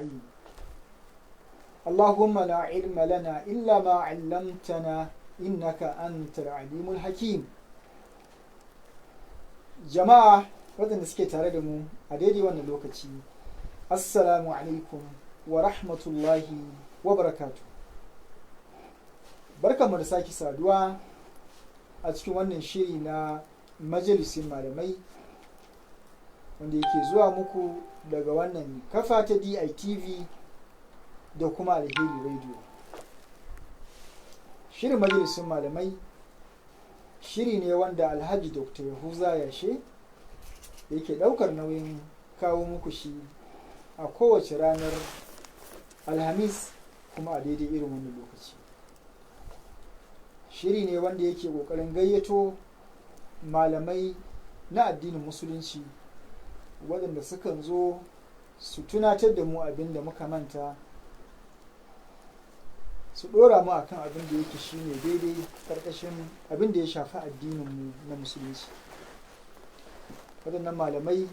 أجمعين. اللهم لا علم لنا إلا ما علمتنا إنك أنت العليم الحكيم. Jama'a waɗanda suke tare da mu a daidai wannan lokaci, assalamu alaikum wa rahmatullahi wa barakatu. Barkanmu da sake saduwa a cikin wannan shiri na Majalisin Malamai, wanda yake zuwa muku daga wannan kafa ta DITV da kuma Alheri Radio. Shirin Majalisin Malamai shiri ne wanda Alhaji Dr. Yahuza Yashe yake daukar nauyin kawo muku shi a kowace ranar Alhamis, kuma a daidai irin wannan lokaci. Shiri ne wanda yake kokarin gayyato malamai na addinin Musulunci waɗanda sukan zo su tunatar da mu abin da muka manta, su ɗora mu akan abin da yake shine daidai ƙarƙashin abin da ya shafi addininmu na Musulunci. Waɗannan malamai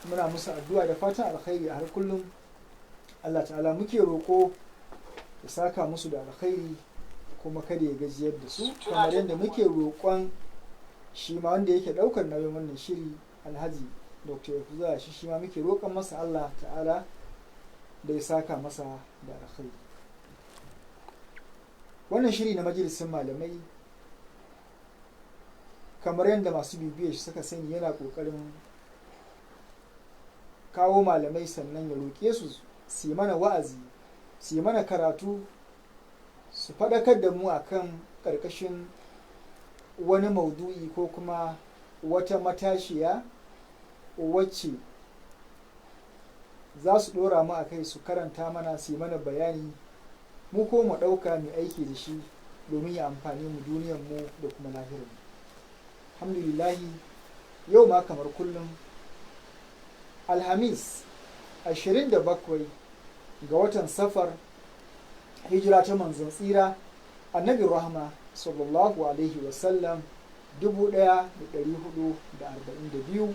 muna musu addu'a da fatan alkhairi a har kullum. Allah Ta'ala muke roƙo ya saka musu da alkhairi, kuma kada ya gajiyar da su, kamar yadda muke roƙon shi ma wanda yake ɗaukar nauyin wannan shiri, Alhaji Dr. Yahuza, shi ma muke roƙon masa Allah Ta'ala da ya saka masa da alkhairi. Wannan shiri na Majalisin Malamai, kamar yadda masu bibiyar shi suka sani, yana ƙoƙarin kawo malamai, sannan ya roƙe su su yi mana wa'azi, su yi mana karatu, su faɗakar da mu akan ƙarƙashin wani maudu'i ko kuma wata matashiya wacce za su ɗora mu a kai, su karanta mana, su yi mana bayani, mu ko mu ɗauka mai aiki da shi domin ya amfani mu duniyar mu da kuma lahirar mu. Alhamdulillahi, yau ma kamar kullum, Alhamis 27 ga watan Safar, hijira ta Manzon Tsira Annabi Rahma sallallahu alaihi wasallam 1442,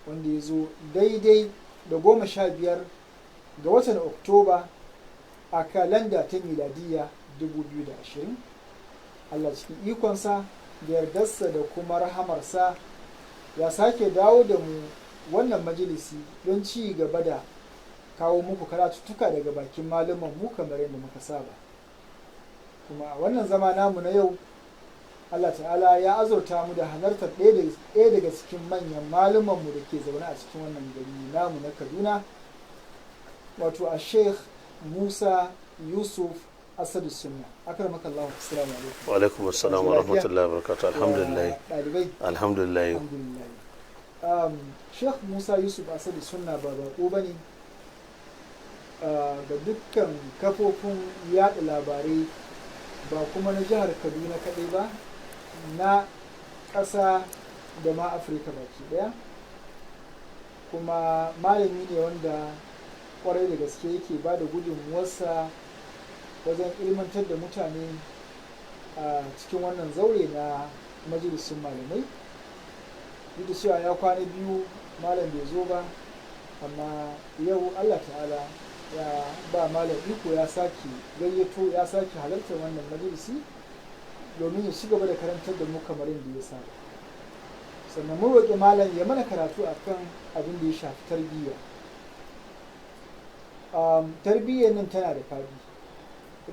wanda ya zo daidai da 15 ga watan Oktoba a kalanda ta miladiya 2020. Allah cikin ikonsa da yardarsa da kuma rahamarsa ya sake dawo da mu wannan majalisi don ci gaba da kawo muku karatuttuka daga bakin malaman mu kamar yadda muka saba. Kuma a wannan zama namu na yau, Allah Ta'ala ya azurta mu da halartar ɗaya daga cikin manyan malumanmu da ke zaune a cikin wannan gari namu na Kaduna, wato a Sheikh Musa Yusuf Asadu Sunna. Akramakallahu, assalamu alaikum. Wa alaikum assalam wa rahmatullahi wa barakatuh. Alhamdulillah. Ɗalibai? Alhamdulillah. Alhamdulillah. Sheikh Musa Yusuf Asadu Sunna ba baƙo ba ne ga dukkan kafofin yaɗa labarai, ba kuma na jihar Kaduna kaɗai ba, na ƙasa da ma Afirka baki ɗaya. Kuma malami ne wanda kwarai da gaske yake ba da gudunmuwarsa wajen ilmantar da mutane a cikin wannan zaure na Majalisun Malamai. Duk da cewa ya kwana biyu malam bai zo ba, amma yau Allah Ta'ala ya ba malam iko, ya sake gayyato, ya sake halartar wannan majalisi domin ya ci gaba da karantar da mu kamar yadda ya saba. Sannan mun roƙi malam ya mana karatu akan abin da ya shafi tarbiyya. Tarbiyyar nan tana da faɗi,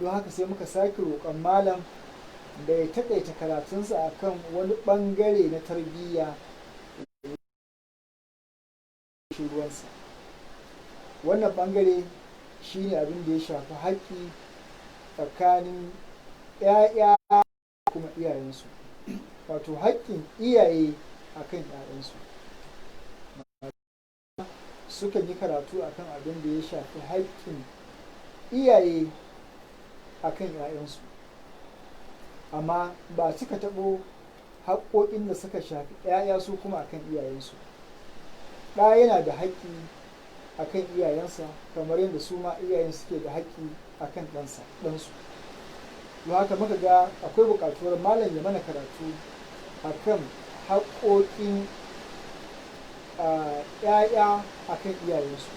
don haka sai muka sake roƙon malam da ya taƙaita karatunsa akan wani ɓangare na tarbiyya ruwansa. Wannan ɓangare shine abin da ya shafi haƙƙi tsakanin 'ya'ya kuma iyayensu, wato haƙƙin iyaye akan 'ya'yansu. Sukan yi karatu akan abin da ya shafi haƙƙin iyaye akan 'ya'yansu, amma ba cika taɓo haƙƙoƙin da suka shafi 'ya'ya su kuma akan iyayensu. Ɗa yana da haƙƙi akan iyayensa kamar yadda su ma iyayen suke da haƙƙi akan ɗansu. Don haka muka ga akwai buƙatuwar malam ya mana karatu akan haƙƙoƙin 'ya'ya akan iyayensu.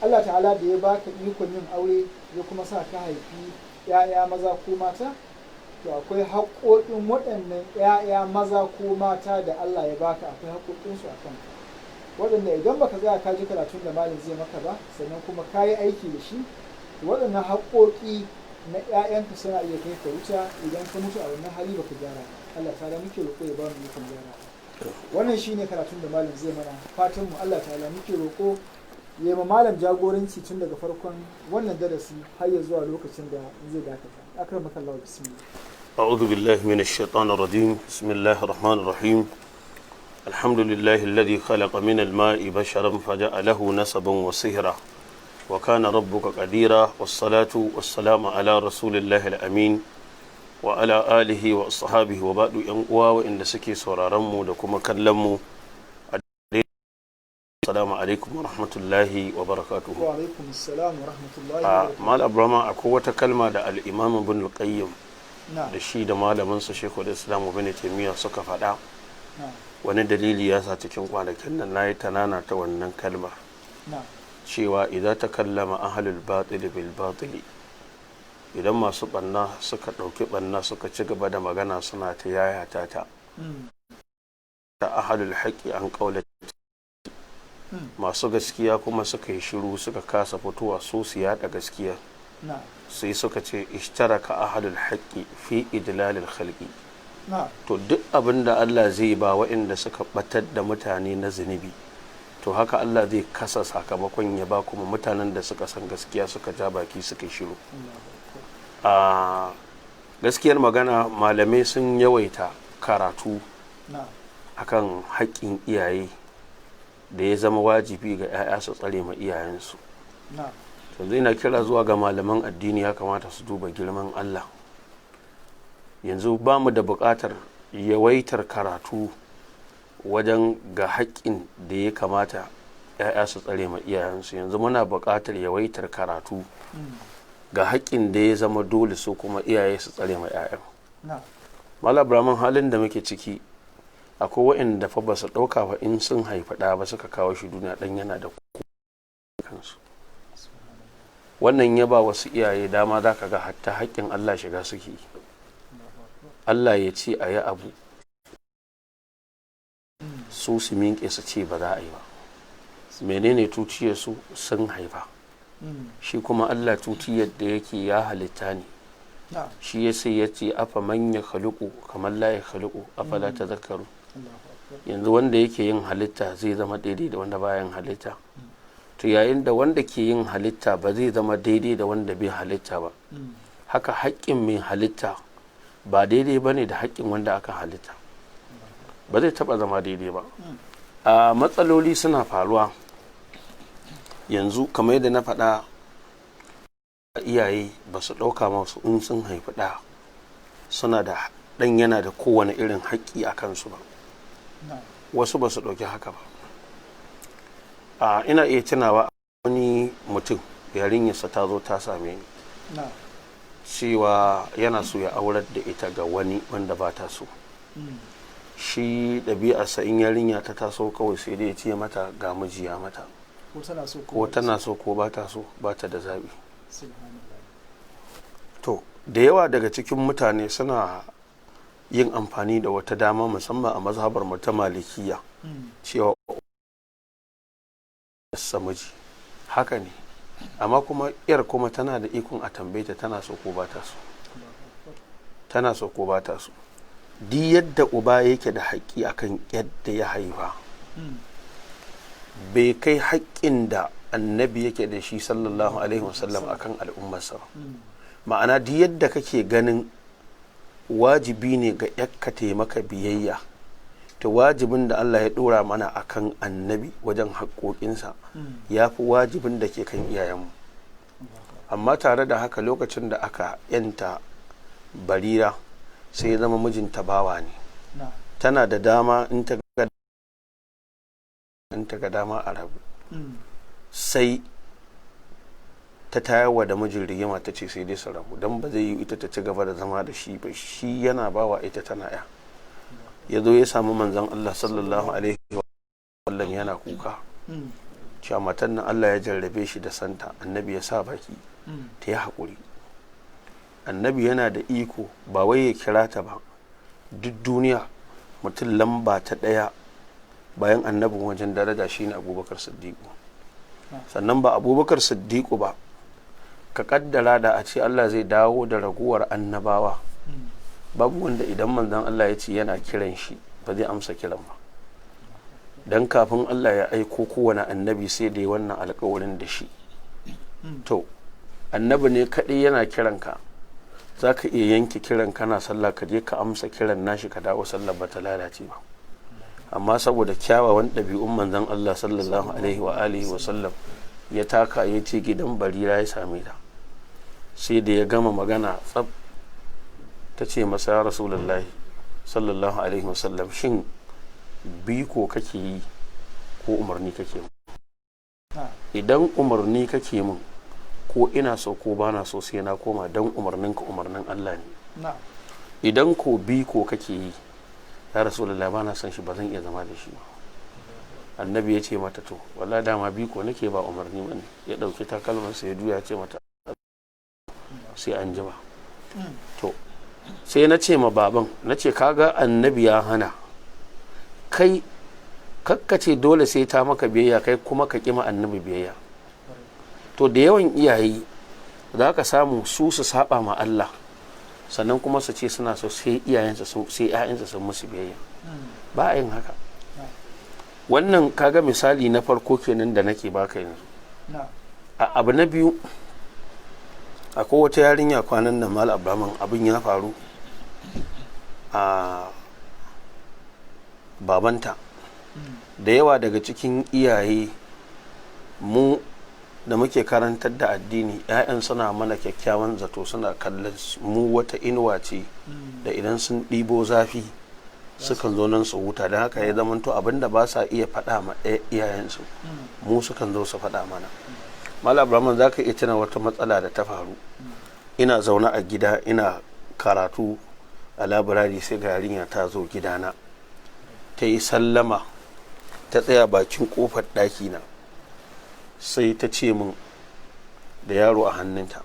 Allah ta'ala da ya baka ikon yin aure ya kuma sa ka haifi 'ya'ya maza ko mata, to akwai haƙoƙin waɗannan 'ya'ya maza ko mata da Allah ya baka, akwai haƙoƙinsu a kanka, waɗanda idan baka tsaya ka ji karatun da malam zai maka ba, sannan kuma ka yi aiki da shi, waɗannan haƙoƙi na 'ya'yanka suna iya kai ka wuta idan ka mutu a wannan hali baka gyara ba. Allah ta'ala muke roƙo ya ba mu ikon gyara. Wannan shine karatun da malam zai mana. Fatan mu Allah ta'ala muke roƙo ya ma malam jagoranci tun daga farkon wannan darasi har ya zuwa lokacin da zai dakata. Akramakallahu, bismillah. أعوذ بالله من الشيطان الرجيم. بسم الله الرحمن الرحيم. الحمد لله الذي خلق من الماء بشرا فجعله نسبا وصهرا وكان ربك قديرا. والصلاة والسلام على رسول الله الأمين وعلى آله وأصحابه وبعد. ينقوى وإن سكي سورارمو دكما كلمو، السلام عليكم ورحمة الله وبركاته. وعليكم السلام ورحمة الله وبركاته. Mal Abrama, akwai wata kalma da al-Imam Ibn al-Qayyim da shi da malaminsa Sheikhul Islam Ibn Taymiyyah suka faɗa. Wani dalili ya sa cikin kwanakin nan nayi tanana ta wannan kalmar, cewa idan ta kallama ahlul batil bil batili, idan masu banna suka ɗauki banna suka ci gaba da magana suna ta yayata ta, ta ahlul haqqi an qaula, masu gaskiya kuma suka yi shiru suka kasa fitowa su su yada gaskiya, sai suka ce ishtaraka ahlul haqqi fi idlalil khalqi. To duk abin da Allah zai ba waɗanda suka batar da mutane na zunubi, to haka Allah zai kasa sakamakon ya ba kuma mutanen da suka san gaskiya suka ja baki suka yi shiru. A gaskiyar magana, malamai sun yawaita karatu akan haƙƙin iyaye da ya zama wajibi ga 'ya'ya su tsare ma iyayensu. Yanzu ina kira zuwa ga malaman addini, ya kamata su duba girman Allah. Yanzu ba mu da buƙatar yawaitar karatu wajen ga haƙƙin da ya kamata 'ya'ya su tsare ma iyayensu. Yanzu muna buƙatar yawaitar karatu ga haƙƙin da ya zama dole su kuma iyaye su tsare ma 'ya'yan. Malam Abraman, halin da muke ciki, akwai waɗanda fa ba su ɗauka ba in sun haifi ɗa ba suka kawo shi duniya, ɗan yana da kansu. Wannan ya ba wasu iyaye dama, za ka ga hatta haƙƙin Allah shiga suke yi. Allah ya ce a yi abu, su su miƙe su ce ba za a yi ba. Menene tutiyar su? Sun haifa. Shi kuma Allah tutiyar da yake ya halitta ne. Shi ya sai ya ce afa man ya khaliqu kamar la ya khaliqu afala tadhakkaru. Yanzu wanda yake yin halitta zai zama daidai da wanda bayan halitta? To yayin da wanda ke yin halitta ba zai zama daidai da wanda bai halitta ba, haka haƙƙin mai halitta ba daidai ba ne da haƙƙin wanda aka halitta, ba zai taɓa zama daidai ba. A matsaloli suna faruwa yanzu, kamar yadda na faɗa, iyaye ba su ɗauka masu in sun haifi ɗa suna da ɗan yana da kowane irin haƙƙi a kansu ba. Wasu ba su ɗauki haka ba. A ina iya tunawa wani mutum, yarinyarsa ta zo ta same ni cewa yana so ya aurar da ita ga wani wanda ba ta so. Shi ɗabi'arsa, in yarinya ta taso, kawai sai dai ya ce mata ga miji ya mata. Ko tana so. Ko tana so ko ba ta so, ba ta da zaɓi. To da yawa daga cikin mutane suna yin amfani da wata dama, musamman a mazhabar mu ta Malikiya, cewa miji haka ne, amma kuma yar kuma tana da ikon a tambaye ta tana so ko ba ta so, tana so ko ba ta so. Duk yadda uba yake da haƙƙi akan yadda ya haifa, bai kai haƙƙin da Annabi yake da shi sallallahu alaihi wasallam akan al'ummarsa ba. Ma'ana, duk yadda kake ganin wajibi ne ga yakka taimaka biyayya, to wajibin da Allah ya dora mana akan Annabi wajen haƙoƙinsa ya fi wajibin da ke kan iyayenmu. Amma tare da haka, lokacin da aka yanta Barira, sai ya zama mijinta bawa ne. Tana da dama in ta ga dama a rabu. Sai ta tayarwa da mijin rigima, ta ce sai dai su rabu, don ba zai yi ita ta ci gaba da zama da shi ba, shi yana bawa, ita tana ya. Ya zo ya samu Manzon Allah sallallahu alaihi wa sallam yana kuka. Cewa matan nan Allah ya jarrabe shi da santa, annabi ya sa baki ta yi haƙuri. Annabi yana da iko ba wai ya kira ta ba, duk duniya mutum lamba ta ɗaya bayan annabin wajen daraja shine Abubakar Siddiqu. Sannan ba Abubakar Siddiqu ba, ka kaddara da a ce Allah zai dawo da raguwar annabawa, babu wanda idan manzon Allah ya ce yana kiran shi ba zai amsa kiran ba. Dan kafin Allah ya aiko kowane annabi sai da ya wannan alkawarin da shi. To annabi ne kaɗai yana kiranka za ka iya yanke kiran kana sallah, ka je ka amsa kiran nashi, ka dawo, sallah ba ta lalace ba. Amma saboda kyawawan ɗabi'un manzon Allah sallallahu alaihi wa alihi wa sallam, ya taka ya ce gidan Barira ya same ta. Sai da ya gama magana tsab, ta ce masa, "Ya Rasulullahi sallallahu alaihi wasallam, shin biko kake yi ko umarni kake mun? Idan umarni kake mun, ko ina so ko bana so sai na koma, don umarninka umarnin Allah ne. Idan ko biko kake yi, ya Rasulullahi, bana son shi, ba zan iya zama da shi ba." Annabi ya ce mata, "To wallahi dama biko nake, ba umarni bane." Ya dauki takalmansa ya juya, ce mata, "Sai an jima." To sai na ce ma baban, na ce, "Kaga annabi ya hana kai, kakkace dole sai ta maka biyayya, kai kuma ka ƙi ma annabi biyayya." To da yawan iyaye za ka samu su su saba ma Allah, sannan kuma su ce suna so sai iyayensa sai ƴaƴansa sun musu biyayya. Ba a yin haka. Wannan kaga misali na farko kenan da nake baka yanzu. Abu na biyu, akwai wata yarinya kwanan nan, Mal Abraman, abin ya faru a babanta. Da yawa daga cikin iyaye mu da muke karantar da addini, 'ya'yan suna mana kyakkyawan zato, suna kallon mu wata inuwa ce da idan sun ɗibo zafi sukan zo nan su huta. Don haka ya zamanto abinda ba sa iya faɗa ma iyayensu, mu sukan zo su faɗa mana. Malam Abraman, za ka iya tuna wata matsala da ta faru. Ina zaune a gida ina karatu a labirari, sai ga yarinya ta zo gidana, ta yi sallama, ta tsaya bakin kofar ɗakina, sai ta ce min da yaro a hannunta,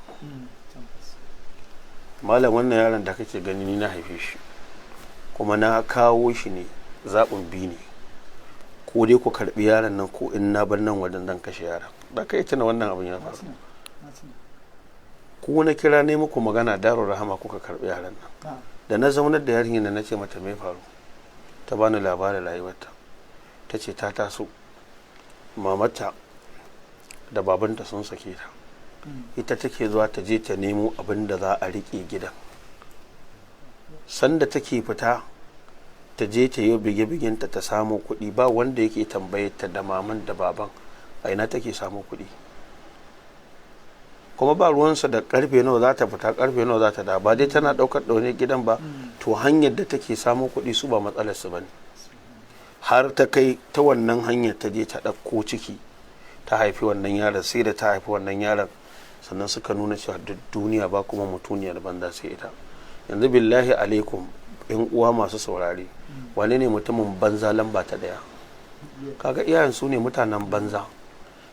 "Malam, wannan yaron da kake gani ni na haife shi, kuma na kawo shi ne, zaɓin biyu ne, ko dai ku karɓi yaron nan, ko in na bar nan wajen zan kashe yaron." Da ka yi tuna wannan abin ya faru. Ko na kira ne muku magana Darul Rahama, kuka karɓi yaron nan. Da na zaunar da yarinyar da na ce mata, "Me faru?" Ta bani labarin rayuwarta. Ta ce ta taso mamata da babanta sun sake ta, ita take zuwa ta je ta nemo abin da za a riƙe gidan. Sanda take fita ta je ta yi bige-bigenta ta samu kuɗi, ba wanda yake tambayar ta da maman da baban a ina take samu kuɗi, kuma ba ruwansa da karfe nawa za ta fita, karfe nawa za ta da, ba dai tana ɗaukar ɗaune gidan ba. To hanyar da take samu kuɗi su ba matsalar su bane. Har ta kai ta wannan hanyar ta je ta ɗauko ciki ta haifi wannan yaron. Sai da ta haifi wannan yaron sannan suka nuna cewa duk duniya ba kuma mutuniyar banza sai ita. Yanzu billahi alaikum, yan uwa masu saurare, wane ne mutumin banza lamba ta ɗaya? Kaga iyayen su ne mutanen banza.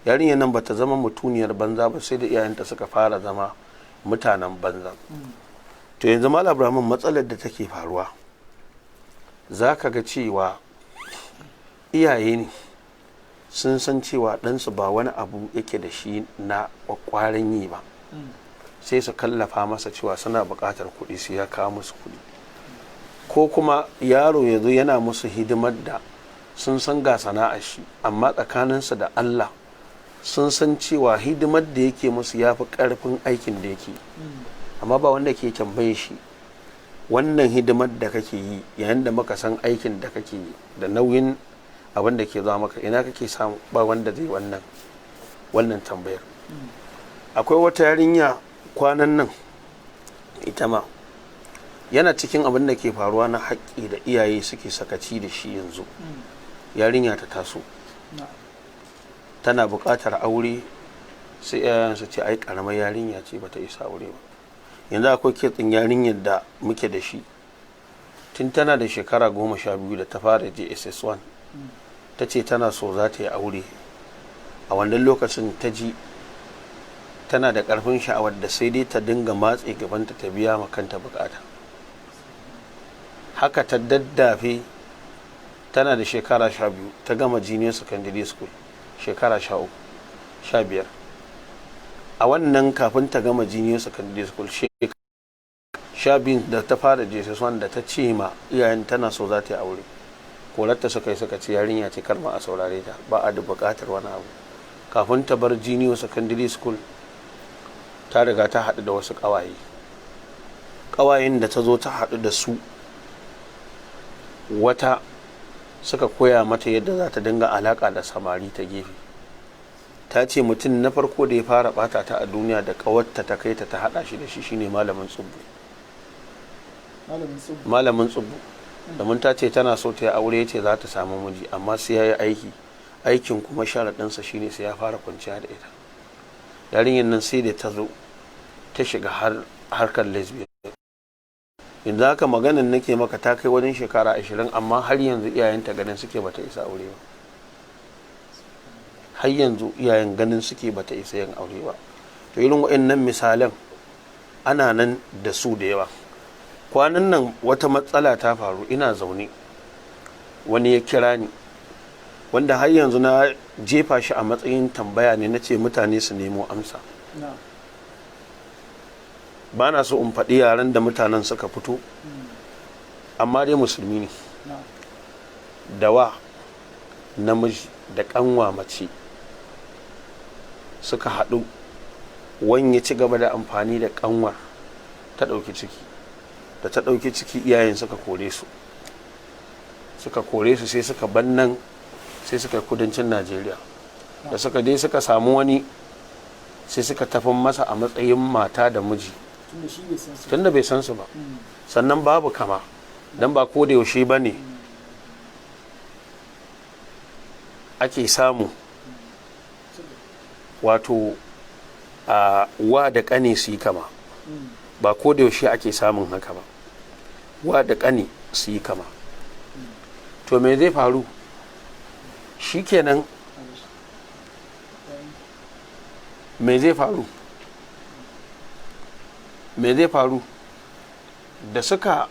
Yarinyar nan bata zama mutuniyar banza ba sai da iyayenta suka fara zama mutanen banza. To yanzu, Malam Abraham, matsalar da take faruwa, za ka ga cewa iyaye ne sun san cewa ɗansu ba wani abu yake da shi na ƙwaƙwaran yi ba, sai su kallafa masa cewa suna buƙatar kuɗi, sai ya kawo musu kuɗi. Ko kuma yaro ya zo yana musu hidimar da sun san ga sana'ar shi, amma tsakaninsu da Allah sun san cewa hidimar da yake musu ya fi ƙarfin aikin da yake, amma ba wanda ke tambaye shi, "Wannan hidimar da kake yi, yayin da muka san aikin da kake yi da nauyin abin da ke zuwa maka, ina kake samu?" Ba wanda zai wannan tambayar. Akwai wata yarinya kwanan nan, ita ma yana cikin abin da ke faruwa na haƙƙi da iyaye suke sakaci da shi. Yanzu yarinya ta taso tana buƙatar aure, sai iyayen su ce ai ƙaramar yarinya ce, bata isa aure ba. Yanzu akwai kitsin yarinyar da muke da shi, tun tana da shekara 12 da ta fara JSS 1, ta ce tana so za ta yi aure. A wannan lokacin ta ji tana da ƙarfin sha'awar da sai dai ta dinga matse gabanta ta biya ma kanta bukata. Haka ta daddafe, tana da shekara 12 ta gama junior secondary school, shekara 13, 15. A wannan kafin ta gama junior secondary school, 12 da ta fara JSS 1, da ta ce ma iyayen tana so za ta yi aure, korarta suka yi, suka ce yarinya ce, kar ma a saurare ta, ba a da buƙatar wani abu. Kafin ta bar junior secondary school, ta riga ta haɗu da wasu ƙawaye. Ƙawayen da ta zo ta haɗu da su, wata suka koya mata yadda za ta dinga alaƙa da samari ta gefe. Ta ce mutum na farko da ya fara ɓata ta a duniya da ƙawarta ta kai ta ta haɗa shi da shi, shine malamin tsubbu. Malamin tsubbu? Malamin tsubbu. Domin ta ce tana so ta yi aure, ce za ta samu miji amma sai ya yi aiki, aikin kuma sharaɗinsa shine sai ya fara kwanciya da ita. Yarinyar nan sai da ta zo ta shiga har harkar lesbian. Yanzu haka maganin nake maka, ta kai wajen shekara 20, amma har yanzu iyayenta ganin suke bata isa aure ba. Har yanzu iyayen ganin suke bata isa yin aure ba. To, irin waɗannan misalan ana nan da su da yawa. Kwanan nan wata matsala ta faru, ina zaune wani ya kira ni, wanda har yanzu na jefa shi a matsayin tambaya ne, na ce mutane su nemo amsa. Ba na so in faɗi yaren da mutanen suka fito, amma dai musulmi ne. Da wa namiji da ƙanwa mace suka haɗu, wani ya ci gaba da amfani da ƙanwar, ta ɗauki ciki. Da ta ɗauki ciki, iyayen suka kore su, suka kore su, sai suka bannan, sai suka yi kudancin Najeriya. Da suka je suka samu wani, sai suka tafi masa a matsayin mata da miji. Tunda shi bai san su. Tunda bai san su ba. Sannan babu kama, don ba ko da yaushe ba ne ake samu wato a wa da ƙane su yi kama. Ba ko da yaushe ake samun haka ba, wa da ƙane su yi kama. To, me zai faru? Shikenan, me zai faru? Me zai faru? Da suka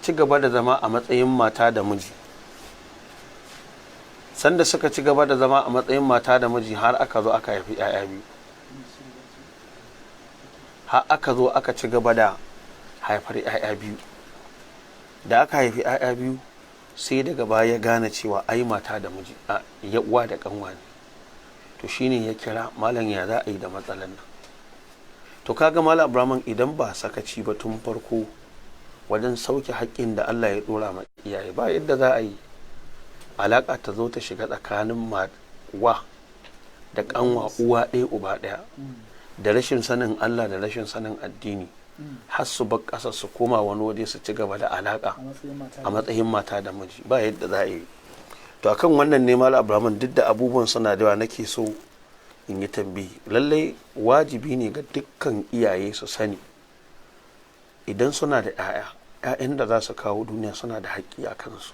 ci gaba da zama a matsayin mata da miji, sanda suka ci gaba da zama a matsayin mata da miji, har aka zo aka haifi 'ya'ya biyu, har aka zo aka ci gaba da haifar 'ya'ya biyu. Da aka haifi 'ya'ya biyu, sai daga baya ya gane cewa ai mata da miji a ya uwa da kanwa ne. To, shine ya kira malam, ya za a yi da matsalan nan? To, kaga Malam Abraman, idan ba sakaci ba tun farko wajen sauke haƙƙin da Allah ya dora ma iyaye, ba yadda za a yi alaƙa ta zo ta shiga tsakanin wa da kanwa, uwa ɗaya uba ɗaya, da rashin sanin Allah da rashin sanin addini, har su bar ƙasa su koma wani waje su ci gaba da alaƙa a matsayin mata a matsayin mata da miji. Ba yadda za a yi. To, akan wannan ne, Malam Abraman, duk da abubuwan suna da yawa, nake so in yi tambihi. Lallai wajibi ne ga dukkan iyaye su sani, idan suna da 'ya'ya, 'ya'yan da za su kawo duniya suna da haƙƙi a kansu.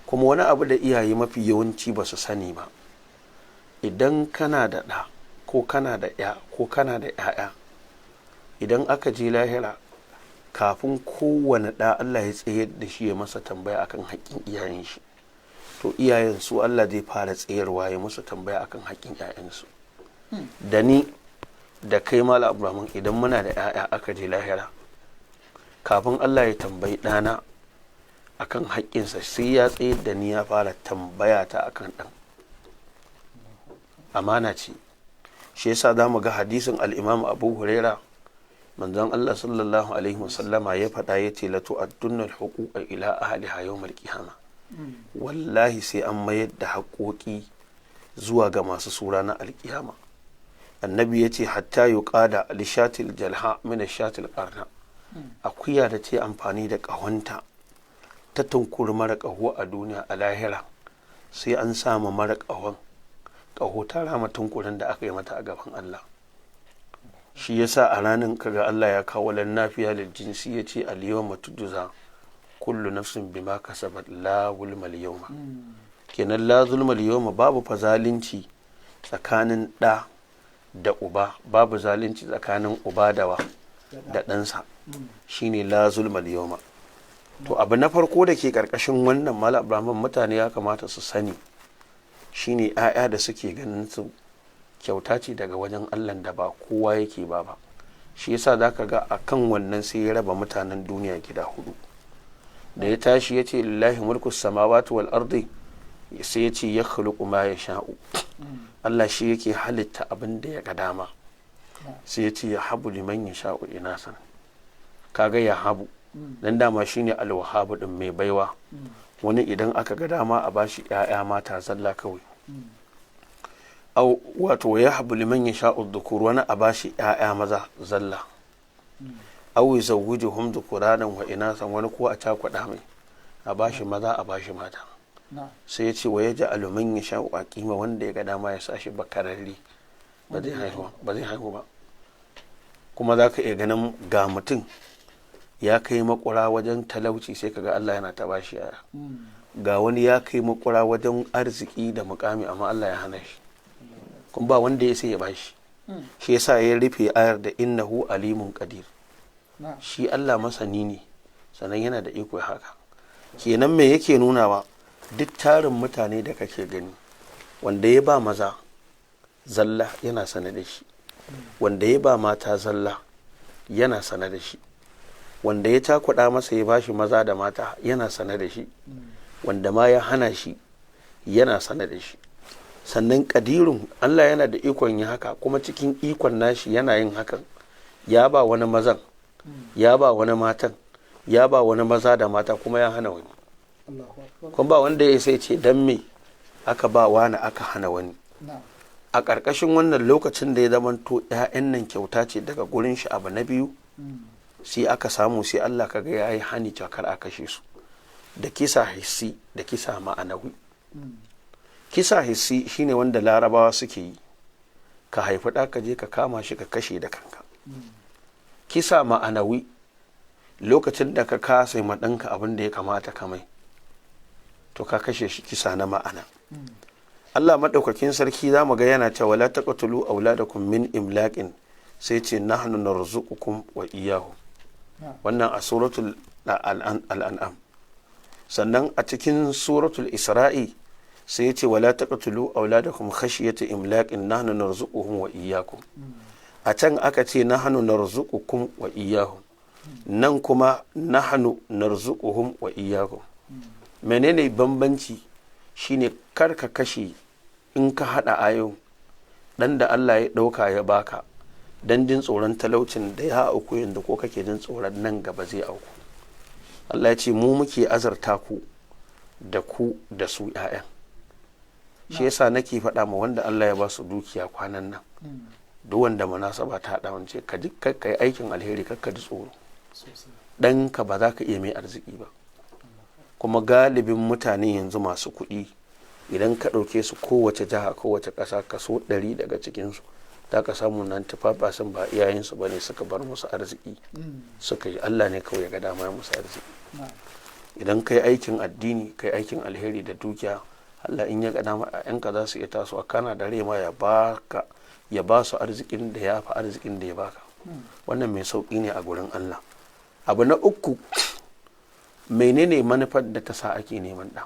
Kuma wani abu da iyaye mafi yawanci ba su sani ba, idan kana da ɗa ko kana da 'ya ko kana da 'ya'ya, idan aka je lahira, kafin kowane ɗa Allah ya tsayar da shi ya masa tambaya akan haƙƙin iyayen shi, to iyayen su Allah zai fara tsayarwa ya musu tambaya akan haƙƙin 'ya'yansu. Da ni da kai, Malam Abraman, idan muna da 'ya'ya aka je lahira, kafin Allah ya tambayi ɗana akan haƙƙinsa, sai ya tsayar da ni ya fara tambaya ta akan ɗan. Amana ce. Shi yasa za mu ga hadisin al-Imam Abu Huraira, manzon Allah sallallahu alaihi wasallama ya faɗa, ya ce: "Latu'addunna al-huquqa ila ahliha yawm al-qiyamah." Wallahi sai an mayar da haƙoƙi zuwa ga masu su ranar alƙiyama. Annabi ya ce: "Hatta yuqada lishatil jalha min shatil qarna." Akuya da ta amfani da ƙahonta ta tunkuri mara ƙaho a duniya, a lahira sai an sama mara ƙahon ƙaho ta rama tunkurin da aka yi mata a gaban Allah. Shi yasa a ranar kaga Allah ya kawo lan nafiya lil jinsi, ya ce: "Al yawma tujza kullu nafsin bima kasabat, la zulma al yawma." Kenan la zulma al yawma, babu fa zalunci tsakanin ɗa da uba, babu zalunci tsakanin uba da wa da ɗansa. Shine la zulmal yawma. To abu na farko da ke karkashin wannan, Malam Abraham, mutane ya kamata su sani shine 'ya'ya da suke ganin su kyauta ce daga wajen Allah da ba kowa yake ba ba. Shi yasa zaka ga akan wannan sai ya raba mutanen duniya gida hudu. Da ya tashi ya ce lillahi mulku samawati wal ardi, sai ya ce ya khluqu ma yasha'u. Allah shi yake halitta abin da ya ga dama. Sai ya ce ya habu liman yasha'u inasan. Kaga ya habu dan dama shine alwahabu din, mai baiwa. Wani idan aka ga dama a bashi 'ya'ya mata zalla kawai, au wato ya habu liman yasha'u dhukur, wani a bashi 'ya'ya maza zalla, au yuzawwijuhum dhukuranan wa inasan, wani ko a cakuɗa mai, a bashi maza a bashi mata. Sai ya ce wa yaj'alu man yasha'u aqima, wanda ya ga dama ya sa shi bakararri, ba zai haihu ba zai haihu ba. Kuma za ka iya ganin ga mutum ya kai makura wajen talauci, sai kaga Allah yana ta bashi yaya. Ga wani ya kai makura wajen arziki da mukami, amma Allah ya hana shi, kuma ba wanda ya sai ya bashi. Shi yasa ya rufe ayar da innahu alimun qadir. Shi Allah masani ne, sannan yana da iko haka. Kenan me yake nunawa? Duk tarin mutane da kake gani, wanda ya ba maza zalla yana sane da shi, wanda ya ba mata zalla yana sane da shi, wanda ya cakuɗa masa ya bashi maza da mata yana sane da shi, wanda ma ya hana shi yana sane da shi. Sannan kadirun, Allah yana da ikon yi haka, kuma cikin ikon nashi yana yin hakan. Ya ba wani mazan, ya ba wani matan, ya ba wani maza da mata, kuma ya hana wani. Kuma ba wanda ya sai ce dan me aka ba wani aka hana wani. A ƙarƙashin wannan, lokacin da ya zamanto 'ya'yan nan kyauta ce daga gurin shi, abu na biyu sai aka samu, sai Allah kaga ya yi hani cakar a kashe su, da kisa hissi da kisa ma'anawi. Kisa hissi shine wanda Larabawa suke yi, ka haifi ɗa ka je ka kama shi ka kashe da kanka. Kisa ma'anawi, lokacin da ka kasa ma ɗanka abin da ya kamata ka mai, to ka kashe shi, kisa na ma'ana. Allah maɗaukakin sarki za mu ga yana cewa la taqtulu auladakum min imlaqin, sai ce nahnu narzuqukum wa iyyahu. Wannan a suratul Al'an'am. Sannan a cikin suratul Isra'i sai ya ce wala taqtulu auladakum khashyata imlaqin nahnu narzuquhum wa iyyakum. A can aka ce nahnu narzuqukum wa iyyahum, nan kuma nahnu narzuquhum wa iyyakum. Menene bambanci? Shine kar ka kashe, in ka hada ayo dan da Allah ya dauka ya baka dan jin tsoron talaucin da ya auku yanzu ko kake jin tsoron nan gaba zai auku. Allah ya ce mu muke azarta ku da ku da su 'ya'yan. Shi yasa nake faɗa ma wanda Allah ya ba su dukiya kwanan nan, duk wanda munasaba ta haɗa wance, ka ji ka yi aikin alheri, kar ka ji tsoro. Ɗanka ba za ka iya mai arziki ba. Kuma galibin mutane yanzu masu kuɗi, idan ka ɗauke su kowace jiha, kowace ƙasa, kaso 100 daga cikinsu za ka samu 95% ba iyayensu ba ne suka bar musu arziki suka yi, Allah ne kawai ya ga dama ya musu arziki. Idan kai aikin addini, kai aikin alheri da dukiya, Allah in ya ga dama ƴaƴanka za su iya tasowa kana da rai ma ya baka, ya ba su arzikin da ya fi arzikin da ya baka. Wannan mai sauƙi ne a gurin Allah. Abu na uku, menene manufar da ta sa ake neman ɗa?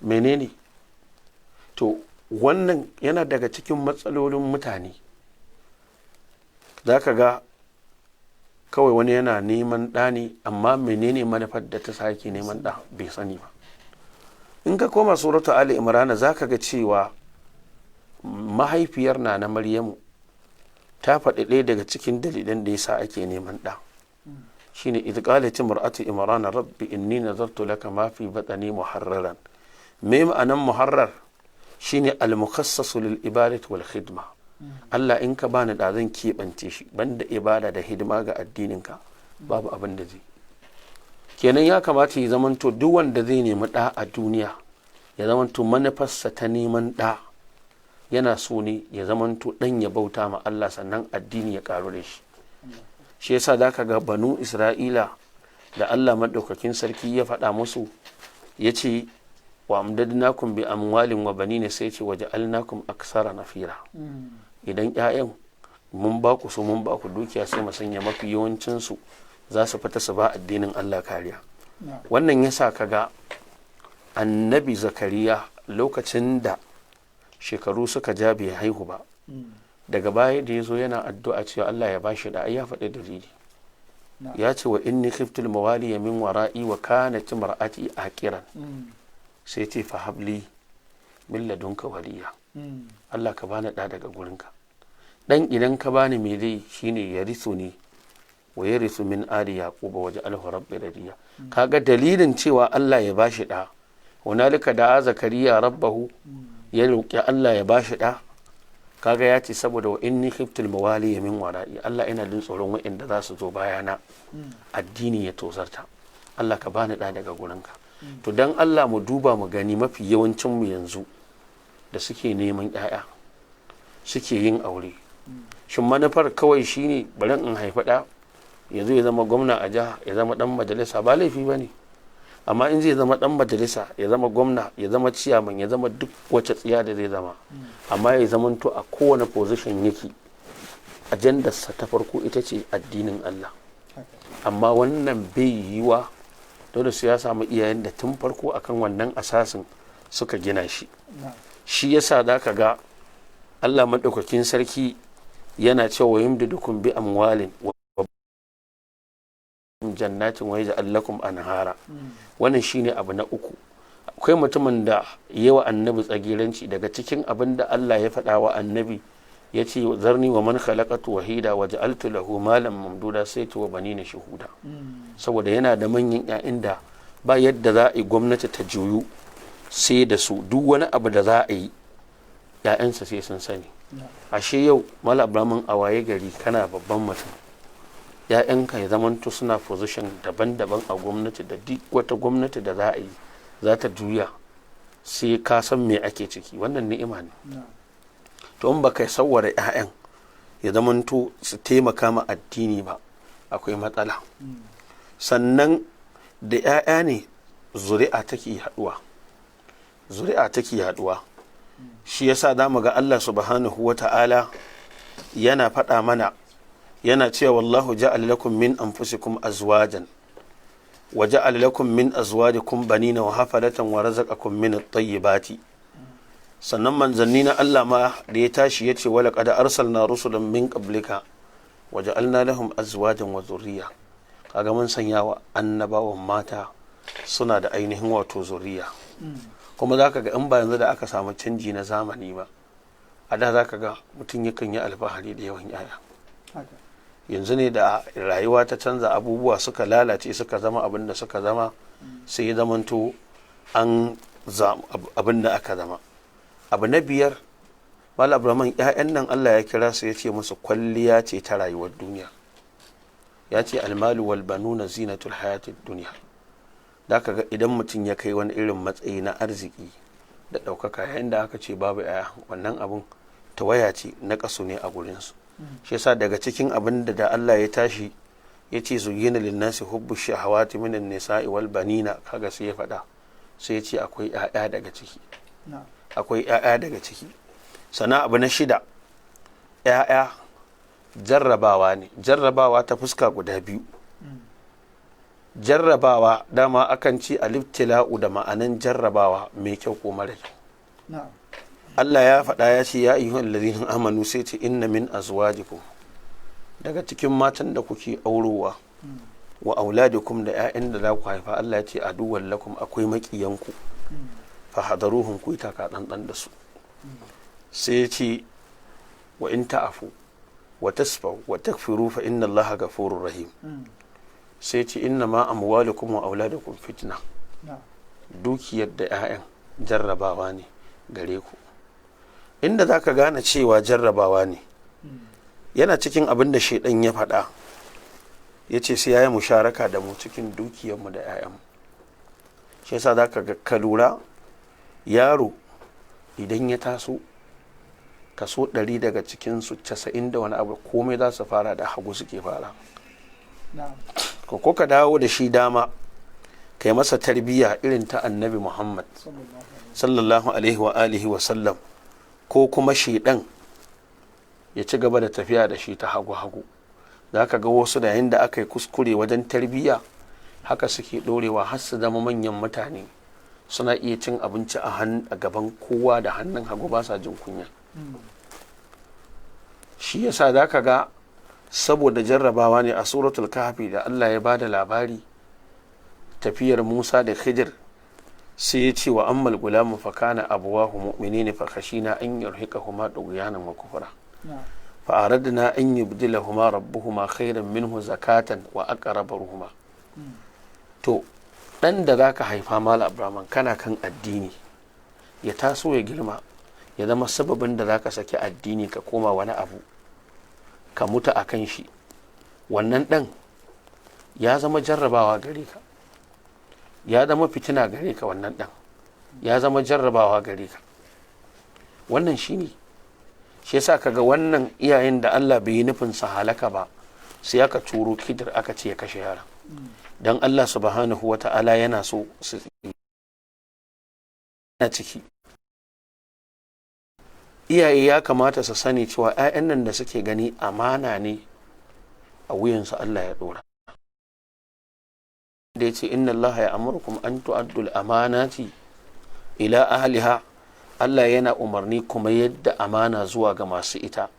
Menene? To wannan yana daga cikin matsalolin mutane. Za ka ga kawai wani yana neman ɗa ne, amma menene manufar da ta sa ake neman ɗa bai sani ba. In ka koma suratu Ali Imrana, za ka ga cewa mahaifiyar na na Maryamu ta faɗi ɗaya daga cikin dalilan da ya sa ake neman ɗa, shine idh qalat imra'atu Imrana rabbi inni nazartu laka ma fi batni muharraran. Me ma'anan muharrar? Shine al-mukhassasu lil ibadati wal khidma. Allah, in ka bani da, zan keɓance shi, banda ibada da hidima ga addininka babu abin da zai. Kenan ya kamata ya zamanto duk wanda zai nemi ɗa a duniya, ya zamanto manufarsa ta neman ɗa yana so ne ya zamanto ɗan ya bauta ma Allah, sannan addini ya ƙaru da shi. Shi yasa za ka ga Banu Isra'ila da Allah maɗaukakin sarki ya faɗa musu, ya ce Wa amdadnakum bi amwalin wa banina, sai ce wa ja'alnakum aksara nafira. Idan ƴaƴan mun ba ku su, mun ba ku dukiya, sai mu sanya mafi yawancin su za su fita su ba addinin Allah kariya. Wannan yasa kaga Annabi Zakariya, lokacin da shekaru suka ja bai haihu ba, daga baya da ya zo yana addu'a cewa Allah ya bashi da, ai ya faɗi dalili. Ya ce wa inni khiftul mawali min wara'i wa kanat mar'ati aqiran. Sai ce fa habli min ladunka waliya. Allah, ka bani da daga gurinka. Dan idan ka bani, me zai shine ya risu ne wa ya risu min ali yaquba, waje alhu rabbi radiya. Kaga dalilin cewa Allah ya bashi da, hunalika da Zakariya rabbahu, ya roki Allah ya bashi da. Kaga ya ce saboda wa inni khiftul mawali min wara'i, Allah, ina jin tsoron waɗanda za su zo bayana, addini ya tozarta, Allah ka bani da daga gurinka. To dan Allah mu duba mu gani, mafi yawancin mu yanzu da suke neman ƴaƴa, suke yin aure, shin manufar kawai shine bari in haifi ɗa yanzu ya zama gwamna a jiha, ya zama ɗan majalisa? Ba laifi ba ne, amma in zai zama ɗan majalisa, ya zama gwamna, ya zama ciyaman, ya zama duk wace tsiya da zai zama, amma ya zamanto a kowane position yake, ajandarsa ta farko ita ce addinin Allah. Amma wannan bai yiwuwa, dole su ya samu iyayen da tun farko akan wannan asasin suka gina shi. Shi yasa za ka ga Allah maɗaukakin sarki yana cewa yumdidukum bi amwalin wa jannatin wa yaj'al lakum anhara. Wannan shine abu na uku. Akwai mutumin da yawa Annabi tsagiranci. Daga cikin abin da Allah ya faɗa wa Annabi, ya ce zarni wa man khalaqatu wahida wa ja'altu lahu malan mamduda, sai wa banina shuhuda. Saboda yana da manyan 'ya'yan da ba yadda za a yi gwamnati ta juyu sai da su, duk wani abu da za a yi, 'ya'yansa sai sun sani. Ashe yau, Malam Abraman, a waye gari kana babban mutum, 'ya'yanka ya zamanto suna position daban-daban a gwamnati, da duk wata gwamnati da za a yi za ta juya sai ka san me ake ciki, wannan ni'ima ne. To in baka sawwara 'ya'yan ya zamanto su taimaka ma addini ba, akwai matsala. Sannan da 'ya'ya ne zuri'a take haduwa, zuri'a take haduwa. Shi yasa za mu ga Allah subhanahu wa ta'ala yana faɗa mana, yana cewa wallahu ja'ala lakum min anfusikum azwajan wa ja'ala lakum min azwajikum banina wa hafadatan wa razaqakum min at-tayyibati. Sannan manzanni na Allah ma da ya tashi ya ce wala qad arsalna rusulan min qablika wa ja'alna lahum azwajan wa zurriya. Kaga mun sanya wa annabawan mata, suna da ainihin wato zuriya. Kuma zaka ga in ba yanzu da aka samu canji na zamani ba, a da zaka ga mutum yakan yi alfahari da yawan yaya. Yanzu ne da rayuwa ta canza, abubuwa suka lalace, suka zama abin da suka zama, sai ya zamanto an abin da aka zama. Abu na biyar, Malam Abraman, 'ya'yan nan Allah ya kira su, ya ce musu kwalliya ce ta rayuwar duniya. Ya ce almalu wal banuna zinatul hayatid duniya. Da ka ga idan mutum ya kai wani irin matsayi na arziki da ɗaukaka, yayin da aka ce babu 'ya'ya, wannan abun tawaya ce, na ƙasu ne a gurinsu. Shi yasa daga cikin abin da Allah ya tashi ya ce zuyyina linnasi hubbu shahawati minan nisa'i wal banina, kaga sai ya faɗa, sai ya ce akwai 'ya'ya daga ciki, akwai 'ya'ya daga ciki. Sannan abu na shida, 'ya'ya jarrabawa ne, jarrabawa ta fuska guda biyu. Jarrabawa dama akan ci alibtila'u da ma'anan jarrabawa mai kyau ko mara kyau. Allah ya faɗa, ya ce ya ayyuhal ladina amanu, sai ce inna min azwajikum, daga cikin matan da kuke aurowa, wa auladikum, da 'ya'yan da za ku haifa, Allah ya ce aduwwan lakum, akwai maƙiyanku, fa hadaruhum, ku yi taka tsantsan da su. Sai ya ce wa in ta'afu wa tasfahu wa takfiru fa inna Allaha ghafurur rahim. Sai ya ce inna ma amwalukum wa auladukum fitna. Dukiyar da 'ya'yan jarrabawa ne gare ku. Inda za ka gane cewa jarrabawa ne, yana cikin abin da shaidan ya faɗa, ya ce sai ya yi musharaka da mu cikin dukiyarmu da 'ya'yanmu. Shi yasa za ka ga, ka lura, yaro idan ya taso, kaso 100 daga cikinsu, 90 da wani abu, komai za su fara da hagu suke fara. Ko ka dawo da shi dama. Kai masa tarbiyya irin ta Annabi Muhammad sallallahu alaihi wa alihi wa sallam, ko kuma shedan ya ci gaba da tafiya da shi ta hagu-hagu. Za ka ga wasu da yayin da aka yi kuskure wajen tarbiyya, haka suke ɗorewa har su zama manyan mutane, suna iya cin abinci a gaban kowa da hannun hagu, ba sa jin kunya. Shi yasa za ka ga saboda jarrabawa ne, a Suratul Kahfi da Allah ya bada labari tafiyar Musa da Khidir, sai ya ce wa ammal gulamu fa kana abuwahu mu'minina fa khashina an yurhiqahuma tughyanan wa kufra fa aradna an yubdilahuma rabbuhuma khairan minhu zakatan wa aqrab ruhuma. To dan da zaka haifa, Malam Abraman, kana kan addini, ya taso ya girma ya zama sababin da zaka saki addini ka koma wani abu ka mutu a kan shi, wannan dan ya zama jarrabawa gare ka, ya zama fitina gare ka. Wannan dan ya zama jarrabawa gare ka. Wannan shine shi yasa kaga wannan iyayen da Allah bai yi nufin sa halaka ba, sai aka turo Khidir aka ce ya kashe yaran, dan Allah subhanahu wata'ala yana so su na ciki. Iyaye ya kamata su sani cewa 'ya'yan nan da suke gani amana ne a wuyansu Allah ya dora, da ya ce inna Allah ya amurkum an tu'addul amanati ila ahliha. Allah yana umarni kuma yadda amana zuwa ga masu ita.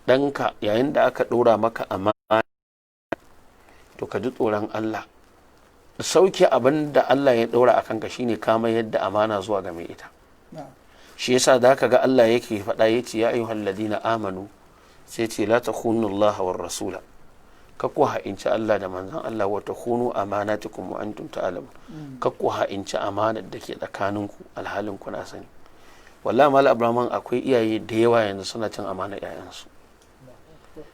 Ɗanka, yayin da aka ɗora maka amana, to ka ji tsoron Allah. Sauke abin da Allah ya ɗora a kanka shine kama yadda amana zuwa ga mai ita. Shi yasa da ka ga Allah yake faɗa, ya ce ya ayyuhal ladina amanu, sai ce la takhunu Allah war rasula, kakku ha'inci Allah da manzon Allah, wa takhunu amanatikum wa antum ta'lamun, kakku ha'inci amanar da ke tsakaninku alhalin kuna sani. Wallahi, Malam Abraman, akwai iyaye da yawa yanzu suna cin amanar 'ya'yansu.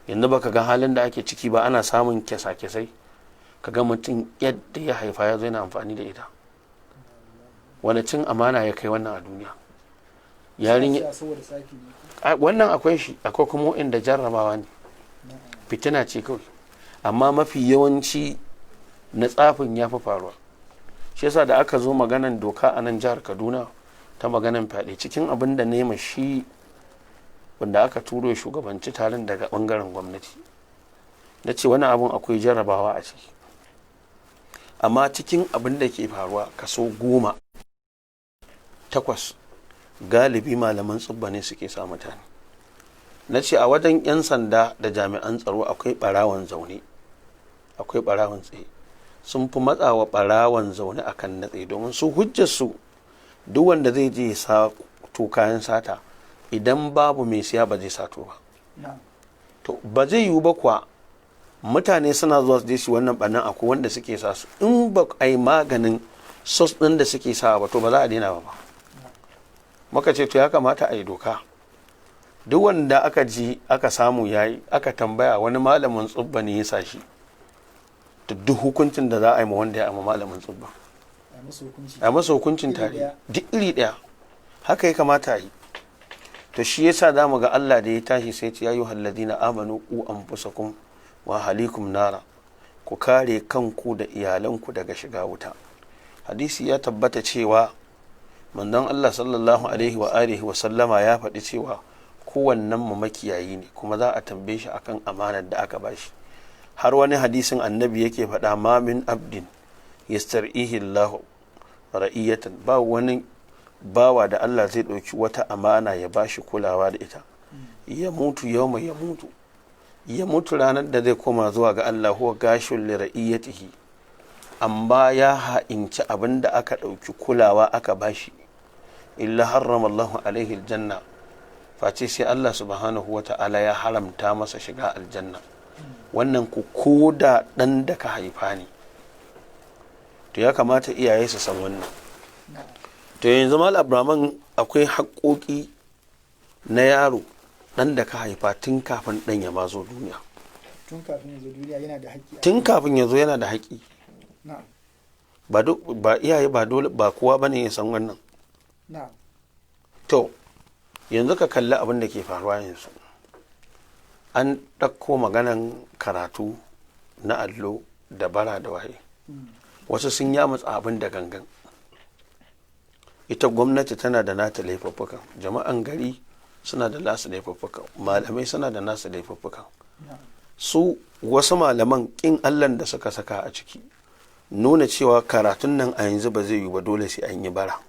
Yanzu baka ga halin da ake ciki ba, ana samun kyasa-kyasai, kaga mutum yadda ya haifa ya zo yana amfani da ita. Wani cin amana ya kai wannan a duniya? Yarinya wannan akwai shi, akwai kuma inda jarrabawa ne, fitina ce kawai, amma mafi yawanci na tsafin ya fi faruwa. Shi yasa da aka zo maganan doka a nan jihar Kaduna ta maganan fyaɗe, cikin abin da nema shi wanda aka turo shugabanci taron daga ɓangaren gwamnati, na ce wani abun akwai jarrabawa a ciki, amma cikin abin da ke faruwa kaso 10, 8 galibi malaman tsubba ne suke sa mutane. Na ce a wajen 'yan sanda da jami'an tsaro akwai ɓarawan zaune, akwai ɓarawan tsaye. Sun fi matsawa ɓarawan zaune akan na tsaye, domin su hujjarsu duk wanda zai je sato kayan sata, idan babu mai siya ba zai sato ba. To ba zai yiwu ba kuwa mutane suna zuwa su je su wannan ɓannan, akwai wanda suke sa su. In ba a yi maganin source ɗin da suke sa ba, to ba za a daina ba. Muka ce to ya kamata a yi doka, duk wanda aka ji aka samu yayi, aka tambaya wani malamin tsubba ne ya sa shi, to duk hukuncin da za a yi ma wanda ya ama malamin tsubba, a masa hukuncin tare, duk iri ɗaya. Haka ya kamata a yi. To shi yasa za mu ga Allah da ya tashi sai ce ya ayyuhal ladina amanu qu anfusakum wa ahlikum nara, ku kare kanku da iyalanku daga shiga wuta. Hadisi ya tabbata cewa manzon Allah sallallahu alaihi wa alihi wa sallama ya faɗi cewa kowannen mu makiyayi ne, kuma za a tambaye shi akan amanar da aka bashi. Har wani hadisin Annabi yake faɗa ma min abdin yastar'ihi Allah ra'iyatan, ba wani bawa da Allah zai ɗauki wata amana ya bashi kulawa da ita, ya mutu yawma ya mutu, ya mutu ranar da zai koma zuwa ga Allah, huwa gashun li ra'iyatihi, amma ya ha'inci abin da aka ɗauki kulawa aka bashi, illa harrama Allahu alaihi aljanna, face sai Allah subhanahu wa ta'ala ya haramta masa shiga aljanna. Wannan ku ko da ɗan da ka haifa ne. To ya kamata iyaye su san wannan. To yanzu, Mal Abraman, akwai haƙoƙi na yaro, ɗan da ka haifa, tun kafin ɗan ya ma zo duniya. Tun kafin ya zo duniya yana da haƙƙi. Tun kafin ya zo yana da haƙƙi. Ba ba iyaye ba dole ba kowa bane ya san wannan. To yanzu ka kalli abin da ke faruwa yanzu. An ɗauko maganan karatu na allo da bara da waye. Wasu sun yamutsa abin da gangan. Ita gwamnati tana da nata laifuffukan, jama'an gari suna da nasu laifuffukan, malamai suna da nasu laifuffukan. Su wasu malaman kin allan da suka saka a ciki nuna cewa karatun nan a yanzu ba zai yi ba, dole sai an yi bara.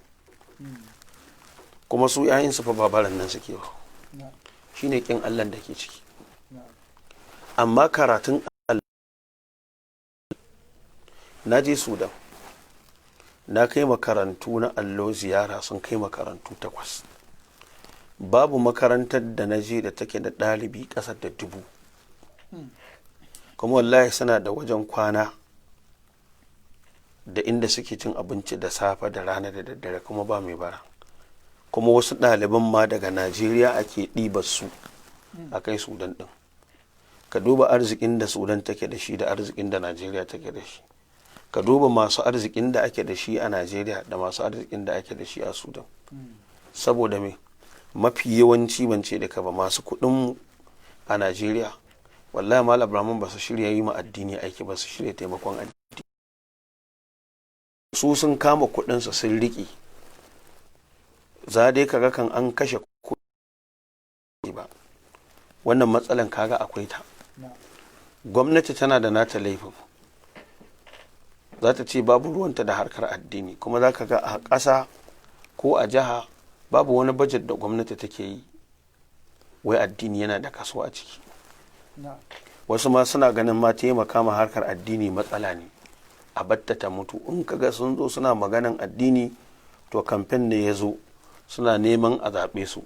Kuma su 'ya'yansu fa ba baran nan suke ba. Shine kin allan da ke ciki. Amma karatun allo, na je Sudan, na kai makarantu na allo ziyara, sun kai makarantu 8. Babu makarantar da na je da take da ɗalibi ƙasa da 1000. Kuma wallahi suna da wajen kwana da inda suke cin abinci da safe da rana da daddare, kuma ba mai bara. Kuma wasu ɗaliban ma daga Najeriya ake ɗibar su a kai Sudan ɗin. Ka duba arzikin da Sudan take da shi da arzikin da Najeriya take da shi. Ka duba masu arzikin da ake da shi a Najeriya da masu arzikin da ake da shi a Sudan. Saboda me? Mafi yawanci, ban ce da ka ba, masu kuɗin a Najeriya, wallahi Malam Abraham, ba su shirya yi ma addini aiki ba, su shirya taimakon addini. Su sun kama kuɗinsu sun riƙe. Za dai kaga kan an kashe kuɗi ba. Wannan matsalan kaga akwai ta. Gwamnati tana da nata laifin. Za ta ce babu ruwanta da harkar addini, kuma za ka ga a ƙasa ko a jiha babu wani bajet da gwamnati take yi wai addini yana da kaso a ciki. Wasu ma suna ganin ma taimaka ma harkar addini matsala ne, a batta ta mutu. In kaga sun zo suna maganan addini, to kamfen ne ya zo, suna neman a zaɓe su.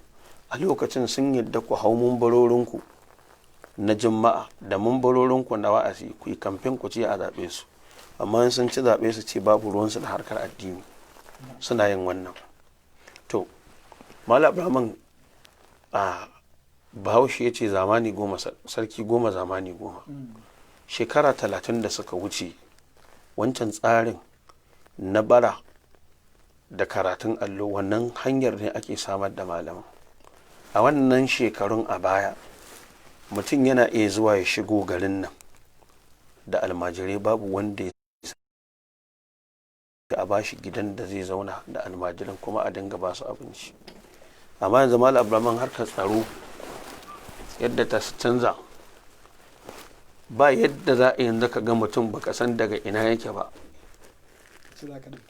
A lokacin sun yadda ku hau mumbarorinku na Juma'a da mumbarorinku na wa'azi, ku yi kamfen, ku ce a zaɓe su. Amma in sun ci zaɓe, su ce babu ruwansu da harkar addini. Suna yin wannan. To Malam Abraman, a Bahaushe ya ce zamani goma sarki goma, zamani goma. Shekara 30 da suka wuce, wancan tsarin na bara da karatun allo, wannan hanyar ne ake samar da malaman. A wannan shekarun a baya, mutum yana iya zuwa ya shigo garin nan da almajirai, babu wanda ya a bashi gidan da zai zauna da almajiran, kuma a dinga ba su abinci. Amma yanzu, Malam Abraman, harkar tsaro yadda ta canza, ba yadda za a yanzu ka ga mutum baka san daga ina yake ba.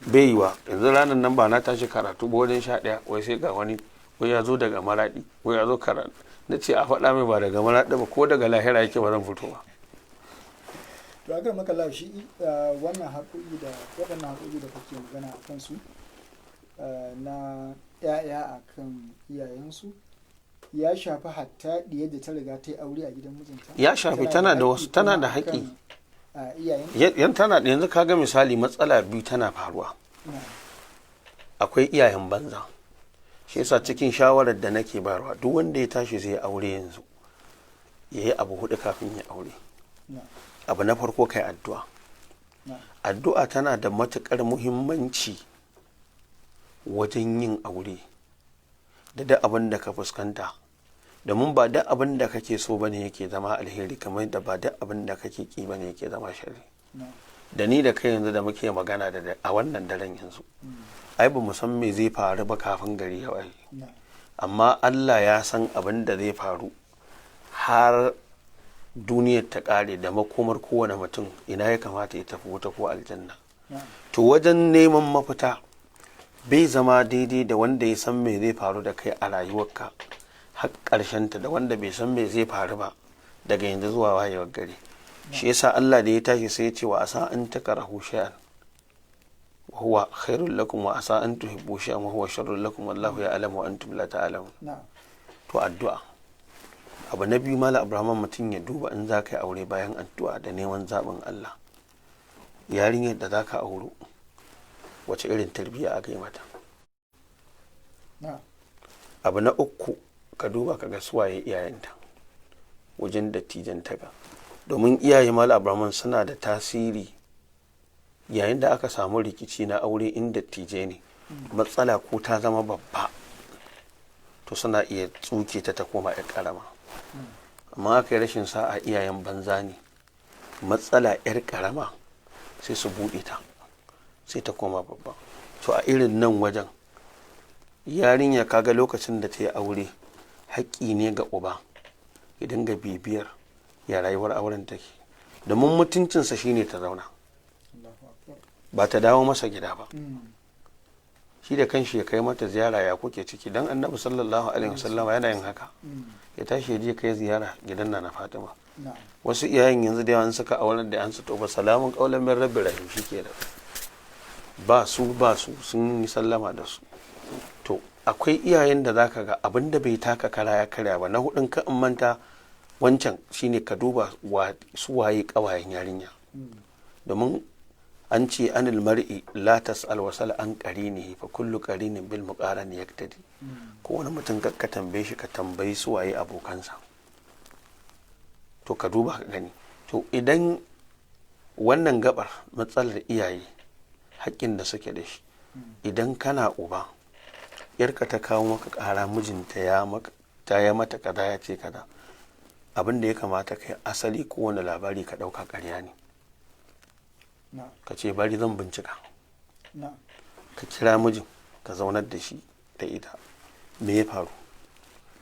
Bai yiwa. Yanzu ranar nan ba na tashi karatu ba wajen 11, wai sai ga wani wai ya zo daga Maraɗi, wai ya zo karatu. Na ce a faɗa mai ba daga Maraɗi ba, ko daga lahira yake ba zan fito ba. To a maka shi wannan haƙoƙi da waɗannan haƙoƙi da kake magana a kansu na 'ya'ya a kan iyayensu, ya shafi hatta ɗiyar da ta riga ta yi aure a gidan mijinta? Ya shafi, tana da wasu, tana da haƙƙi. Yan tana yanzu kaga misali matsala biyu tana faruwa. Akwai iyayen banza. Shi yasa cikin shawarar da nake bayarwa, duk wanda ya tashi zai aure yanzu, ya yi abu hudu kafin ya aure. Abu na farko, kai addu'a. Addu'a tana da matuƙar muhimmanci wajen yin aure da duk abin da ka fuskanta, domin ba duk abin da kake so bane yake zama alheri, kamar da ba duk abin da kake ki bane yake zama sharri. Da ni da kai yanzu da muke magana da a wannan daren yanzu, ai ba mu san me zai faru ba kafin gari ya waye. Amma Allah ya san abin da zai faru har duniyar ta kare, da makomar kowane mutum, ina ya kamata ya tafi, wuta ko aljanna. To wajen neman mafita bai zama daidai da wanda ya san me zai faru da kai a rayuwarka har ta, da wanda bai san me zai faru ba daga yanzu zuwa wayewar gari. Shi yasa Allah da ya tashi sai ya ce wa asa an takrahu shay'an wa huwa khairul lakum wa asa an tuhibbu shay'an wa huwa sharrul lakum wallahu ya'lamu wa antum la ta'lamun. To addu'a. Abu na biyu, Malam Abraham, mutum ya duba in za ka yi aure, bayan addu'a da neman zaɓin Allah, yarinyar da za ka auro, wace irin tarbiyya aka yi mata? Abu na uku, ka duba ka ga suwaye iyayenta wajen dattijantaka, domin iyaye, Malam Abraham, suna da tasiri yayin da aka samu rikici na aure. In dattijai ne, matsala ko ta zama babba, to suna iya tsuke ta ta koma 'yar karama. Amma aka yi rashin sa'a iyayen banza ne, matsala 'yar karama sai su buɗe ta. Sai ta koma babba. To a irin nan wajen, yarinya kaga lokacin da ta yi aure, haƙƙi ne ga uba ya dinga bibiyar ya rayuwar auren take, domin mutuncinsa shine ta zauna, Allahu akbar. Ba ta dawo masa gida ba. Shi da kanshi ya kai mata ziyara, ya kuke ciki? Dan Annabi sallallahu alaihi wasallama yana yin haka, ya tashi ya je kai ziyara gidan Nana Fatima. Wasu iyayen yanzu da yawan suka aurar da an su, to ba salamun qaulan min rabbir rahim, shikenan, ba su ba su, sun yi sallama da su. To akwai iyayen da zaka ga abin da bai taka kara ya karya ba. Na hudun, ka in manta wancan, shine ka duba wa su waye kawayen yarinya, domin an ce anil mar'i la tas'al wasal an qarinihi, fa kullu qarinin bil muqarani yaktadi. Kowane mutum ka tambaye shi, ka tambayi su waye abokansa. To ka duba ka gani. To idan wannan gabar matsalar iyaye, haƙƙin da suke da shi, idan kana uba, yarka ta kawo maka ƙara, mijinta ya maka ta ya mata kaza, ya ce kaza, abin da ya kamata kai, asali kowane labari ka ɗauka ƙarya ne. Ka ce bari zan bincika. Ka kira mijin, ka zaunar da shi da ita, me ya faru?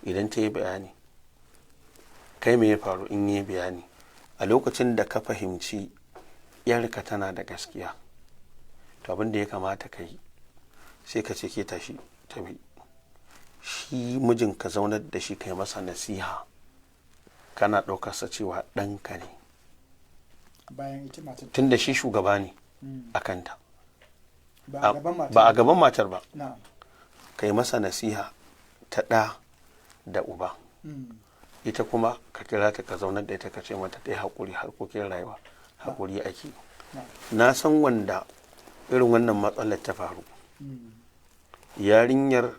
Idan ta yi bayani, kai me ya faru? In yi bayani, a lokacin da ka fahimci yarka tana da gaskiya, to abin da ya kamata ka yi, sai ka ce ke tashi tabi. Shi mijin ka zaunar da shi, kai masa nasiha, kana ɗaukarsa cewa ɗanka ne. Bayan ita matar Tun da shi shugaba ne a kanta. Ba a gaban matar. Ba a gaban matar ba. Kai masa nasiha ta ɗa da uba. Ita kuma ka kira ta, ka zaunar da ita, ka ce mata ta yi haƙuri, harkokin rayuwa haƙuri ake. Na san wanda irin wannan matsalar ta faru. Yarinyar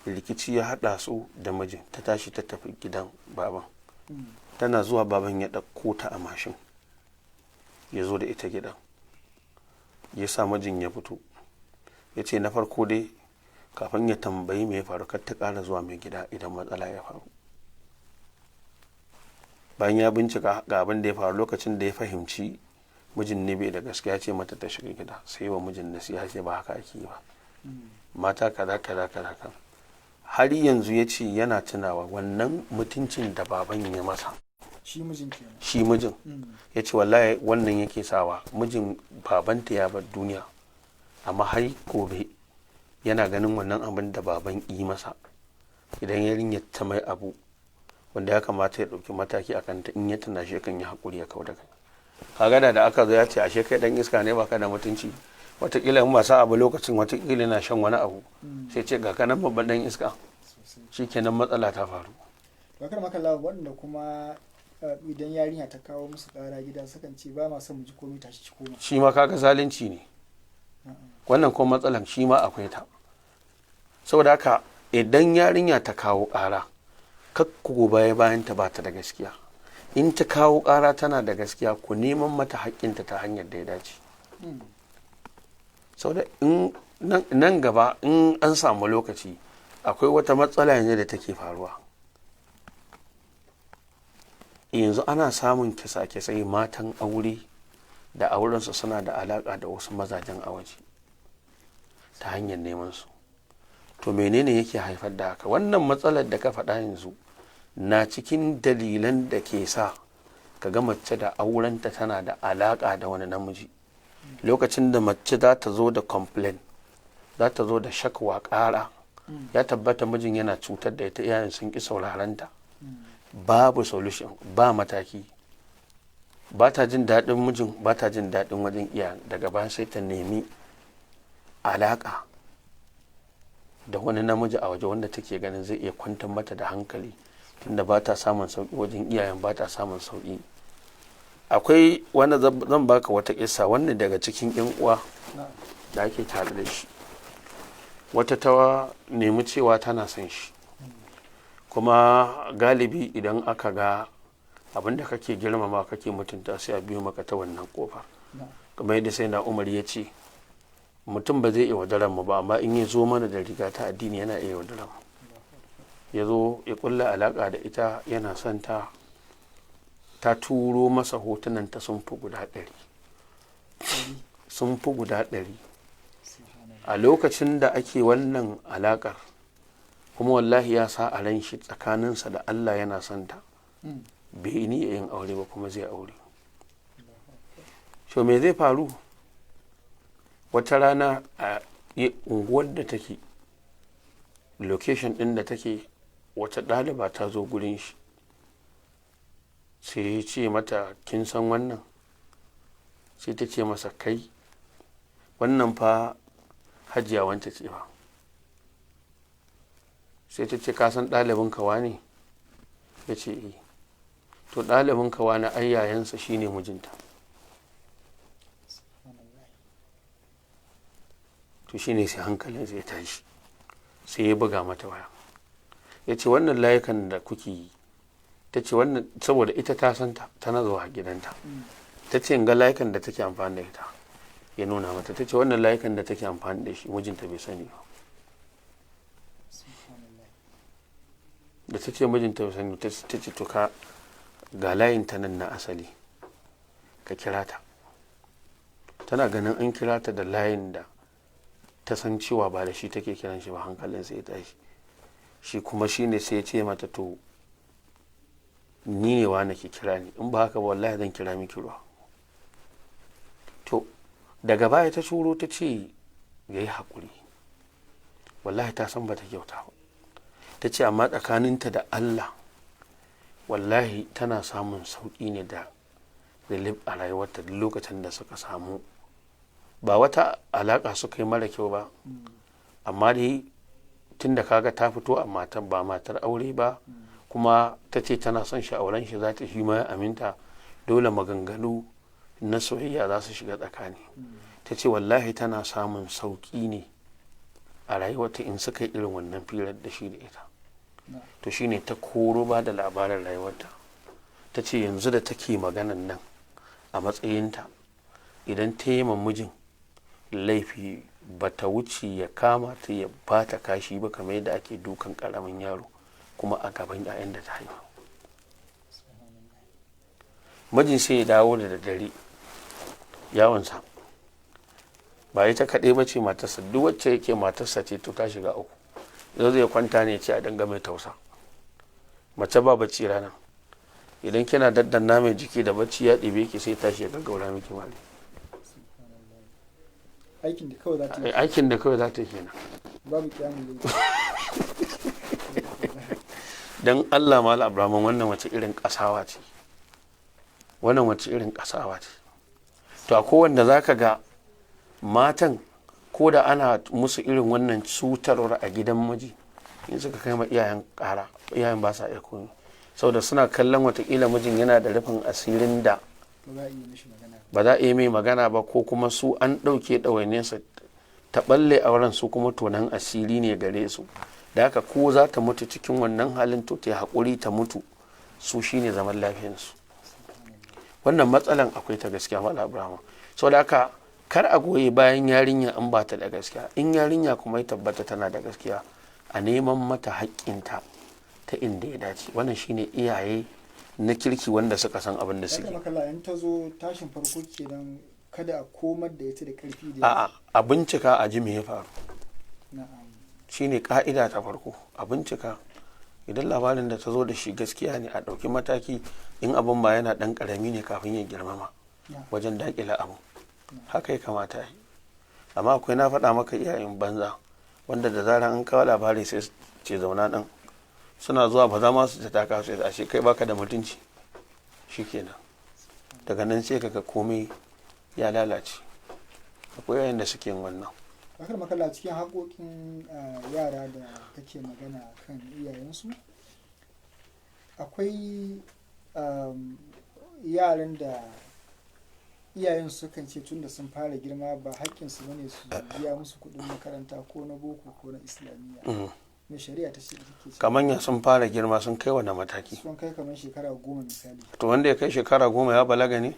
rikici ya haɗa su da mijin, ta tashi ta tafi gidan baban. Tana zuwa, baban ya ɗauko ta a mashin, ya zo da ita gidan, ya sa mijin ya fito, ya ce na farko dai, kafin ya tambayi me ya faru, kar ta ƙara zuwa mai gida idan matsala ya faru. Bayan ya bincika ga abin da ya faru, lokacin da ya fahimci mijin ne bai da gaskiya, ce mata ta shiga gida, sai wa mijin nasiha, ce ba haka ake yi ba, mata kaza kaza kaza kaza. Har yanzu ya ce yana tunawa wannan mutuncin da baban ya masa. Shi mijin kenan. Shi mijin. Ya ce wallahi wannan yake sawa mijin, babanta ya bar duniya, amma har gobe yana ganin wannan abin da baban yi masa, idan yarinyar ta mai abu wanda ya kamata ya ɗauki mataki a kanta, in ya tuna shi kan yi haƙuri ya kau da kai. Kaga da aka zo ya ce ashe kai dan iska ne, baka da mutunci, watakila in masu abu lokacin watakila na shan wani abu, sai ce ga kanan babban dan iska. Shikenan, matsala ta faru. To kar maka lawa, waɗanda kuma idan yarinya ta kawo musu ƙara gida, sukan ce ba ma son mu ji komai, tashi ki koma. Shi ma kaga zalunci ne. Wannan kuma matsalan shi ma akwai ta. Saboda haka idan yarinya ta kawo ƙara, kakku baya bayan ta ba ta da gaskiya. In ta kawo ƙara tana da gaskiya, ku neman mata haƙƙinta ta hanyar da ya dace. Saboda in nan gaba in an samu lokaci, akwai wata matsala yanzu da take faruwa. Yanzu ana samun kisa-kisai, matan aure da aurensu suna da alaƙa da wasu mazajen a waje ta hanyar neman su. To menene yake haifar da haka? Wannan matsalar da ka faɗa yanzu na cikin dalilan da ke sa ka ga mace da aurenta tana da alaƙa da wani namiji. Lokacin da mace za ta zo da complain, za ta zo da shakwa, ƙara, ya tabbata mijin yana cutar da ita, iyayen sun ƙi saurarenta, babu solution, ba mataki, ba ta jin daɗin mijin, ba ta jin daɗin wajen iyayen, daga baya sai ta nemi alaƙa da wani namiji a waje wanda take ganin zai iya kwantar mata da hankali, tunda ba ta samun sauƙi wajen iyayen, ba ta samun sauƙi. Akwai wanda zan baka wata kissa, wanda daga cikin yan uwa da ake tare da shi, wata ta nemi cewa tana son shi. Kuma galibi idan aka ga abin da kake girmama, kake mutunta, sai a biyo maka ta wannan ƙofa. Kamar yadda sai na Umar ya ce, mutum ba zai iya wadaran mu ba, amma in ya zo mana da riga ta addini, yana iya wadaran mu. Ya zo ya kulla alaka da ita, yana son ta. Ta turo masa hotunan ta sun fi guda 100, sun fi guda 100. A lokacin da ake wannan alakar, kuma wallahi ya sa a ran shi tsakaninsa da Allah yana son ta, bai ni yin aure ba, kuma zai aure. So me zai faru? Wata rana a unguwar da take, location ɗin da take, wata ɗaliba ta zo gurin shi, sai ya ce mata, "Kin san wannan?" Sai ta ce masa, "Kai, wannan fa Hajiya wance ce ba." Sai ta ce, "Ka san ɗalibin kawa ne?" Ya ce, "Eh." "To, ɗalibin kawa na ai yayansa shine mijinta." To shine sai hankalin sai ya tashi, sai ya buga mata waya, ya ce, "Wannan layukan da kuke yi," ta ce wannan saboda ita ta san ta, tana zuwa gidanta. Ta ce, "Ga layukan da take amfani da ita." Ya nuna mata. Ta ce, "Wannan layukan da take amfani da shi, mijinta bai sani ba." Da ta ce mijinta bai sani, ta ce, "To, ka ga layin ta nan na asali, ka kira ta." Tana ganin an kira ta da layin da ta san cewa ba da shi take kiran shi ba, hankalin sai ya tashi. Shi kuma shine sai ya ce mata, "To, ni ne wa nake kira ni? In ba haka ba, wallahi zan kira miki ruwa." To daga baya ta turo ta ce ya yi haƙuri, wallahi ta san ba ta kyauta ba. Ta ce amma tsakaninta da Allah, wallahi tana samun sauƙi ne da relief a rayuwarta duk lokacin da suka samu. Ba wata alaƙa suka yi mara kyau ba, amma dai tun da kaga ta fito a matar ba matar aure ba, kuma ta ce tana son shi, auren shi za ta, shi ma ya aminta, dole maganganu na soyayya za su shiga tsakani. Ta ce wallahi tana samun sauƙi ne a rayuwarta in suka yi irin wannan firar da shi da ita. To shine ta koro ba da labarin rayuwarta. Ta ce yanzu da take maganan nan a matsayinta, idan ta yi mijin laifi, ba ta wuce ya kama ta ya ba ta kashi ba, kamar yadda ake dukan karamin yaro, kuma a gaban 'ya'yan da ta haifa. Mijin sai ya dawo da daddare yawonsa, ba ita kaɗai ba ce matarsa, duk wacce yake matarsa ce, to ta shiga uku. Zai zai kwanta ne ce a dinga mai tausa. Mace ba bacci rana, idan kina daddanna mai jiki da bacci ya ɗibe ki, sai tashi ya gaggaura miki mali. Aikin da kawai za ta yi. Aikin da kawai za ta yi kenan. Babu kiyamun. Dan Allah, Malam Abraman, wannan wace irin kasawa ce? Wannan wace irin kasawa ce? To akwai wanda zaka ga matan, ko da ana musu irin wannan cutarwar a gidan miji, in suka kai ma iyayen kara, iyayen ba sa iya komai, saboda suna kallon watakila mijin yana da rufin asirin da ba za a iya mishi magana ba za a yi mai magana ba, ko kuma su an ɗauke ɗawainiyarsa ta ɓalle auren su, kuma tonan asiri ne gare su. Da haka ko za ta mutu cikin wannan halin, to ta yi haƙuri ta mutu, su shine zaman lafiyarsu. Wannan matsalan akwai ta gaskiya, Malam Abraham. Saboda haka kar a goyi bayan yarinya in ba ta da gaskiya. In yarinya kuma ya tabbata tana da gaskiya, a neman mata haƙƙinta ta inda ya dace. Wannan shine iyaye na kirki wanda suka san abin da ya suke. Makalla in ta zo tashin farko kenan, kada a komar da ita da karfi da A'a, a bincika a ji me ya faru. Shine ka'ida ta farko, a bincika. Idan labarin da ta zo da shi gaskiya ne, a ɗauki mataki in abin ba yana ɗan ƙarami ne kafin ya girmama wajen daƙila abu. Haka ya kamata yi. Amma akwai, na faɗa maka, iyayen banza wanda da zarar an kawo labari sai su ce zauna ɗin, suna zuwa ba za ma su ta taka su, ashe kai baka da mutunci. Shikenan, daga nan sai kaga komai ya lalace. Akwai yayin da suke yin wannan. Akar makalla, cikin haƙoƙin yara da kake magana kan iyayensu, akwai yaran da iyayen sukan ce tun da sun fara girma ba haƙƙinsu bane su biya musu kuɗin makaranta, ko na boko ko na islamiyya. Mai shari'a ta ce take ce? Kamar ya sun fara girma, sun kai wani mataki? Sun kai kamar shekara 10 misali. To wanda ya kai shekara 10 ya balaga ne?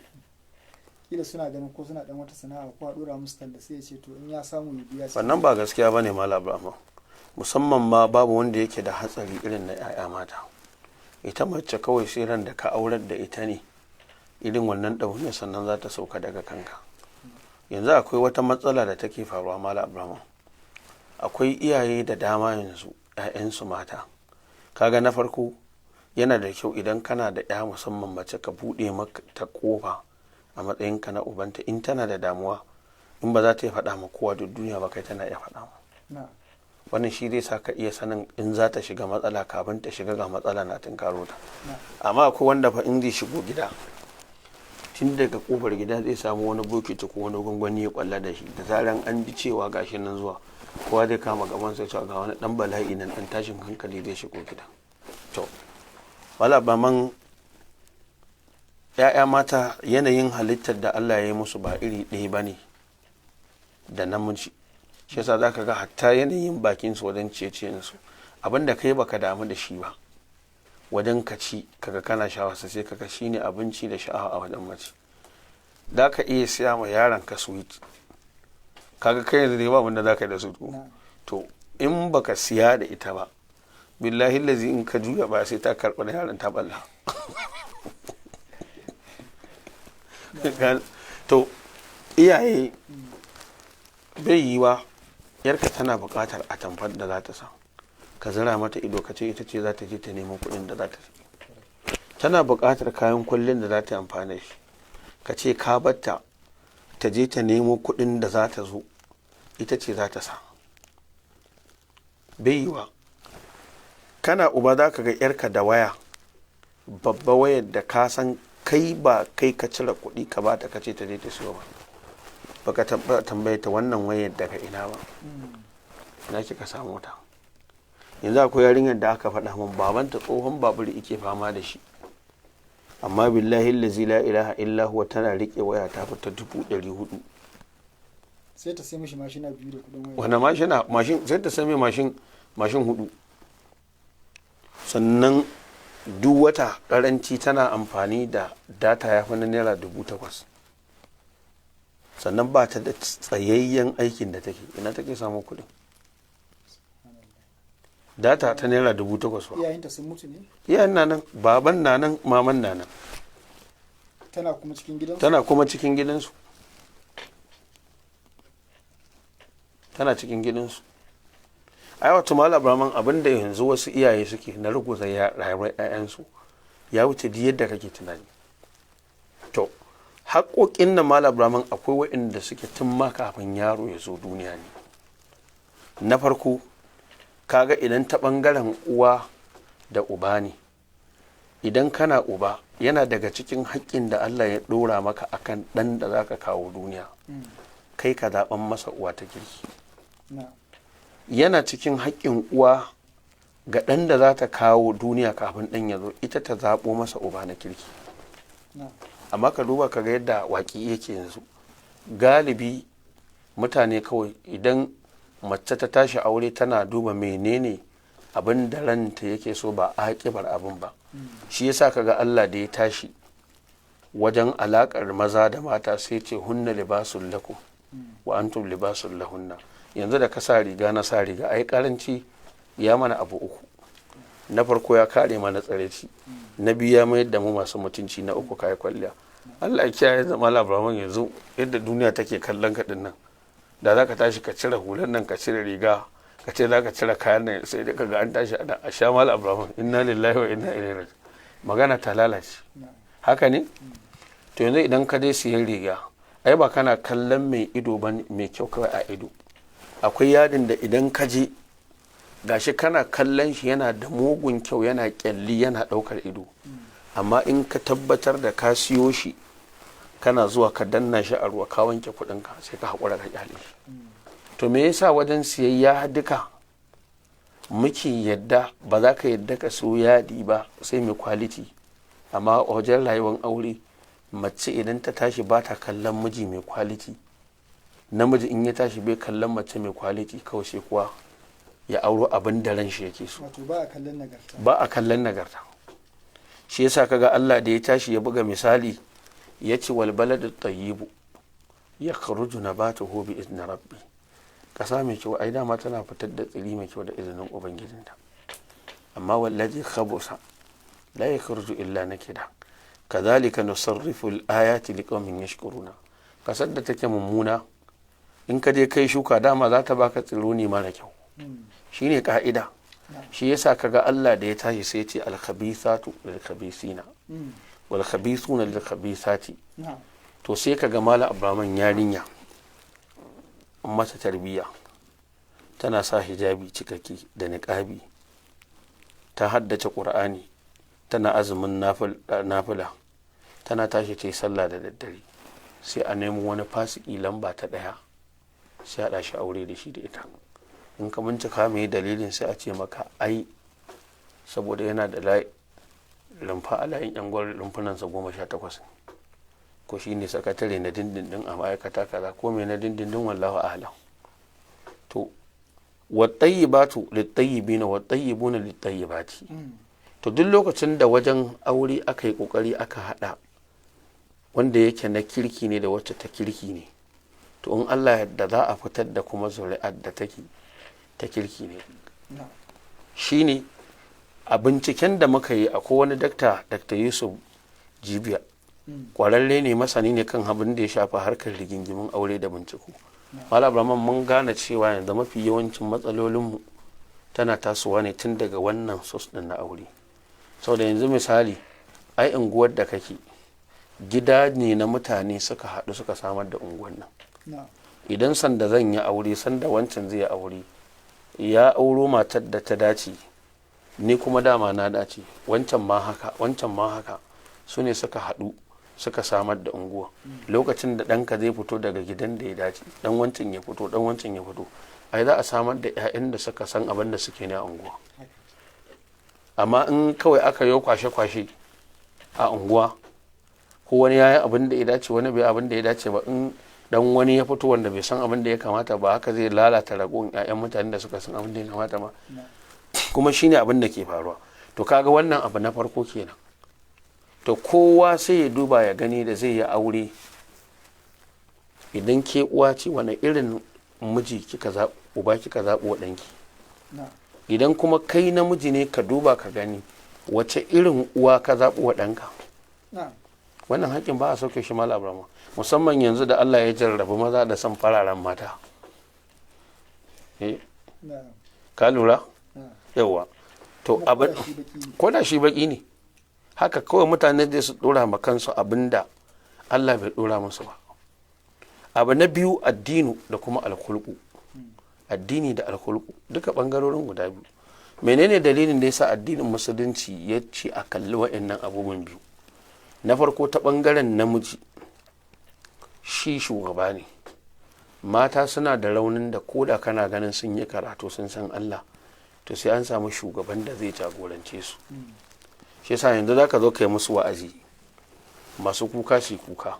Kila suna ganin ko suna dan wata sana'a ko a dora musu talla, sai ya ce to in ya samu ya biya su. Wannan ba gaskiya bane, Malam Abraham. Musamman ma babu wanda yake da hatsari irin na 'ya'ya mata. Ita mace kawai sai ran da ka aurar da ita ne irin wannan ɗawainiyar sannan za ta sauka daga kanka. Yanzu akwai wata matsala da take faruwa, Malam Abraham. Akwai iyaye da dama yanzu 'ya'yansu mata. Kaga na farko, yana da kyau idan kana da 'ya, musamman mace, ka buɗe mata kofa a matsayinka na ubanta. In tana da damuwa, in ba za ta yi faɗa ma kowa duk duniya ba, kai tana iya faɗa ma. Wannan shi zai sa ka iya sanin in za ta shiga matsala kafin ta shiga, ga matsala na tunkaro ta. Amma akwai wanda fa in zai shigo gida, tun daga kofar gida zai samu wani bokiti ko wani gwangwani ya kwalla da shi. Da zaran an ji cewa gashi nan zuwa, kowa zai kama gaban sai cewa ga wani dan bala'i nan, dan tashin hankali zai shigo gida. To wala ba man ya'ya mata, yanayin halittar da Allah ya yi musu ba iri ɗaya ba ne da namiji. Shi yasa za ka ga hatta yanayin bakin su wajen ciye-ciyen su, abinda kai baka damu da shi ba wajen ka ci, kaga kana sha'awa, sai kaga shine abinci da sha'awa a wajen mace. Da ka iya siya ma yaron ka sweet, kaga kai yanzu dai ba abin da za ka yi da su. To in baka siya da ita ba, billahi lazi in ka juya ba sai ta karɓi na yaron ta balla. To iyaye, bai yiwa yarka tana buƙatar atamfar da za ta sa, ka zira mata ido ka ce ita ce za ta je ta nemo kuɗin da za ta tana buƙatar kayan kwallin da za ta yi amfani da shi, ka ce ka batta ta je ta nemo kuɗin da za ta zo ita ce za ta sa. Bai yiwa. Kana uba za ka ga yarka da waya babba, wayar da ka san kai ba kai ka cire kuɗi ka ba ta ka ce ta je ta siyo ba, baka tambaye ta wannan wayar daga ina ba, ina kika samu ta. Yanzu akwai yarinyar da aka faɗa min babanta tsohon babur yake fama da shi, amma billahi allazi la ilaha illa huwa tana riƙe waya ta fita 400,000. Sai ta sai mishi mashina biyu da kuɗin waya. Wani mashina? Mashin sai ta sai mai mashin hudu. Sannan duk wata karanci tana amfani da data ya fi na naira 8,000. Sannan ba ta da tsayayyen aikin da take. Ina take samun kuɗin data ta naira 8,000 ba? Iyayenta sun mutu ne? Iyayen na nan, baban na nan, maman na nan. Tana kuma cikin gidansu? Tana kuma cikin gidansu, tana cikin gidansu. Ai wato Malam Abraman, abin da yanzu wasu iyaye suke na ruguza rayuwar 'ya'yansu ya wuce duk yadda kake tunani. To haƙoƙin nan, Malam Abraman, akwai waɗanda suke tun ma kafin yaro ya zo duniya ne. Na farko, kaga idan ta ɓangaren uwa da uba ne, idan kana uba, yana daga cikin haƙƙin da Allah ya ɗora maka akan ɗan da za ka kawo duniya, kai ka zaɓan masa uwa ta kirki. Yana cikin haƙƙin uwa ga ɗan da za ta kawo duniya, kafin ɗan ya zo, ita ta zaɓo masa uba na kirki. Amma ka duba ka ga yadda waƙi yake yanzu, galibi mutane kawai idan mace ta tashi aure tana duba menene abin da ranta yake so, ba aƙibar abin ba. Shi yasa kaga Allah da ya tashi wajen alaƙar maza da mata sai ce hunna libasul lakum wa antum libasul lahunna. Yanzu da ka sa riga na sa riga, ai karanci ya mana abu uku. Na farko, ya kare mana tsareci. Na biyu, ya mayar da mu masu mutunci. Na uku, kai kwalliya. Allah ya kiyaye zama labaran yanzu yadda duniya take kallon ka din nan, da za ka tashi ka cire hular nan, ka cire riga, ka ce za ka cire kayan nan, sai dai ka ga an tashi ana a sha Mal Abraham, inna lillahi wa inna ilaihi raji'un, magana ta lalace. Haka ne. To yanzu idan ka je siyan riga, ai ba kana kallon mai ido ba mai kyau kawai a ido. Akwai yadin da idan ka je gashi kana kallon shi yana da mugun kyau, yana kyalli, yana daukar ido, amma in ka tabbatar da ka siyo shi, kana zuwa ka danna shi a ruwa, ka wanke kuɗinka, sai ka haƙura ka kyale shi. To me yasa wajen siyayya duka muke yadda ba za ka yadda ka so yadi ba sai mai quality, amma a wajen rayuwar aure mace idan ta tashi ba ta kallon miji mai quality, namiji in ya tashi bai kallon mace mai quality, kawai sai kuwa ya auro abin da ran shi yake so? Wato ba a kallon nagarta. Ba a kallon nagarta. Shi yasa kaga Allah da ya tashi ya buga misali ya ce wal baladu tayyibu ya kharuju nabatuhu bi izni rabbi. Kasa mai kyau ai dama tana fitar da tsiri mai kyau da izinin ubangijinta, amma wallazi khabusa la yakhruju illa nakida kadhalika nusarrifu al-ayati liqaumin yashkuruna. Kasar da take mummuna In ka je kai shuka, dama za ta baka tsiro ne mara kyau. Shine ka'ida. Shi yasa kaga Allah da ya tashi sai ya ce al-khabithatu lil-khabithina wal khabithuna lil-khabithati. To sai kaga Malam Abraman, yarinya an mata tarbiyya, tana sa hijabi cikakke da niqabi, ta haddace Qur'ani, tana azumin nafila, tana tashi ta yi sallah da daddare, sai a nemo wani fasiki lamba ta ɗaya, sai a shi aure da shi da ita. In ka bincika mai dalilin, sai a ce maka ai saboda yana da rumfa a layin yan gwar, rumfunansa 18, ko shi ne sakatare na dindindin a ma'aikata kaza, ko mai na dindindin, wallahu a'lam. To, wattayyibatu littayyibina wattayyibuna littayyibati. To, duk lokacin da wajen aure aka yi kokari aka hada wanda yake na kirki ne da wacce ta kirki ne, to in Allah yadda za a fitar da kuma zuri'ar da take ta kirki ne. Shine a binciken da muka yi, akwai wani dakta, Dr. Yusuf Jibiya, kwararre ne, masani ne kan abin da ya shafi harkar rigingimin aure da binciko. Malam Abraman, mun gane cewa yanzu mafi yawancin matsalolinmu tana tasowa ne tun daga wannan source din na aure. Saboda yanzu misali, ai unguwar da kake, gida ne na mutane suka haɗu suka samar da unguwar nan. Idan sanda zan yi aure, sanda wancan zai yi aure, ya auro matar da ta dace, ni kuma dama na dace, wancan ma haka, wancan ma haka, su ne suka haɗu suka samar da unguwa. Lokacin da ɗanka zai fito daga gidan da ya dace, ɗan wancan ya fito, ɗan wancan ya fito, ai za a samar da 'ya'yan da suka san abin da suke ne a unguwa. Amma in kawai aka yi kwashe-kwashe a unguwa, ko wani ya yi abin da ya dace, wani bai abin da ya dace ba, in dan wani ya fito wanda bai san abin da ya kamata ba, haka zai lalata ragon 'ya'yan mutanen da suka san abin da ya kamata ba. Kuma shine abin da ke faruwa. To, kaga wannan abu na farko kenan. To, kowa sai ya duba ya gani da zai yi aure, idan ke uwa ce, wani irin miji kika zaɓi, uba kika zaɓi wa ɗanki? Idan kuma kai namiji ne, ka duba ka gani wace irin uwa ka zaɓi wa ɗanka. Wannan haƙƙin ba a sauke shi, Malam Abrama, musamman yanzu da Allah ya jarrabi maza da son fararen mata. Ka lura? Yawa, to abin ko da shi baki ne, haka kawai mutane zai su dora ma kansu abinda Allah bai dora musu ba. Abu na biyu, addinu da kuma alkhulqu. Addini da alkhulqu, duka bangarorin guda biyu. Menene dalilin da yasa addinin Musulunci ya ce a kalli wa'annan abubuwan biyu? Na farko, ta bangaren namiji, shi shugaba ne. Mata suna da raunin da koda kana ganin sun yi karatu, sun san Allah, to sai an samu shugaban da zai jagorance su. Shi yasa yanzu za ka zo ka yi musu wa'azi, masu kuka su kuka,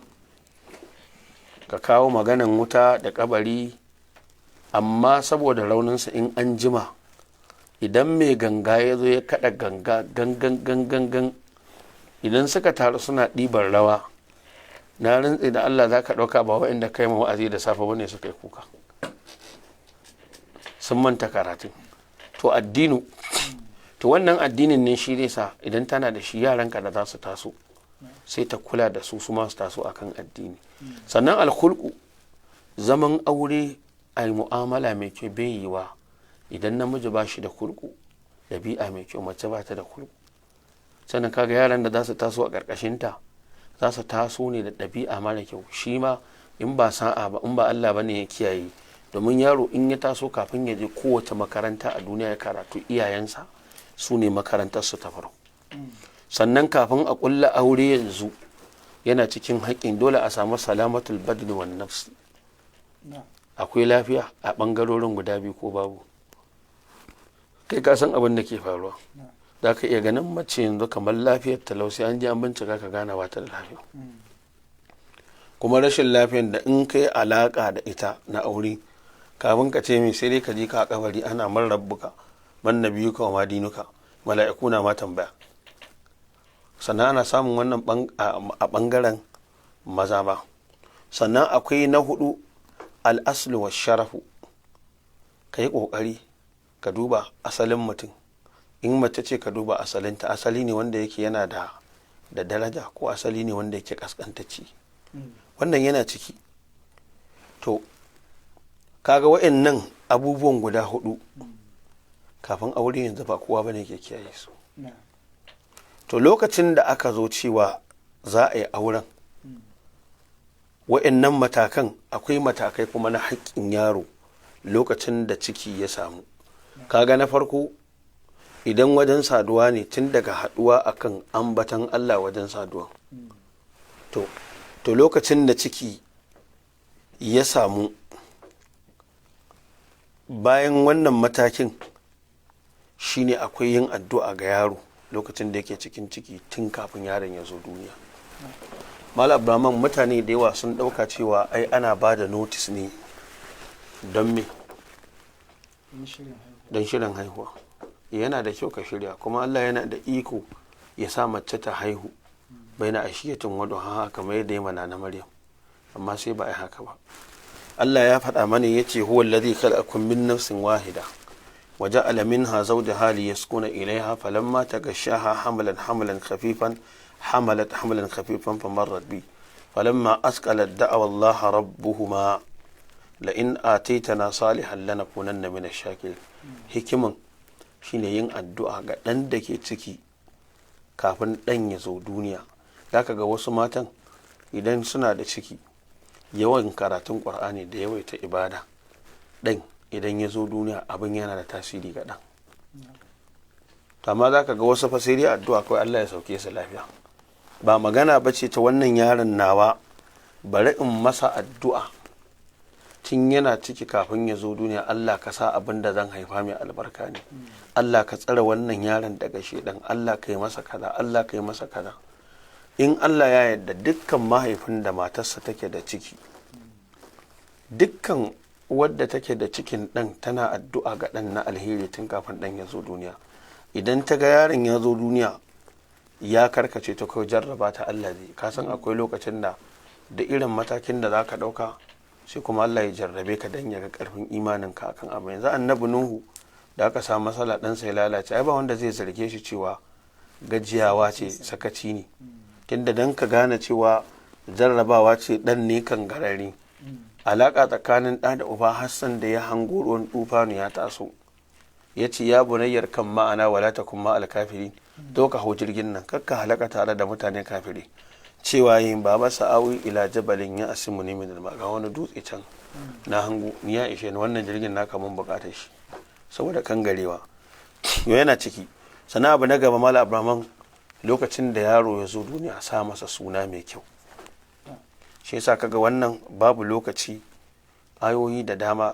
ka kawo maganan wuta da kabari, amma saboda rauninsa, in an jima, idan mai ganga ya zo ya kada ganga gangan gangan gan, idan suka taru suna ɗiban rawa, na rantse da Allah za ka ɗauka ba waɗanda kai ma wa'azi da safe bane suka yi kuka, sun manta karatun. To, addinu, to wannan addinin ne shi zai sa idan tana da shi, yaranka da za su taso, sai ta kula da su, su ma su taso akan addini. Sannan alkhulqu, zaman aure a yi mu'amala mai kyau bai yiwa idan namiji ba shi da kulku, ɗabi'a mai kyau, mace ba ta da kulku. Sannan kaga yaran da za su taso a ƙarƙashinta za su taso ne da ɗabi'a mara kyau. Shi ma in ba sa'a ba, in ba Allah bane ya kiyaye, domin yaro in ya taso, kafin ya je kowace makaranta a duniya ya karatu, iyayensa su ne makarantarsu ta farko. Sannan kafin a ƙulla aure yanzu, yana cikin haƙƙin dole a samu salamatul badni wan nafs. Akwai lafiya a ɓangarorin guda biyu ko babu? Kai ka san abin da ke faruwa. Za ka iya ganin mace yanzu kamar lafiyar talau, sai an je an bincika ka gane ba ta da lafiya. Kuma rashin lafiyar da in kai alaka da ita na aure, kafin ka ce mai sai dai ka je ka kabari ana man rabbuka, man nabiyuka, wa madinuka, mala'iku na ma tambaya. Sannan ana samun wannan a bangaren maza ba. Sannan akwai na hudu, al'aslu wa sharafu. Ka yi kokari ka duba asalin mutum. In mace ce, ka duba asalinta, asali ne wanda yake yana da daraja, ko asali ne wanda yake kaskantacce. Wannan yana ciki. To, Kaga wa'annan abubuwan guda hudu kafin aure yanzu ba kowa bane ke kiyaye su. To lokacin da aka zo cewa za a yi auren, wa'annan matakan, akwai matakai kuma na haƙƙin yaro lokacin da ciki ya samu. Kaga na farko, idan wajen saduwa ne, tun daga haɗuwa akan ambatan Allah wajen saduwa. To lokacin da ciki ya samu, bayan wannan matakin shine akwai yin addu'a ga yaro lokacin da yake cikin ciki, tun kafin yaron ya zo duniya. Malam Abraman, mutane da yawa sun ɗauka cewa ai ana ba da notice ne don me? Don shirin haihuwa. Yana da kyau ka shirya, kuma Allah yana da iko ya sa mace ta haihu baina ashiyatin wa duhaha, kamar yadda ya mana na Maryam, amma sai ba a yi haka ba. Allah ya faɗa mana, ya ce: "Huwa alladhi khalaqakum min nafsin wahida wa ja'ala minha zawjaha liyaskuna ilayha, falamma taghashaha hamalan khafifan hamalat hamlan khafifan famarrat bi, falamma asqalat da'aw Allah rabbuhuma la in ataitana salihan lanakunanna min ash-shakirin." Hikiman shine yin addu'a ga ɗan da ke ciki kafin ɗan ya zo duniya. Zaka ga wasu matan idan suna da ciki, yawan karatun Ƙur'ani da yawaita ibada, ɗan idan ya zo duniya abin yana da tasiri ga ɗan. Amma za ka ga wasu fa sai dai addu'a kawai, Allah ya sauke su lafiya. Ba magana ba ce ta wannan yaron nawa, bari in masa addu'a tun yana ciki kafin ya zo duniya, Allah ka sa abin da zan haifa mai albarka ne, Allah ka tsare wannan yaron daga shedan, Allah ka yi masa kaza, Allah ka yi masa kaza. In Allah ya yarda, dukkan mahaifin da matarsa take da ciki, dukkan wadda take da cikin ɗan, tana addu'a ga ɗan na alheri tun kafin ɗan ya zo duniya, idan ta ga yaron ya zo duniya ya karkace, ta kawai jarraba ta Allah zai. Ka san akwai lokacin da da irin matakin da zaka ɗauka, sai kuma Allah ya jarrabe ka dan ya ga karfin imanin ka akan abu. Yanzu Annabi Nuhu da aka samu matsala ɗansa ya lalace, ai ba wanda zai zarge shi cewa gajiyawa ce, sakaci ne. Tunda dan ka gane cewa jarrabawa ce, ɗan ne kan garari. Alaka tsakanin ɗa da uba, Hassan da ya hango ruwan tufanu ya taso, ya ce: "Ya bunayyar kan ma'ana wala takun ma alkafiri, to ka hau jirgin nan, kakka halaka tare da mutane kafiri." Cewa yin baba, "Sa'awi ila jabalin ya asimu ne min alma, ga wani dutse can na hango, ni ya ishe ni, wannan jirgin naka mun bukatar shi." Saboda kangarewa yo yana ciki. Sana abu na gaba, Malam Abraman, lokacin da yaro ya zo duniya, sa masa suna mai kyau. Shi yasa kaga wannan babu lokaci, ayoyi da dama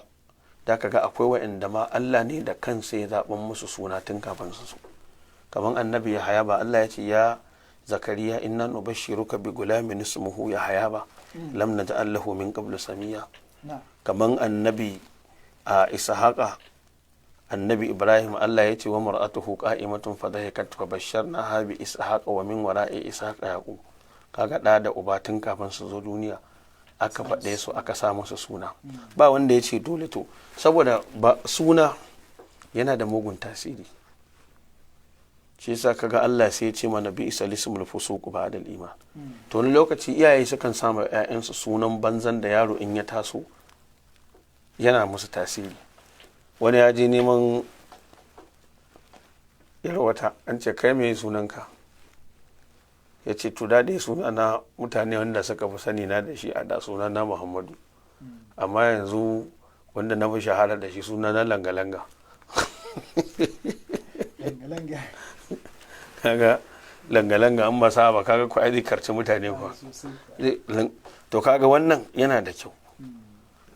da kaga akwai wa'anda ma Allah ne da kansa ya zaɓan musu suna tun kafin su so, kamar Annabi Yahaya. Ba Allah ya ce: "Ya Zakariya, inna nubashshiruka bi gulamin ismuhu Yahaya ba, lam naj'al lahu min qablu samiya." Kamar Annabi a Ishaqa, Annabi Ibrahim, Allah ya ce: "Wa mar'atuhu qa'imatun fa dhahikat fa basharnaha bi Ishaqa wa min wara'i Ishaqa Yaqub." Kaga da da uba tun kafin su zo duniya aka faɗe su, aka sa musu suna. Ba wanda ya ce dole. To saboda ba suna yana da mugun tasiri, shi yasa kaga Allah sai ya ce mana: "Bi isa lismul fusuq ba'da iman." To wani lokaci iyaye sukan sa ma ƴaƴansu sunan banzan da yaro in ya taso yana musu tasiri. Wani ya je neman yar wata, an ce: "Kai, me sunanka?" Ya ce: "To da dai suna na mutane wanda suka fi sani na da shi a da, suna na Muhammadu, amma yanzu wanda na fi shahara da shi, suna na Langa-Langa." Langa-langa. Kaga langa-langa an ba sa ba, kaga ko ai zai karci mutane kuwa. Sosai kuwa. To kaga wannan yana da kyau.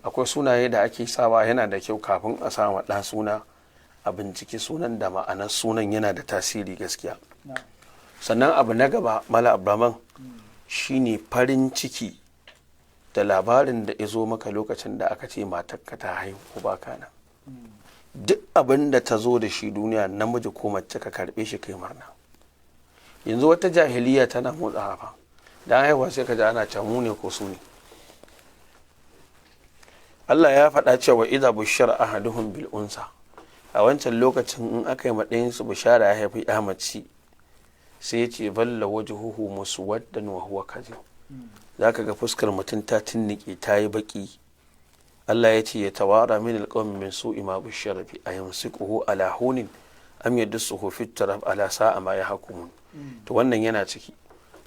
Akwai sunaye da ake sawa, yana da kyau kafin a sa wa ɗa suna a binciki sunan da ma'anar sunan, yana da tasiri gaskiya. Sannan abu na gaba, Malam Abraman, shine farin ciki da labarin da ya zo maka lokacin da aka ce matarka ta haihu ko baka nan. Duk abin da ta zo da shi duniya, namiji ko mace, ka karbe shi kai murna. Yanzu wata jahiliya tana motsa fa, da haihuwa sai ka ji ana camu ne ko su ne. Allah ya faɗa cewa: "Idza bushara ahaduhum bil unsa." A wancan lokacin in aka yi ma ɗayan su bishara ya haifi ya mace, sai ya ce: "Dhalla wajhuhu muswaddan wa huwa kazim." Zaka ga fuskar mutum ta tinnike, ta yi baki. Allah ya ce ya tawara min alqawmi min su'i ma bushira bi ayamsikuhu ala hunin am yadussuhu fit tarab ala sa'a ma yahkumun. To wannan yana ciki.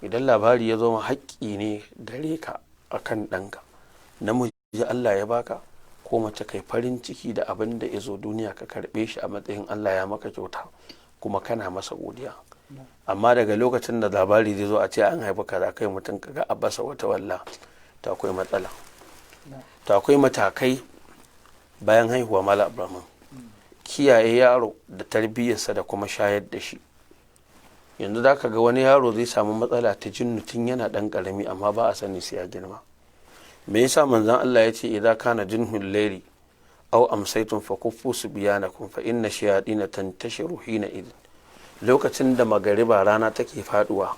Idan labari ya zo ma, haƙƙi ne gare ka akan ɗanka namiji Allah ya baka ko mace, kai farin ciki da abin da ya zo duniya, ka karɓe shi a matsayin Allah ya maka kyauta kuma kana masa godiya. Amma daga lokacin da labari zai zo a ce an haifi kaza, kai mutum kaga abasa wata walla, ta akwai matsala. Ta akwai matakai bayan haihuwa, Malam Abraham, kiyaye yaro da tarbiyyarsa da kuma shayar da shi. Yanzu za ka ga wani yaro zai samu matsala ta jinnu tun yana ɗan ƙarami, amma ba a sani sai ya girma. Me yasa manzon Allah ya ce idza kana junhul layli aw amsaytum fa kuffu subyanakum fa inna shayatin tantashiru hina idin? Lokacin da magariba rana take faduwa,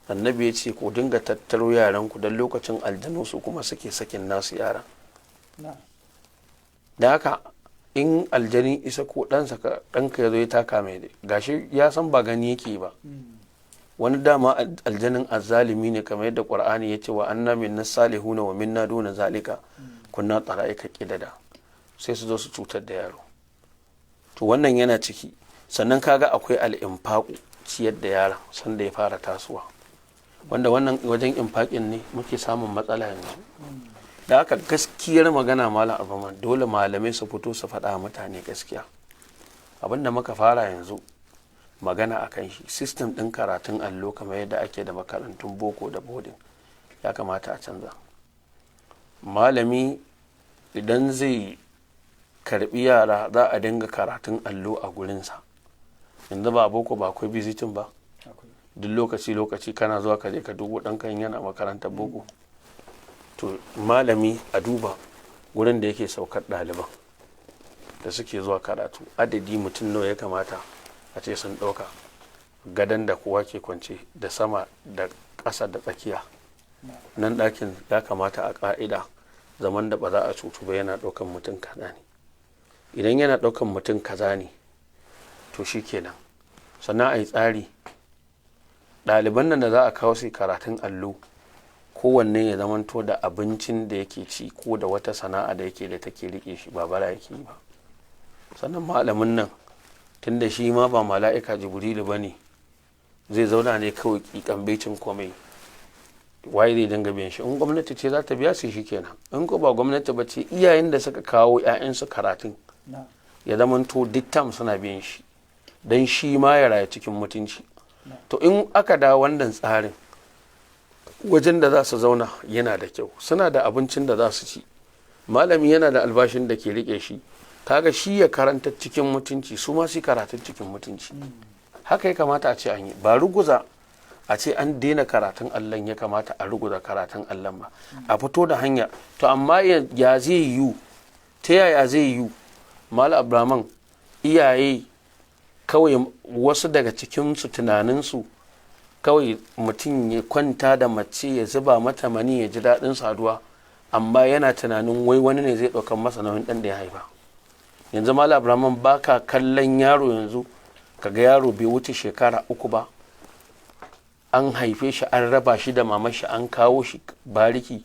Annabi ya ce ku dinga tattaro yaran ku, don lokacin aljanu su kuma suke sakin nasu yaran. Da haka in aljani isa ko ɗansa, ɗanka ya zo ya taka mai, gashi ya san ba gani yake ba. Wani dama aljanin azzalimi ne, kamar yadda Qur'ani ya ce wa anna minna salihuna wa minna duna zalika kunna tara'ika qidada, sai su zo su cutar da yaro. To wannan yana ciki. Sannan kaga akwai al'infaku, ciyar da yaron sanda ya fara tasowa, wanda wannan wajen infaƙin ne muke samun matsala yanzu. Da haka gaskiyar magana, Malam Abraman, dole malamai su fito su faɗa mutane gaskiya. Abinda muka fara yanzu magana a kan shi, system ɗin karatun allo kamar yadda ake da makarantun boko da boarding, ya kamata a canza. Malami idan zai karbi yara za a dinga karatun allo a gurinsa. Yanzu ba boko ba akwai visiting ba? Duk lokaci lokaci kana zuwa ka je ka dubo ɗanka yana makarantar boko. To malami a duba wurin da yake saukar ɗaliban da suke zuwa karatu, adadi mutum nawa ya kamata a ce sun ɗauka, gadon da kowa ke kwance da sama da ƙasa da tsakiya. Nan ɗakin ya kamata a ƙa'ida zaman da ba za a cutu ba yana ɗaukan mutum kaza ne. Idan yana ɗaukan mutum kaza ne, to shi kenan. Sannan a yi tsari, ɗaliban nan da za a kawo su karatun allo, kowanne ya zamanto da abincin da yake ci ko da wata sana'a da yake da take rike shi, ba bara yake yi ba. Sannan malamin nan, tunda shi ma ba mala'ika Jibrilu ba ne, zai zauna ne kawai kikan becin komai, waye zai dinga biyan shi? In gwamnati ce za ta biya su, shi kenan. In ko ba gwamnati ba ce, iyayen da suka kawo 'ya'yansu karatun ya zamanto duk term suna biyan shi, don shi ma ya rayu cikin mutunci. To in aka dawo wannan tsarin, wajen da za su zauna yana da kyau, suna da abincin da za su ci, malami yana da albashin da ke rike shi, kaga shi ya karanta cikin mutunci, su ma su karatun cikin mutunci. Haka ya kamata a ce an yi, ba ruguza a ce an daina karatun allon ya kamata a ruguza karatun allon ba, a fito da hanya. To amma ya zai yiwu? Ta yaya zai yiwu, Malam Abraman? Iyaye kawai wasu daga cikinsu tunaninsu kawai mutum ya kwanta da mace, ya zuba mata mani, ya ji daɗin saduwa, amma yana tunanin wai wani ne zai ɗaukar masa nauyin ɗan da ya haifa. Yanzu, Malam Abraman, baka kallon yaro yanzu kaga yaro bai wuce shekara 3 ba, an haife shi, an raba shi da mamar shi, an kawo shi bariki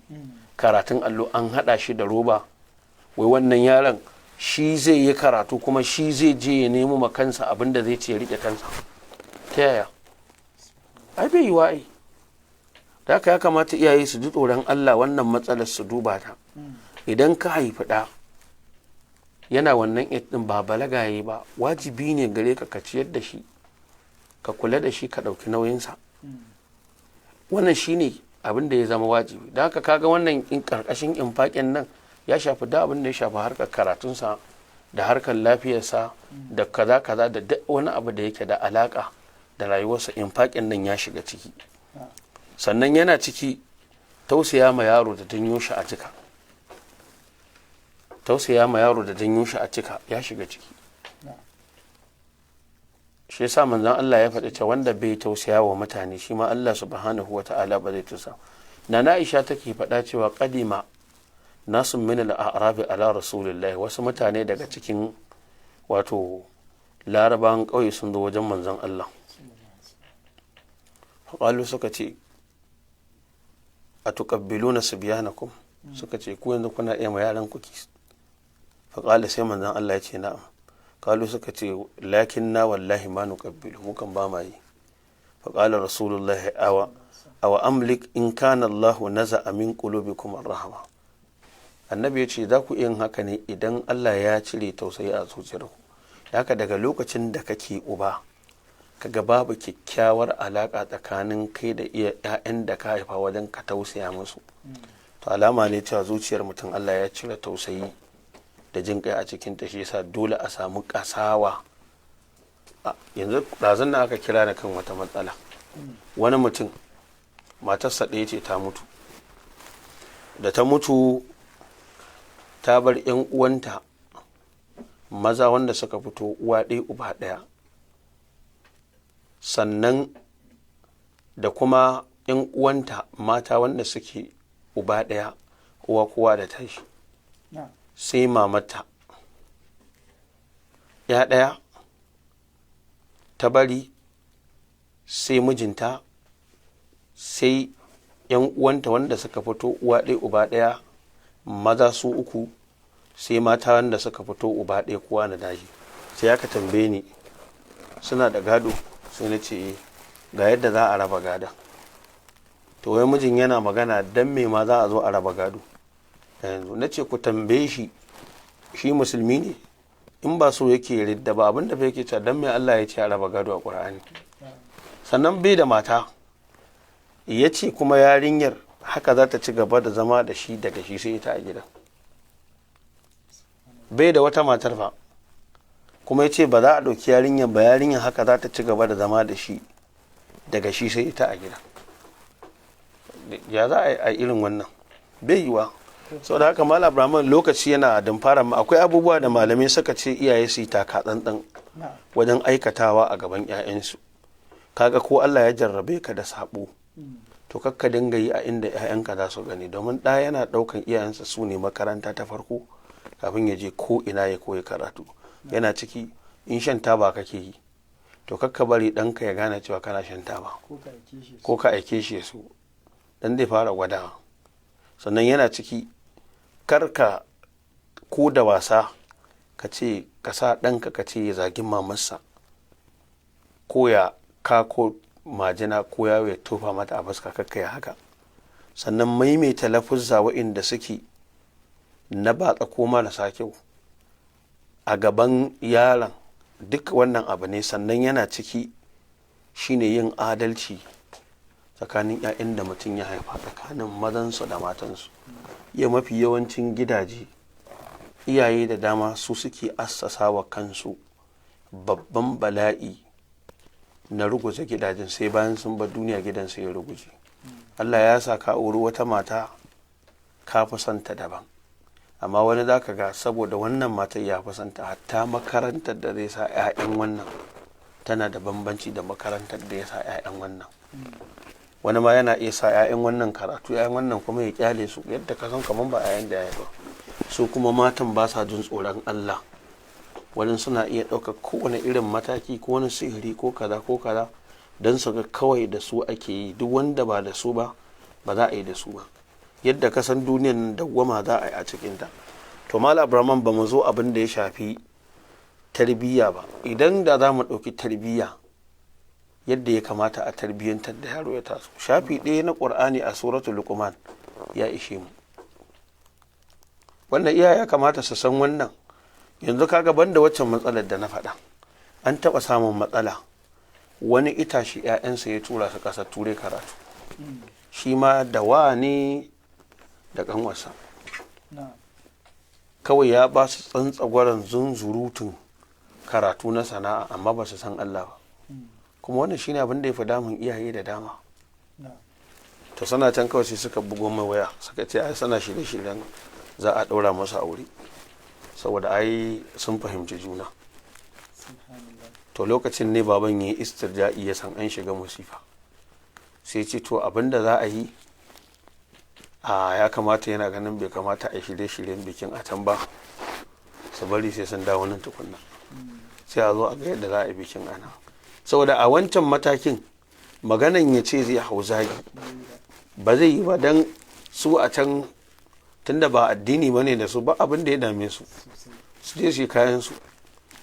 karatun allo, an haɗa shi da roba, wai wannan yaron shi zai yi karatu kuma shi zai je ya nemo ma kansa abin da zai ce ya rike kansa? Ta yaya? Ai bai yi wa ai. Da haka ya kamata iyaye su ji tsoron Allah, wannan matsalar su duba ta. Idan ka haifi ɗa yana wannan age ɗin, ba balaga yayi ba, wajibi ne gare ka ka ciyar da shi, ka kula da shi, ka ɗauki nauyinsa. Wannan shine abin da ya zama wajibi. Da haka kaga wannan in karkashin infaƙin nan ya shafi da abin da ya shafi harkar karatunsa da harkar lafiyarsa da kaza kaza da duk wani abu da yake da alaka da rayuwarsa, infaƙin nan ya shiga ciki. Sannan yana ciki tausaya ma yaro da janyo shi a jika. Tausaya ma yaro da janyo shi a cika ya shiga ciki. Shi yasa Manzon Allah ya faɗi cewa wanda bai tausaya wa mutane, shi ma Allah Subhanahu wata'ala ba zai tausa. Nana Aisha take faɗa cewa qadima nasun min al-a'rabi ala Rasulillahi, wasu mutane daga cikin wato Larabawan ƙauye sun zo wajen Manzon Allah. Faƙalu, suka ce, a tuqabbiluna sibyanakum? Suka ce, ku yanzu kuna iya ma yaran ku kiss? Faƙala, sai manzon Allah ya ce, na'am. Kalu, suka ce, lakin na wallahi ma nuqabbilu, mu kan ba ma yi. Faƙala rasulullahi, awa amlik in kana Allah naza'a min qulubikum ar-rahma. Annabi ya ce, za ku yin haka ne idan Allah ya cire tausayi a zuciyarku. Haka daga lokacin da kake uba, kaga babu kyakkyawar alaka tsakanin kai da iya 'ya'yan da ka haifa wajen ka tausaya musu, to alama ne cewa zuciyar mutum Allah ya cire tausayi da jin kai a cikin ta. Shi yasa dole a samu kasawa. Yanzu ɗazun na aka kira ni kan wata matsala. Wani mutum, matarsa ɗaya ce, ta mutu. Da ta mutu, ta bar 'yan uwanta maza wanda suka fito uwa ɗaya uba ɗaya, sannan da kuma 'yan uwanta mata wanda suke uba ɗaya uwa kowa da tashi. Sai mamata ya ɗaya ta bari, sai mijinta, sai 'yan uwanta wanda suka fito uwa ɗaya uba ɗaya maza su uku, sai mata wanda suka fito uba ɗaya kowa na daji. Sai aka tambaye ni, suna da gado? Sai na ce, ga yadda za a raba gadon. To wai mijin yana magana, dan me ma za a zo a raba gado yanzu? Na ce, ku tambaye shi, shi musulmi ne? In ba so yake ridda ba, abin da fa yake cewa, dan me Allah ya ce a raba gado a Qur'ani? Sannan bai da mata, ya ce kuma yarinyar haka za ta ci gaba da zama da shi, daga shi sai ita a gidan. Bai da wata matar fa, kuma ya ce ba za a ɗauki yarinyar ba, yarinyar haka za ta ci gaba da zama da shi, daga shi sai ita a gidan. Ya za a yi irin wannan? Bai yiwa. Sau da haka, Malam Abraham, lokaci yana fara. Akwai abubuwa da malamai suka ce iyaye su yi taka tsantsan wajen aikatawa a gaban 'ya'yansu. Kaga ko Allah ya jarrabe ka da sabo, to kakka dinga yi a inda 'ya'yanka za su gani, domin ɗa yana ɗaukan iyayensa su ne makaranta ta farko kafin ya je ko ina ya koyi karatu. Yana ciki, in shan taba kake yi, to kakka bari ɗanka ya gane cewa kana shan taba. Ko ka aike shi. Ko ka aike shi su dan zai fara gwadawa. Sannan yana ciki, karka ko da wasa ka ce ka sa ɗanka ka ce ya zagi mamarsa, ko ya kako majina ko yawo ya tofa mata a fuska, kakka ya haka. Sannan maimaita lafuzza wa'inda suke na batsa ko marasa kyau a gaban yaron, duk wannan abu ne. Sannan yana ciki shine yin adalci tsakanin 'ya'yan da mutum ya haifa, tsakanin mazansu da matansu. Iya mafi yawancin gidaje, iyaye da dama su suke assasa wa kansu babban bala'i na ruguza gidajen, sai bayan sun bar duniya gidan sai ya ruguje. Allah ya sa ka auri wata mata ka fi santa daban, amma wani za ka ga saboda wannan matar ya fi santa, hatta makarantar da zai sa 'ya'yan wannan tana da bambanci da makarantar da ya sa 'ya'yan wannan. Wani ma yana iya sa 'ya'yan wannan karatu, 'ya'yan wannan kuma ya kyale su yadda ka san kaman ba 'ya'yan da ya ba. Su kuma matan ba sa jin tsoron Allah, wani suna iya ɗaukar kowane irin mataki, ko wani sihiri, ko kaza ko kaza, don su ga kawai da su ake yi, duk wanda ba da su ba, ba za a yi da su ba. Yadda ka san duniyan dawwama za a yi a cikinta. To Malam Abraman, ba mu zo abin da ya shafi tarbiyya ba. Idan da za mu ɗauki tarbiyya yadda ya kamata a tarbiyyantar da yaro ya taso, shafi ɗaya na Ƙur'ani a Suratul Luqman ya ishe mu. Wannan iyaye ya kamata su san wannan. Yanzu kaga, banda waccan matsalar da na faɗa, an taɓa samun matsala, wani itashi 'ya'yansa ya tura su ƙasar Turai karatu, shi ma da wa ne da ƙanwarsa. Kawai ya ba su tsantsagwaron zunzurutun karatu na sana'a, amma ba su san Allah ba. Kuma wannan shine abin da ya fi damun iyaye da dama. To sana can kawai sai suka bugo mai waya, suka ce ai sana shirye-shiryen za a ɗaura masa aure, saboda ai sun fahimci juna. To lokacin ne baban ya yi istirja'i, ya san an shiga musifa. Sai ce, to abin da za a yi, a ya kamata, yana ganin bai kamata a shirye-shiryen bikin a can ba, su bari sai sun dawo nan tukunna, sai a zo a ga yadda za a yi bikin ana. Saboda a wancan matakin, maganan ya ce zai hau zagi ba zai yi ba, don su a can Tunda ba addini bane da su, ba abin da ya dame su, su je su yi kayan su.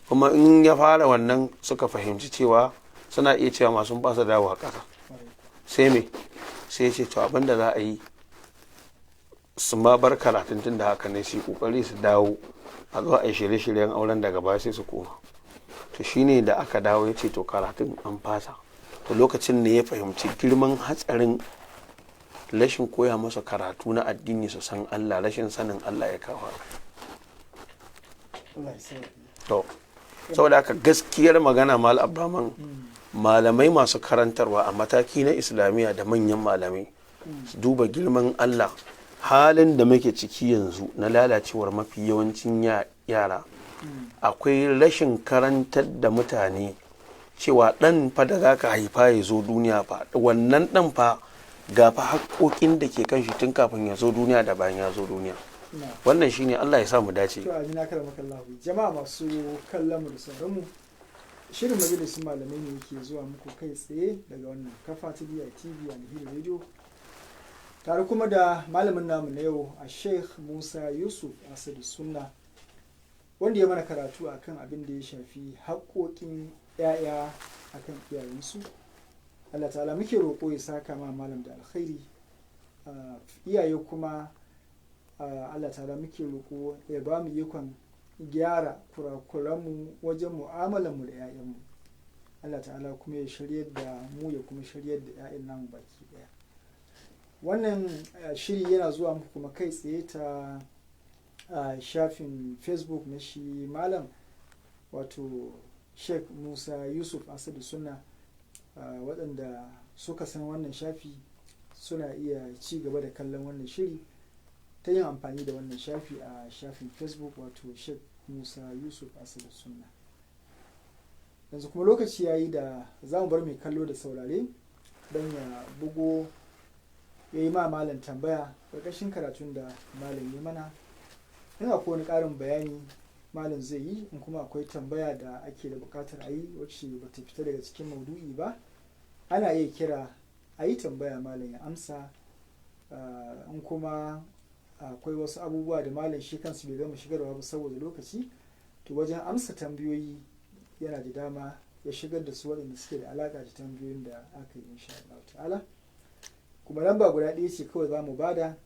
Kuma in ya fara wannan, suka fahimci cewa suna iya cewa masu fasa dawowa ƙasa. Sai me? Sai ya ce to, abin da za a yi, su ma bar karatun, tun da haka ne su yi kokari su dawo, a zo a yi shirye-shiryen auren, daga baya sai su koma. To shine da aka dawo ya ce to, karatun an fasa. To lokacin ne ya fahimci girman hatsarin rashin koya masa karatu na addini su san Allah. Rashin sanin Allah ya kawo haka. Allah ya sauke. To saboda haka, gaskiyar magana, Mal Abraman, malamai masu karantarwa a mataki na Islamiyya da manyan malamai su duba girman Allah, halin da muke ciki yanzu na lalacewar mafi yawancin yara, akwai rashin karantar da mutane cewa ɗan fa da za ka haifa ya zo duniya fa, wannan ɗan fa ga fa haƙoƙin da ke kan shi tun kafin ya zo duniya da bayan ya zo duniya. Wannan shine, Allah ya sa mu dace. To amin, akramakallahu. Jama'a masu kallon mu da sauran mu, shirin Majalisun Malamai ne yake zuwa muku kai tsaye daga wannan kafa ta DITV Alheri Radio, tare kuma da malamin namu na yau, a Sheikh Musa Yusuf Asadu Sunna, wanda ya mana karatu akan abin da ya shafi haƙoƙin 'ya'ya akan iyayensu. Allah ta'ala muke roƙo ya saka ma malam da alkhairi. Iyaye kuma, Allah ta'ala muke roƙo ya ba mu ikon gyara kurakuranmu wajen mu'amalanmu da 'ya'yanmu. Allah ta'ala kuma ya shiryar da mu, ya kuma shiryar da 'ya'yan namu baki ɗaya. Wannan shiri yana zuwa muku kuma kai tsaye ta shafin Facebook na shi malam, wato Sheikh Musa Yusuf Asadu Sunna. Waɗanda suka san wannan shafi suna iya ci gaba da kallon wannan shiri ta yin amfani da wannan shafi a shafin Facebook, wato Sheikh Musa Yusuf Asadu Sunna. Yanzu kuma lokaci ya yi da za mu bar mai kallo da saurare don ya bugo ya yi ma malam tambaya ƙarƙashin karatun da malam ya mana. In akwai wani ƙarin bayani, malam zai yi. In kuma akwai tambaya da ake da buƙatar a yi wacce ba ta fita daga cikin maudu'i ba, ana iya kira a yi tambaya, malam ya amsa. In kuma akwai wasu abubuwa da malam shi kansu bai gama shigarwa ba saboda lokaci, to wajen amsa tambayoyi yana da dama ya shigar da su waɗanda suke da alaƙa da tambayoyin da aka yi, insha Allah ta'ala. Kuma lamba guda ɗaya ce kawai za mu bada,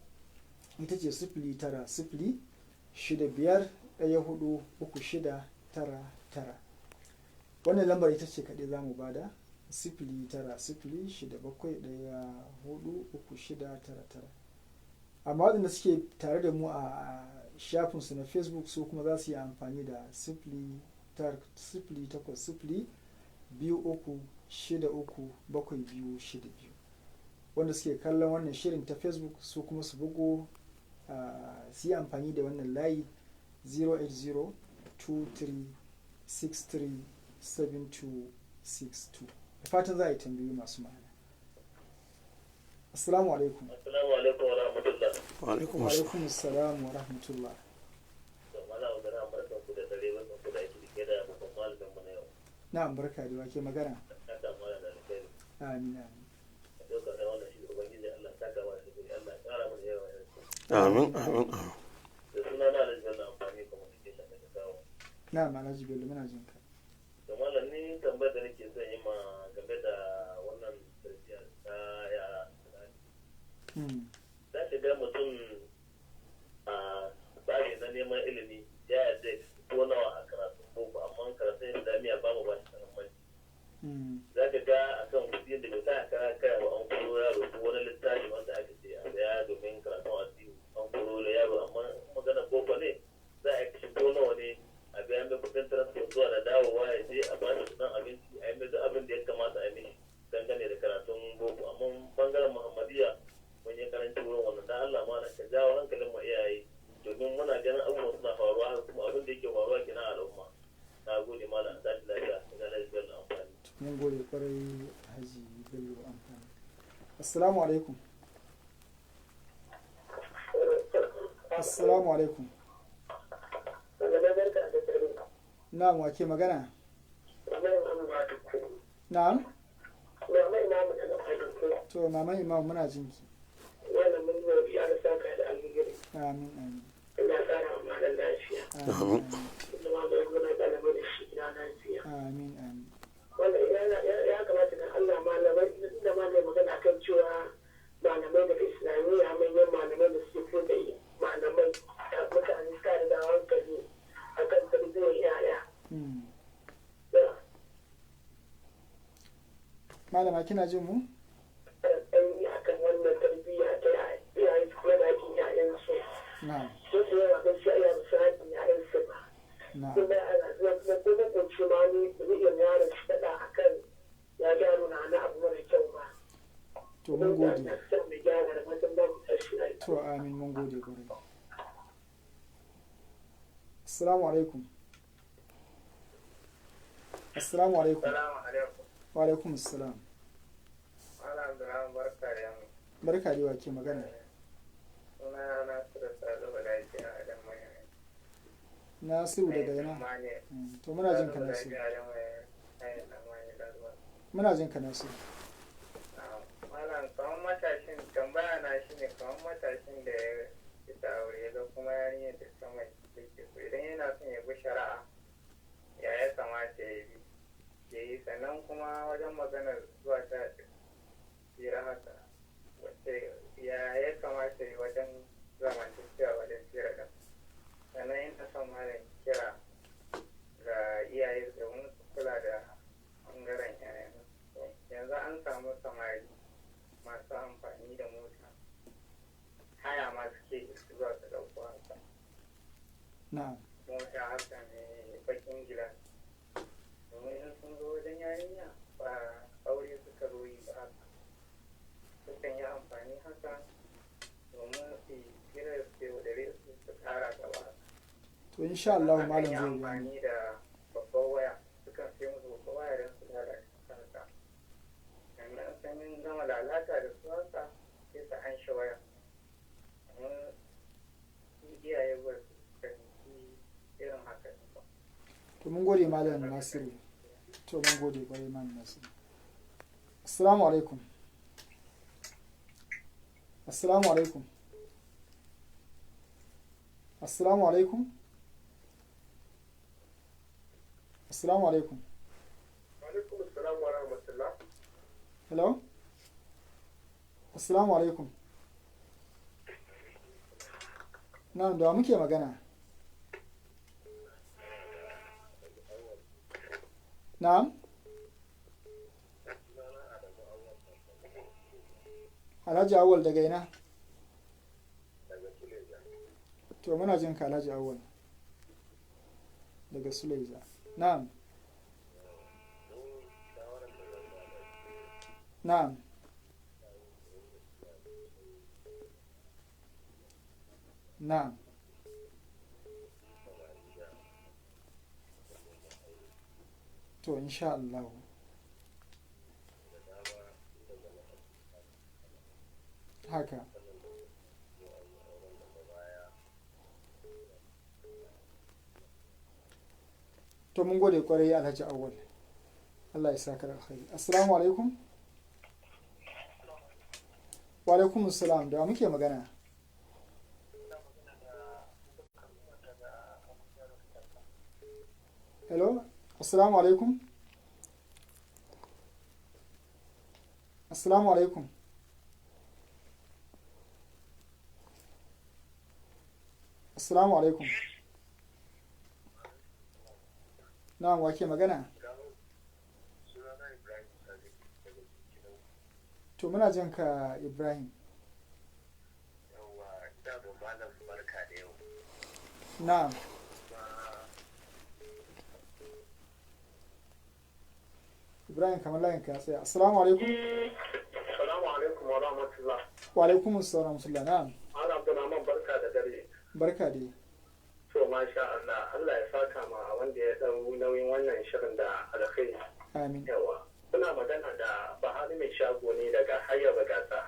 ita ce 09065143699. Wannan lambar ita ce kaɗai za mu bada, 09067143699. Amma waɗanda suke tare da mu a shafinsu na Facebook, su kuma za su yi amfani da 08023637262. Wanda suke kallon wannan shirin ta Facebook, su kuma su bugo, su yi amfani da wannan layi, 08023637262. Da fatan za a yi tambayoyi masu ma'ana. Assalamu alaikum. Assalamu alaikum wa rahmatullah. Wa alaikum Wa assalam. alaikum assalam wa rahmatullah. To malam magana, barkan ku da dare, barkan ku da aiki da ke da babban malamin mu na yau. Na'am, barka da wake magana. Saka mana da alkhairi. Amin, amin. Dokar da wannan shi, ubangiji Allah saka mana da alkhairi, Allah ya kara mana yawa yanzu. Amin, amin, amin. Da suna na Alhaji Bello Amfani Communication daga Kawo. Na'am, Alhaji Bello, muna jin ka. To malam, ni tambayar da nake son yi ma game da wannan tarbiyya ta yara. Za ka ga mutum a tsari na neman ilimi ya yarda ya ko nawa a karatun boko, amma karatun Islamiyya ba mu ba shi muhimmanci. Za ka ga akan kuɗi da bai sa kara kaya ba, an koro yaro ko wani littafi wanda aka ce a saya domin karatun addini, an koro yaro. Amma in magana boko ne, za a yi kashe ko nawa ne a biya mai kuɗin transport zuwa da dawowa, ya je a bashi kuɗin abinci, a yi mai duk abin da ya kamata a yi mishi dangane da karatun boko. Amma bangaren Muhammadiyya mun yi karanci wurin wannan. Dan Allah ma ka jawo hankalin mu iyaye, domin muna ganin abubuwan suna faruwa haka, kuma abin da yake faruwa kenan a al'umma. Na gode malam, tashi lafiya daga lafiyar Amfani. Mun gode kwarai, Haji Bello Amfani. Assalamu alaikum. Assalamu alaikum. Na'am, wake magana? Na'am. To maman Imam, muna jinki. Amin, amin. Ina ƙara wa malam lafiya. Amin, Inda malam muna ƙara mana shi gida lafiya. amin, amin. Wannan ya kamata da Allah malamai, inda malamai magana akan cewa malamai daga Islamiyya, manyan malamai da suke koyar da malamai mutane suka da hankali akan tarbiyyar yaya. Malama, kina jin mu? Tsayi akan wannan tarbiyya ta iyaye su kula da haƙƙin yayansu. Na'am. Su da yawa gaskiya iyaye su haƙƙin yayansu ba. Na'am. Kuma ana zuwa kuma ko maƙoci ma wani zai iya yaron shi faɗa akan ya gyaro na wani abu mara kyau ba. To mun gode. Mai gyara da fatan ba ku tashi lafiya. To amin, mun gode kwarai. Assalamu alaikum. Assalamu alaikum. Salamu alaikum. Wa alaikum assalam. Malam Abdulrahman, barka da yamma. Barka da, wa ke magana? Suna Nasiru Salihu Lafiya Adam Mai. Nasiru daga ina? To muna jin ka, Nasiru. Muna jin ka, Nasiru. Malam, kamar matashin tambaya na shi ne kamar matashin da ya fita aure ya ga kuma yarinyar da ta mai da ke so, idan yana son ya bi shari'a ya ya kamata ya bi ya yi? Sannan kuma wajen maganar zuwa ta hira haka, wacce ya ya kamata ya wajen zamantakewa wajen hira ɗin? Sannan ina son malam kira ga iyaye domin su kula da ɓangaren 'ya'yan. Yanzu an samu samari masu amfani da mota haya ma suke zuwa su ɗauko haka Na'am. Mota haka mai bakin gilas, domin in sun zo wajen yarinya ba aure suka zo yi ba, haka sukan yi amfani haka domin su yi kira su yaudare su, su kara gaba. To insha Allah Akan malam yi zai bayani. Amfani da babbar waya, sukan sai musu babbar waya don su lalata haka. Sannan sun gama lalata da su haka sai su an shi waya, amma su iyaye ba su fahimci irin haka ɗin ba. To mun gode, malam Nasiru. To mun gode kwarai, malam Nasiru. Assalamu alaikum. Assalamu alaikum. Assalamu alaikum. Assalamu alaikum. Alaikum assalam wa rahmatullah. Hello? Assalamu alaikum. Na'am, da wa muke magana? Na'am? Alhaji Awal daga ina? To muna jin ka, Alhaji Awal. Daga Suleja. Na'am. Na'am. Na'am. To insha Allah. Haka. To mun gode kwarai, Alhaji Awal. Allah ya saka da alkhairi. Assalamu alaikum. Wa alaikum assalam. Da wa muke magana? Hello? Assalamu alaikum. Assalamu alaikum. Assalamu alaikum. Na'am, wa ke magana? Sunana Ibrahim Sadiq daga Kinau. To muna jin ka, Ibrahim. Yawwa, ina da malam barka da yau. Na'am. Ibrahim, kamar layin ka ya tsaya. Assalamu alaikum. Assalamu alaikum wa rahmatullah. Wa alaikum assalam wa rahmatullah. Na'am. Malam Abdulrahman, barka da dare. Barka dai. To masha Allah, Allah ya saka ma wanda ya dau nauyin wannan shirin da alkhairi. Amin. Yawa. Kuna magana da Bahari mai shago ne daga Hayar Gasa.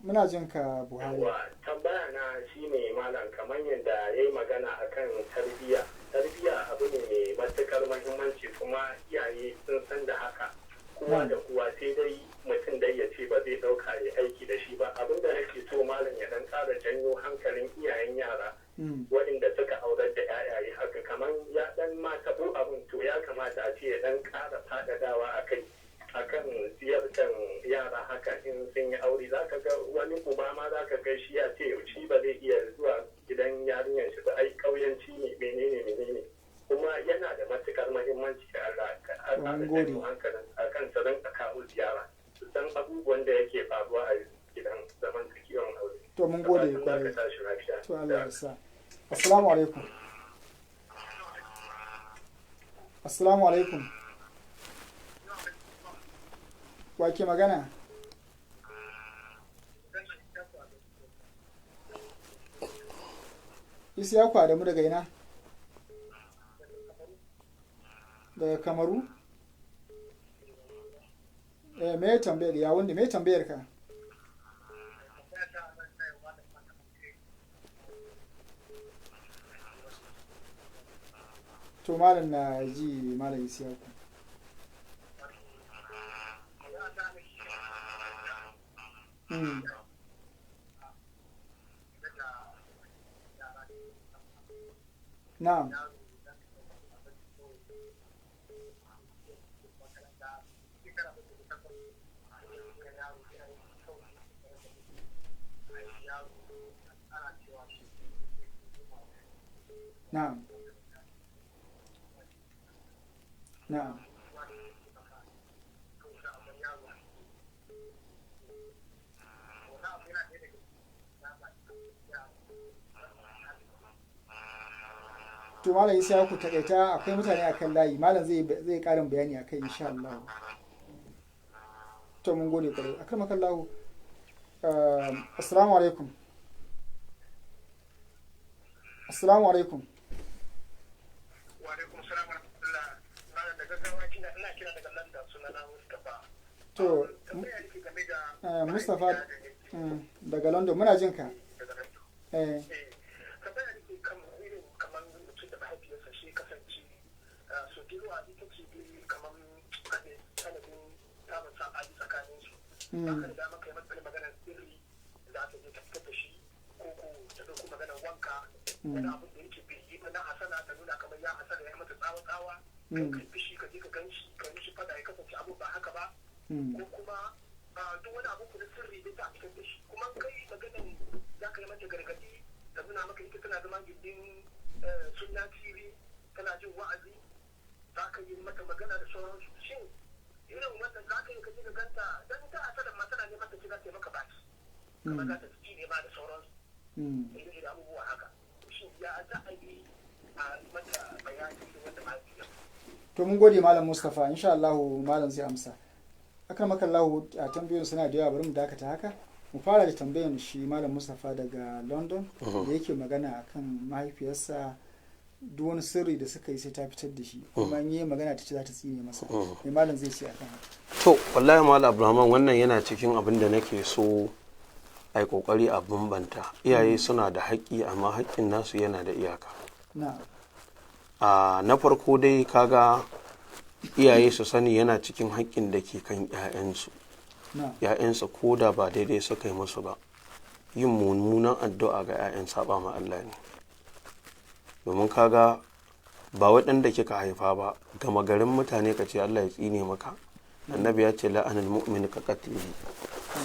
Muna jin ka, Buhari. Yawa, tambaya na shine, malam, kamar yadda ya yi magana akan tarbiyya. Tarbiyya abu ne mai matukar muhimmanci, kuma iyaye sun san da haka. Kowa da kowa, sai dai mutum dai ya ce ba zai ɗauka ya aiki da shi ba. Abin da nake so malam ya dan ƙara janyo hankalin iyayen yara waɗanda suka aurar da 'ya'yaye haka, kamar ya dan ma taɓo abin, to ya kamata a ce ya dan ƙara faɗaɗawa a kai akan ziyartar yara haka in sun yi aure. Za ka ga wani uba ma za ka ga shi ya ce shi ba zai iya zuwa gidan yarinyar shi ba, ai ƙauyanci ne, menene menene. Kuma yana da matukar mahimmanci da Allah ka Mun gode. hankalin akan su rinka kawo ziyara, su san abubuwan da yake faruwa a gidan zamantakewan aure. To mun gode Da fatan za ka kwarai. tashi lafiya. To Allah ya sa. Assalamu alaikum. Assalamu alaikum. Wa ke magana? Isiyaku Adamu daga ina? Daga Kamaru? Eh, me tambayar ya wanda me tambayar ka? To malam na ji, malam Isiyaku. Na'am. Na'am. Na'am. To malam Isiyaku, takaita, akwai mutane akan layi. Malam zai karin bayani akai insha Allah. To mun gode kwarai. Akramakallahu. Assalamu alaikum. Assalamu alaikum. Wa alaikum salam wa rahmatullah. Malam, da gaggawa kina ina kira daga London, sunana Mustapha. To Tambaya nake game da Mustapha daga London, muna jin ka. Daga London. Eh, Tambaya nake kan irin kamar mutum da mahaifiyarsa shi kasance so da yawa ita ce dai kamar sanadin samun saɓani tsakanin su. Ba ka da dama kai mata maganar sirri za ta je ta fitar da shi, ko ta ɗauko maganar wanka, wani abin da yake bai yi ba na hasana, ta nuna kamar ya hasana, ya mata tsawa tsawa, kai kai fushi ka je ka gan shi ka mishi fada, ya kasance abin ba haka ba, ko kuma duk wani abu na sirri da ta fitar da shi. Kuma kai maganan za ka yi mata gargaɗi, ta nuna maka ita tana zama gindin Sunna TV, tana jin wa'azi, za ka yi mata magana da sauransu. Shin irin wannan za ka yi ka je ka ganta dan ta asalan ma tana neman ta ce za ta yi maka baki, kamar za ta ci ne ma da sauransu, irin irin abubuwa haka. Shin ya za a yi a mata bayani da wanda mahaifiyar? To mun gode, malam Mustapha, insha Allah malam zai amsa. Akramakallahu, a tambayoyin suna da yawa, bari mu dakata haka. Mu fara da tambayan shi malam Mustapha daga London da yake magana akan mahaifiyarsa, duk wani sirri da suka yi sai ta fitar da shi, kuma in yi magana ta ce za ta tsine masa. Me malam zai ce akan haka? To wallahi malam Abrahaman, wannan yana cikin abin da nake so a yi kokari a bambanta. Iyaye suna da haƙƙi, amma haƙƙin nasu yana da iyaka. Na'am. A na farko dai, kaga iyaye su sani yana cikin haƙƙin da ke kan 'ya'yansu, 'ya'yansu ko da ba daidai suka yi musu ba, yin mummunan addu'a ga 'ya'yan saba ma Allah ne. Domin kaga ba waɗanda kika haifa ba, gama garin mutane ka ce Allah ya tsine maka, Annabi ya ce la'anul mu'min ka qatlihi,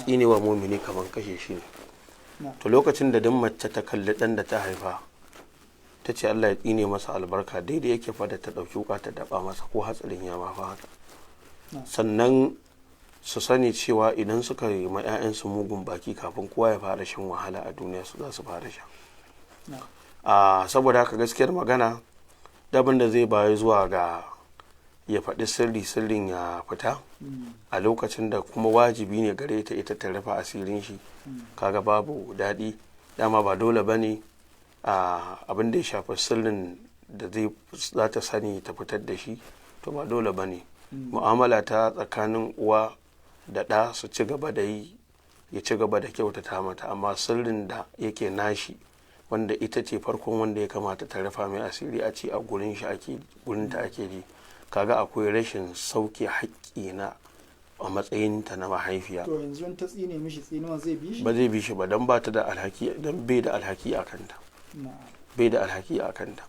tsine wa mu'mini kaman kashe shi ne. To lokacin da duk mace ta kalli ɗan da ta haifa ta ce Allah ya tsine masa albarka, daidai yake fa da ta ɗauki wuka ta daba masa, ko hatsarin ya ma fa haka. Sannan su sani cewa idan suka yi ma 'ya'yansu mugun baki, kafin kowa ya fara shan wahala a duniya, su za su fara sha. A saboda haka gaskiyar magana, dabin da zai bayu zuwa ga ya faɗi sirri, sirrin ya fita a lokacin da kuma wajibi ne gare ta ita ta rufe asirin shi, kaga babu daɗi. Dama ba dole ba ne abin da ya shafi sirrin da zai za ta sani ta fitar da shi, to ba dole ba ne. Mu'amala ta tsakanin uwa da ɗa su ci gaba da yi, ya ci gaba da kyautata mata, amma sirrin da yake nashi, wanda ita ce farkon wanda ya kamata ta rufa mai asiri, a ce a gurin shi ake, gurin ta ake ji, kaga akwai rashin sauke haƙƙi na a matsayinta na mahaifiya. To yanzu in ta tsine mishi, tsinuwan zai bi shi? Ba zai bi shi ba, don ba ta da alhaki, don bai da alhaki a kanta. Bai da alhaki a kanta.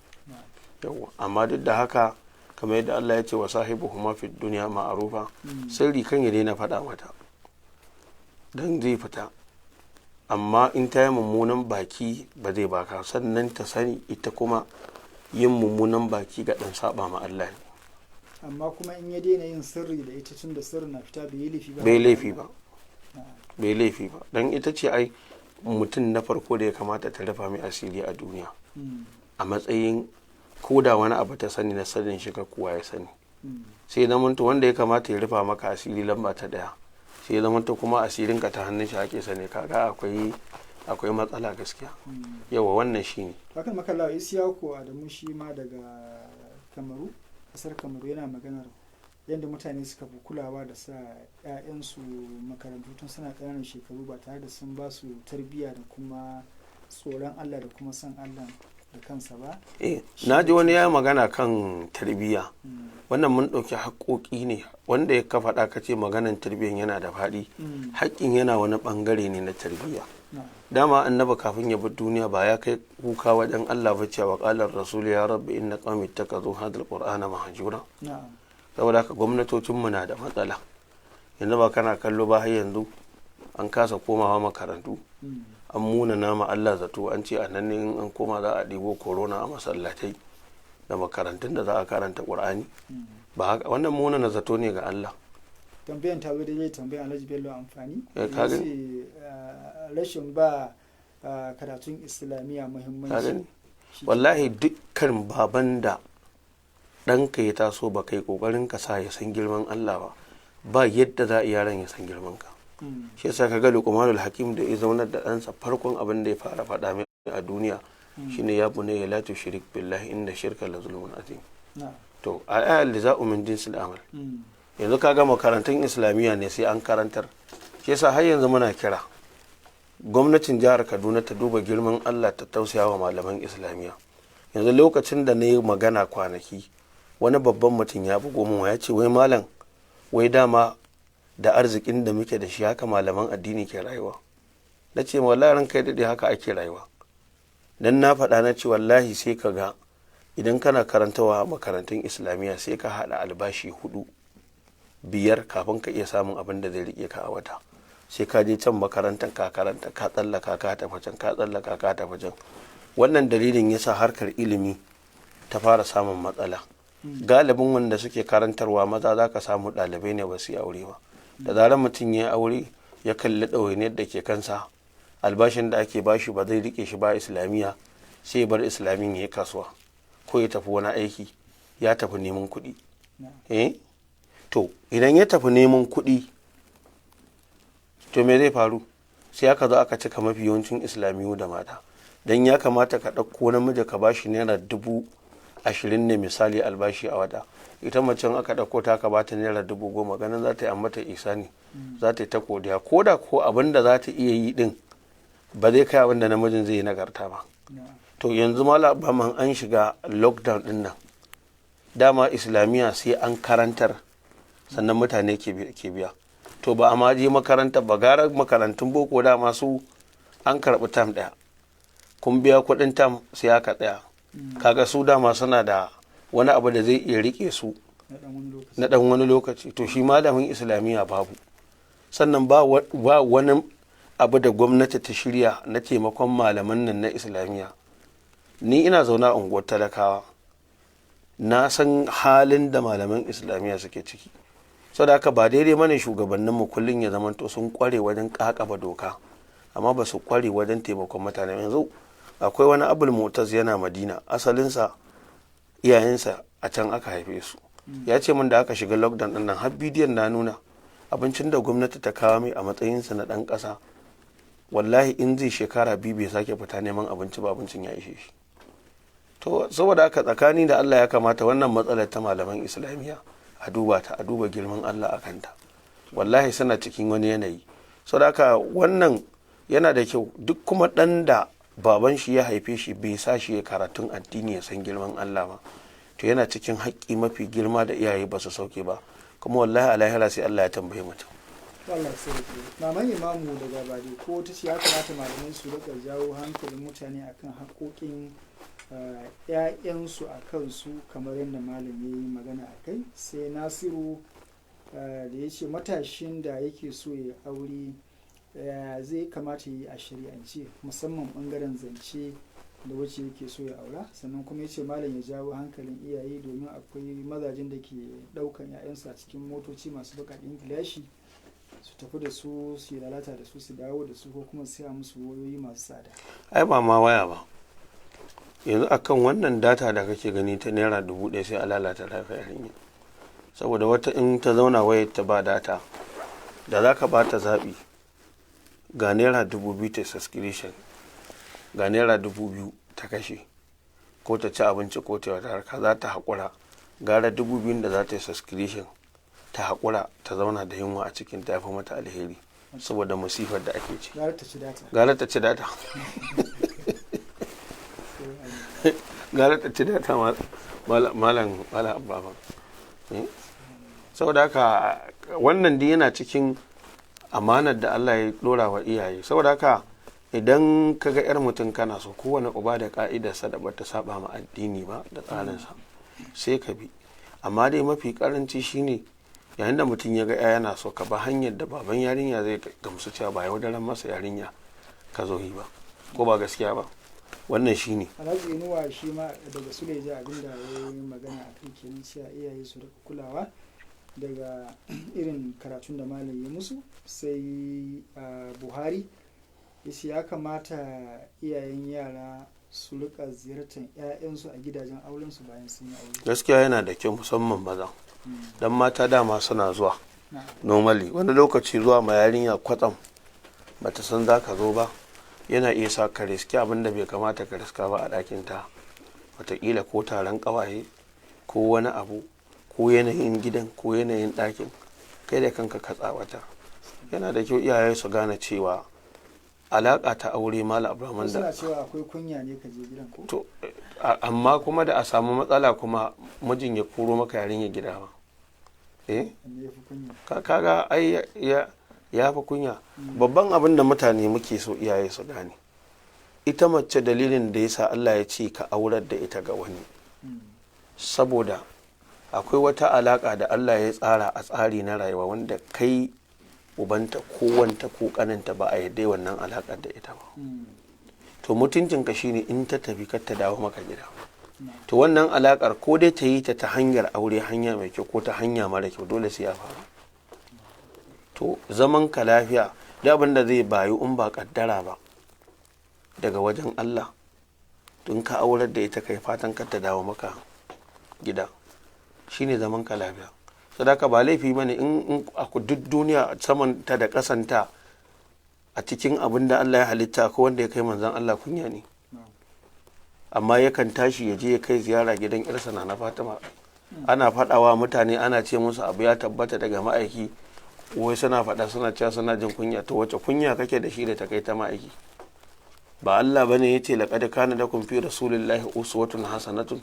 Yawwa, amma duk da haka, kamar yadda Allah ya ce wa sahibuhuma fi dunya ma'rufa, sirri kan ya daina faɗa mata dan zai fita. Amma in ta yi mummunan baki ba zai baka. Sannan ta sani ita kuma yin mummunan baki ga dan saba ma Allah ne. Amma kuma in ya daina yin sirri da ita, tun da sirri na fita, bai yi laifi ba? Bai laifi ba, bai laifi ba, dan ita ce ai mutum na farko da ya kamata ta rufa mai asiri a duniya, a matsayin ko da wani abu ta sani na sanin shiga kowa ya sani. Sai zamanto wanda ya kamata ya rufa maka asiri lamba ta daya, sai zamanto kuma asirin ka ta hannun shi ake sani, kaga akwai matsala gaskiya. Yawa, wannan shine. Hakan makalla. Isiyaku Adamu shi ma daga Kamaru, kasar Kamaru, yana maganar yadda mutane suka fi kulawa da sa 'ya'yansu makarantu tun suna ƙananan shekaru, ba tare da sun ba su tarbiyya da kuma tsoron Allah da kuma son Allah da kansa ba. Eh, na ji wani ya magana kan tarbiyya. Wannan mun ɗauki haƙoƙi ne wanda ya ka faɗa, ka ce maganan tarbiyyan yana da faɗi. Haƙƙin yana wani ɓangare ne na tarbiyya. Dama Annabi kafin ya bar duniya ba ya kai kuka wajen Allah ba cewa qalar rasul ya rabbi inna qaumi ittakazu hadal qur'ana mahjura? Saboda haka gwamnatocin mu na da matsala. Yanzu ba kana kallo ba, har yanzu an kasa komawa makarantu. An muna nama Allah zato, an ce a nan ne in an koma za a ɗibo corona a masallatai da makarantun da za a karanta Qur'ani. Ba haka, wannan muna na zato ne ga Allah. Tambayan ta zo daidai tambayan Alhaji Bello Amfani. Eh, ka Ya gani? ce rashin ba karatun islamiyya Ka muhimmanci. gani, wallahi dukkan baban da ɗanka ya taso ba kai ƙoƙarin ka sa ya san girman Allah ba, ba yadda za a yaran ya san girman ka. Shi yasa ka ga Luqmanul Hakim da ya zaunar da ɗansa, farkon abin da ya fara faɗa mai a duniya shine ya bunayya la tushrik billahi inna shirka la zulmun azim. To a ayal jaza'u min jinsil amal. Yanzu ka ga makarantun islamiyya ne sai an karantar. Shi yasa har yanzu muna kira gwamnatin jihar Kaduna ta duba girman Allah ta tausaya wa malaman islamiyya. Yanzu lokacin da na yi magana kwanaki, wani babban mutum ya bugo min ya ce wai malam, wai dama da arzikin da muke da shi haka malaman addini ke rayuwa? Na ce wallahi ran kai daɗe, haka ake rayuwa. Dan na faɗa na ce wallahi sai ka ga idan kana karantawa a makarantun islamiyya sai ka haɗa albashi hudu, biyar kafin ka iya samun abin da zai rike ka a wata. Sai ka je can makarantar ka karanta, ka tsallaka ka tafi can, ka tsallaka ka tafi can. Wannan dalilin yasa harkar ilimi ta fara samun matsala. Galibin wanda suke karantarwa maza za ka samu ɗalibai ne ba su yi aure ba. Da zarar mutum ya yi aure, ya kalli ɗawainiyar da ke kansa, albashin da ake bashi ba zai rike shi ba islamiyya, sai ya bar islamin ya yi kasuwa ko ya tafi wani aiki, ya tafi neman kuɗi. Eh, to idan ya tafi neman kuɗi, to me zai faru? Sai aka zo aka cika mafi yawancin islamiyu da mata. Don ya kamata ka ɗauko namiji ka bashi ₦20,000 ne misali albashi a wata, ita macen aka ɗauko ta ka bata ₦10,000, ganin za ta yi mata isa ne, za ta yi ta godiya, ko da ko abin da za ta iya yi din ba zai kai abin da namijin zai yi nagarta ba. To yanzu malaman an shiga lockdown din nan, dama islamiyya sai an karantar sannan mutane ke biya. To ba a ma je makaranta ba, gara makarantun boko dama su an karɓi tam ɗaya, kun biya kuɗin tam sai aka tsaya. Kaga su dama suna da wani abu da zai iya rike su na ɗan wani lokaci. To shi malamin islamiyya babu. Sannan ba wani abu da gwamnati ta shirya na taimakon malaman nan na islamiyya. Ni ina zaune a unguwar talakawa, na san halin da malaman islamiyya suke ciki. Saboda haka ba daidai mana shugabanninmu kullum ya zamanto sun kware wajen kakaba doka amma ba su kware wajen taimakon mutane. Yanzu akwai wani Abul Mutaz, yana Madina, asalinsa iyayensa a can aka haife su. Ya ce min da aka shiga lockdown din nan, har bidiyon na nuna abincin da gwamnati ta kawo mai a matsayinsa na dan kasa, wallahi in zai shekara 2 bai sake fita neman abinci ba, abincin ya ishe shi. To saboda haka tsakani da Allah ya kamata wannan matsalar ta malaman islamiyya a duba ta, a duba girman Allah a kanta. Wallahi suna cikin wani yanayi. Saboda haka wannan yana da kyau, duk kuma ɗan da baban shi ya haife shi bai sa shi ya karatun addini ya san girman Allah ba, to yana cikin haƙƙi mafi girma da iyaye ba su sauke ba. Kuma wallahi a lahira sai Allah ya tambaye mutum. Allah ya sauke. Maman Imamu daga Bade ko ta ce ya kamata malamai su rika jawo hankalin mutane akan haƙoƙin ‘ya'yansu a kansu kamar yadda malam ya yi magana a kai. Sai Nasiru da ya ce matashin da yake so ya aure zai kamata yi a shari'ance, musamman bangaren zance da wacce yake so ya aura. Sannan kuma ya ce malam ya jawo hankalin iyaye domin akwai mazajen da ke daukan 'ya'yansu a cikin motoci masu baƙaƙen gilashi su tafi da su, su yi lalata da su, su dawo da su, ko kuma siya musu wayoyi masu tsada. Ai ba ma waya ba, yanzu akan wannan data da kake gani ta ₦1,000 sai a lalata lafiyar yarinya. Saboda wata in ta zauna wayar ta ba data, da za ka ba ta zaɓi, ga ₦2,000 ta subscription, ga ₦2,000 ta kashe ko ta ci abinci ko ta wata harka, za ta haƙura. Gara 2,000 da za ta yi subscription, ta haƙura ta zauna da yunwa a cikin ta fi mata alheri, saboda masifar da ake ci. Gara ta ci data. Gara ta ci data, gara ta ci data, malam malam Abba. Saboda haka wannan dai yana cikin amanar da Allah ya dora wa iyaye. Saboda haka idan ka ga yar mutum kana so, kowane uba da ka'idarsa da bata saba ma addini ba da tsarinsa, sai ka bi. Amma dai mafi karanci shine yayin da mutum ya ga ya yana so, ka ba hanyar da baban yarinya zai gamsu cewa ba yaudaran masa yarinya ka zo yi ba, ko ba gaskiya ba? Wannan shine. Alhaji Inuwa shi ma daga Suleja, abinda ya yi magana a kai kenan, cewa iyaye su rika kulawa daga irin karatun da malam ya musu. Sai Buhari ya ce ya kamata iyayen yara su rika ziyartar 'ya'yansu a gidajen aurensu bayan sun yi aure. Gaskiya yana da kyau, musamman maza, dan mata dama suna zuwa normally. Wani lokaci zuwa ma yarinya kwatsam bata san za ka zo ba yana iya sa ka riski abin da bai kamata ka riska ba a ɗakin ta, wataƙila ko taron ƙawaye ko wani abu, ko yanayin gidan ko yanayin ɗakin, kai da kanka ka tsawata. Yana da kyau iyaye su gane cewa alaƙa ta aure, Malam Abraman, da Suna cewa akwai kunya ne ka je gidan ko. To, amma kuma da a samu matsala kuma mijin ya koro maka yarinya gida ba, eh. Wanne ya fi kunya? Kaga ai ya fi kunya. Babban abin da mutane muke so iyaye su gane, ita mace dalilin da yasa Allah ya ce ka aurar da ita ga wani, saboda akwai wata alaka da Allah ya tsara a tsari na rayuwa wanda kai ubanta ko wanta ko kaninta ba a yadda wannan alakar da ita ba. To mutuncinka shine in ta tafi kar ta dawo maka gida. To wannan alakar ko dai ta yi ta ta hanyar aure, hanya mai kyau, ko ta hanya mara kyau, dole sai ya faru. To zaman ka lafiya da abin da zai bayu in ba kaddara ba daga wajen Allah, tun ka aurar da ita kai fatan kar ta dawo maka gida, shine zaman ka lafiya. Sadaka ba laifi bane in a duk duniya, saman ta da kasanta, a cikin abin da Allah ya halitta ko wanda ya kai manzon Allah kunya ne? Amma yakan tashi ya je ya kai ziyara gidan yarsa na Fatima. Ana faɗawa mutane, ana ce musu abu ya tabbata daga ma'aiki, wai suna faɗa suna cewa suna jin kunya. To wace kunya kake da shi da ta kai ta ma'aiki? Ba Allah bane yace laqad kana lakum fi rasulillahi uswatun hasanatun?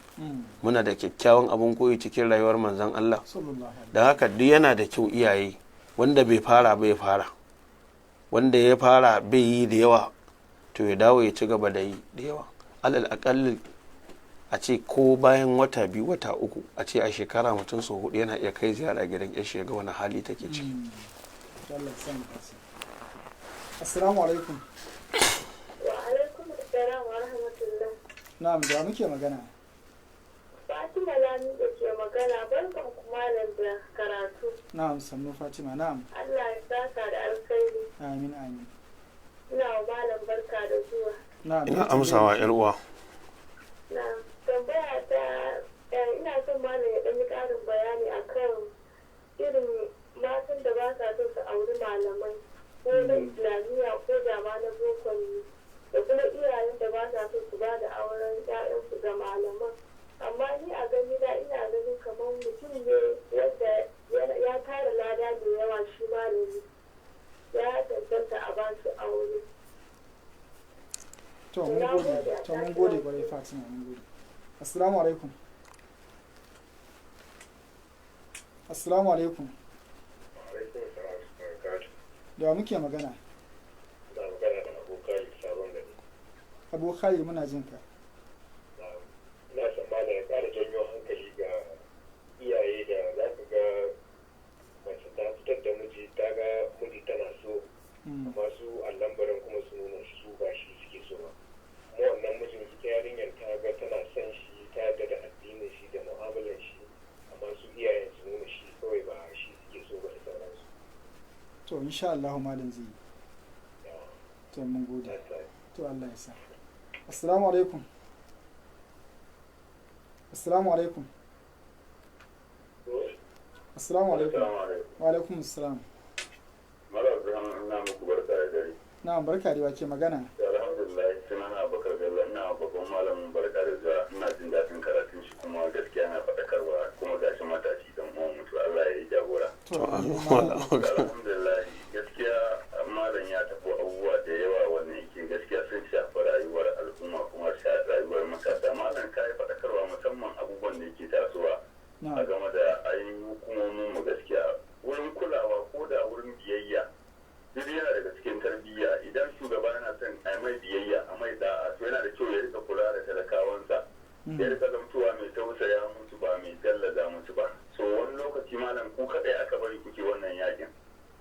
Muna da kyakkyawan abun koyi cikin rayuwar manzon Allah. Sallallahu alaihi. Da haka duk yana da kyau iyaye, wanda bai fara bai fara, wanda ya fara bai yi da yawa to ya dawo ya ci gaba da yi da yawa. Alal akalli a ce ko bayan wata 2, wata 3, a ce a shekara mutum sau 4 yana iya kai ziyara gidan ya shiga wani hali take ciki. To Allah ya sa mu dace. Assalamu alaikum. Wa alaikum assalam wa rahmatullah. Na'am, da muke magana? Fatima Lami da ke magana, barkan ku malam da karatu. Na'am, sannu Fatima. Na'am. Allah ya saka da alkhairi. Amin, amin. Ina wa malam barka da zuwa. Na'am. Ina amsawa, yar uwa. Na tambaya ta, ina son malam ya ɗan yi ƙarin bayani akan irin matan da ba sa son su auri malamai ko na Islamiyya ko da ma na boko ne, da kuma iyayen da ba sa son su ba da auren 'ya'yansu ga malaman. Amma ni a gani na, ina ganin kamar mutum ne wanda ya tara lada mai yawa, shi malami ya cancanta a ba shi aure. To mun gode, to mun gode kwarai Fatima, mun gode. Assalamu alaikum. Assalamu alaikum. Da wa muke magana? Da magana da Abu Khalid Sabon Gari. Abu Khalid, muna jin ka. Ina son malam ya ƙara janyo hankali ga iyaye da za ka ga mace ta fitar da miji, ta ga miji tana so, amma su allambarin kuma su nuna su ba shi suke so ba. Kuma wannan mijin, ita yarinyar ta ga tana son shi, ta yarda da addinin shi da mu'amalar shi, amma su iyayen su nuna shi kawai ba shi suke so ba da sauransu. To, insha Allah malam zai yi. To, mun gode. To, Allah ya sa. Assalamu alaikum. Assalamu alaikum. Assalamu alaikum. Wa alaikum assalam. Malam Ibrahim, ina muku barka da dare. Na'am, barka da. Wa ke magana? Alhamdulillah, sunana Abubakar Bello. Ina babban malamin barka da zuwa. Ina jin daɗin karatun shi, kuma gaskiya na faɗakarwa, kuma gashi matashi dan uwan mutu. Allah ya yi jagora. To, amin. Alhamdulillah, gaskiya malam ya taɓo abubuwa da yawa wanda yake gaskiya sun shafi rayuwar al'umma kuma shafi rayuwar matasa. Malam, ka yi faɗakarwa musamman abubuwan da yake tasowa a game da ainihin hukumomin mu. Gaskiya wurin kulawa ko da wurin biyayya duk yana daga cikin tarbiyya. Idan shugaba yana son a mai biyayya, a mai da'a, to yana da kyau ya rika kula da talakawansa, ya rika zamtowa mai tausaya musu, ba mai gallaza musu ba. So wani lokaci, malam, ku kaɗai aka bari kuke wannan yakin.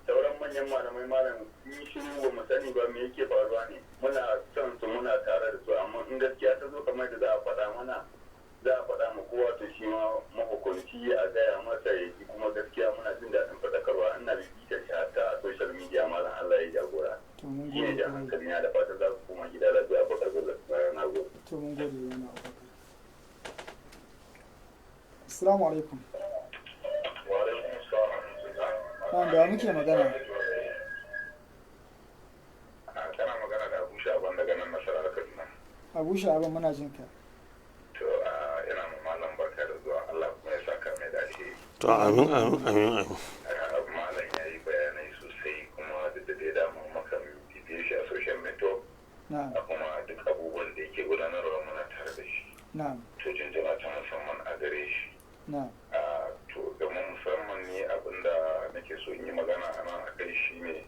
Sauran manyan malamai, malam, yi shiru, ba mu sani ba me yake faruwa ne. Muna son su, muna tare da su, amma in gaskiya ta zo, kamar da za a faɗa mana, za a faɗa ma kowa, to shi ma mahukunci a gaya masa ya ji. Kuma gaskiya muna jin daɗin faɗakarwa, ina bibitar shi hatta a social media. Malam, Allah ya jagora. To, mun Shi ne gode da kwarai. hankali na, da fatan za ku koma gida lafiya. Bakar Bello, na gode. To, mun gode yana Abubakar. Assalamu alaikum. Na'am, da wa muke magana? Kana magana da Abu Shaban daga nan Nasarar Kaduna. Abu Sha'aban, muna jin ka. To, yana ma malam barka da zuwa. Allah kuma ya saka mai da alheri. To, amin, amin, amin, amin. Malam ya yi bayanai sosai, kuma duk da dai dama mukan bibiye shi a social network, Na'am. kuma duk abubuwan da yake gudanarwa muna tare da shi. Na'am. To, jinjina ta musamman a gare shi. Na'am. To, domin musamman ne abinda nake so in yi magana a nan a kai shi ne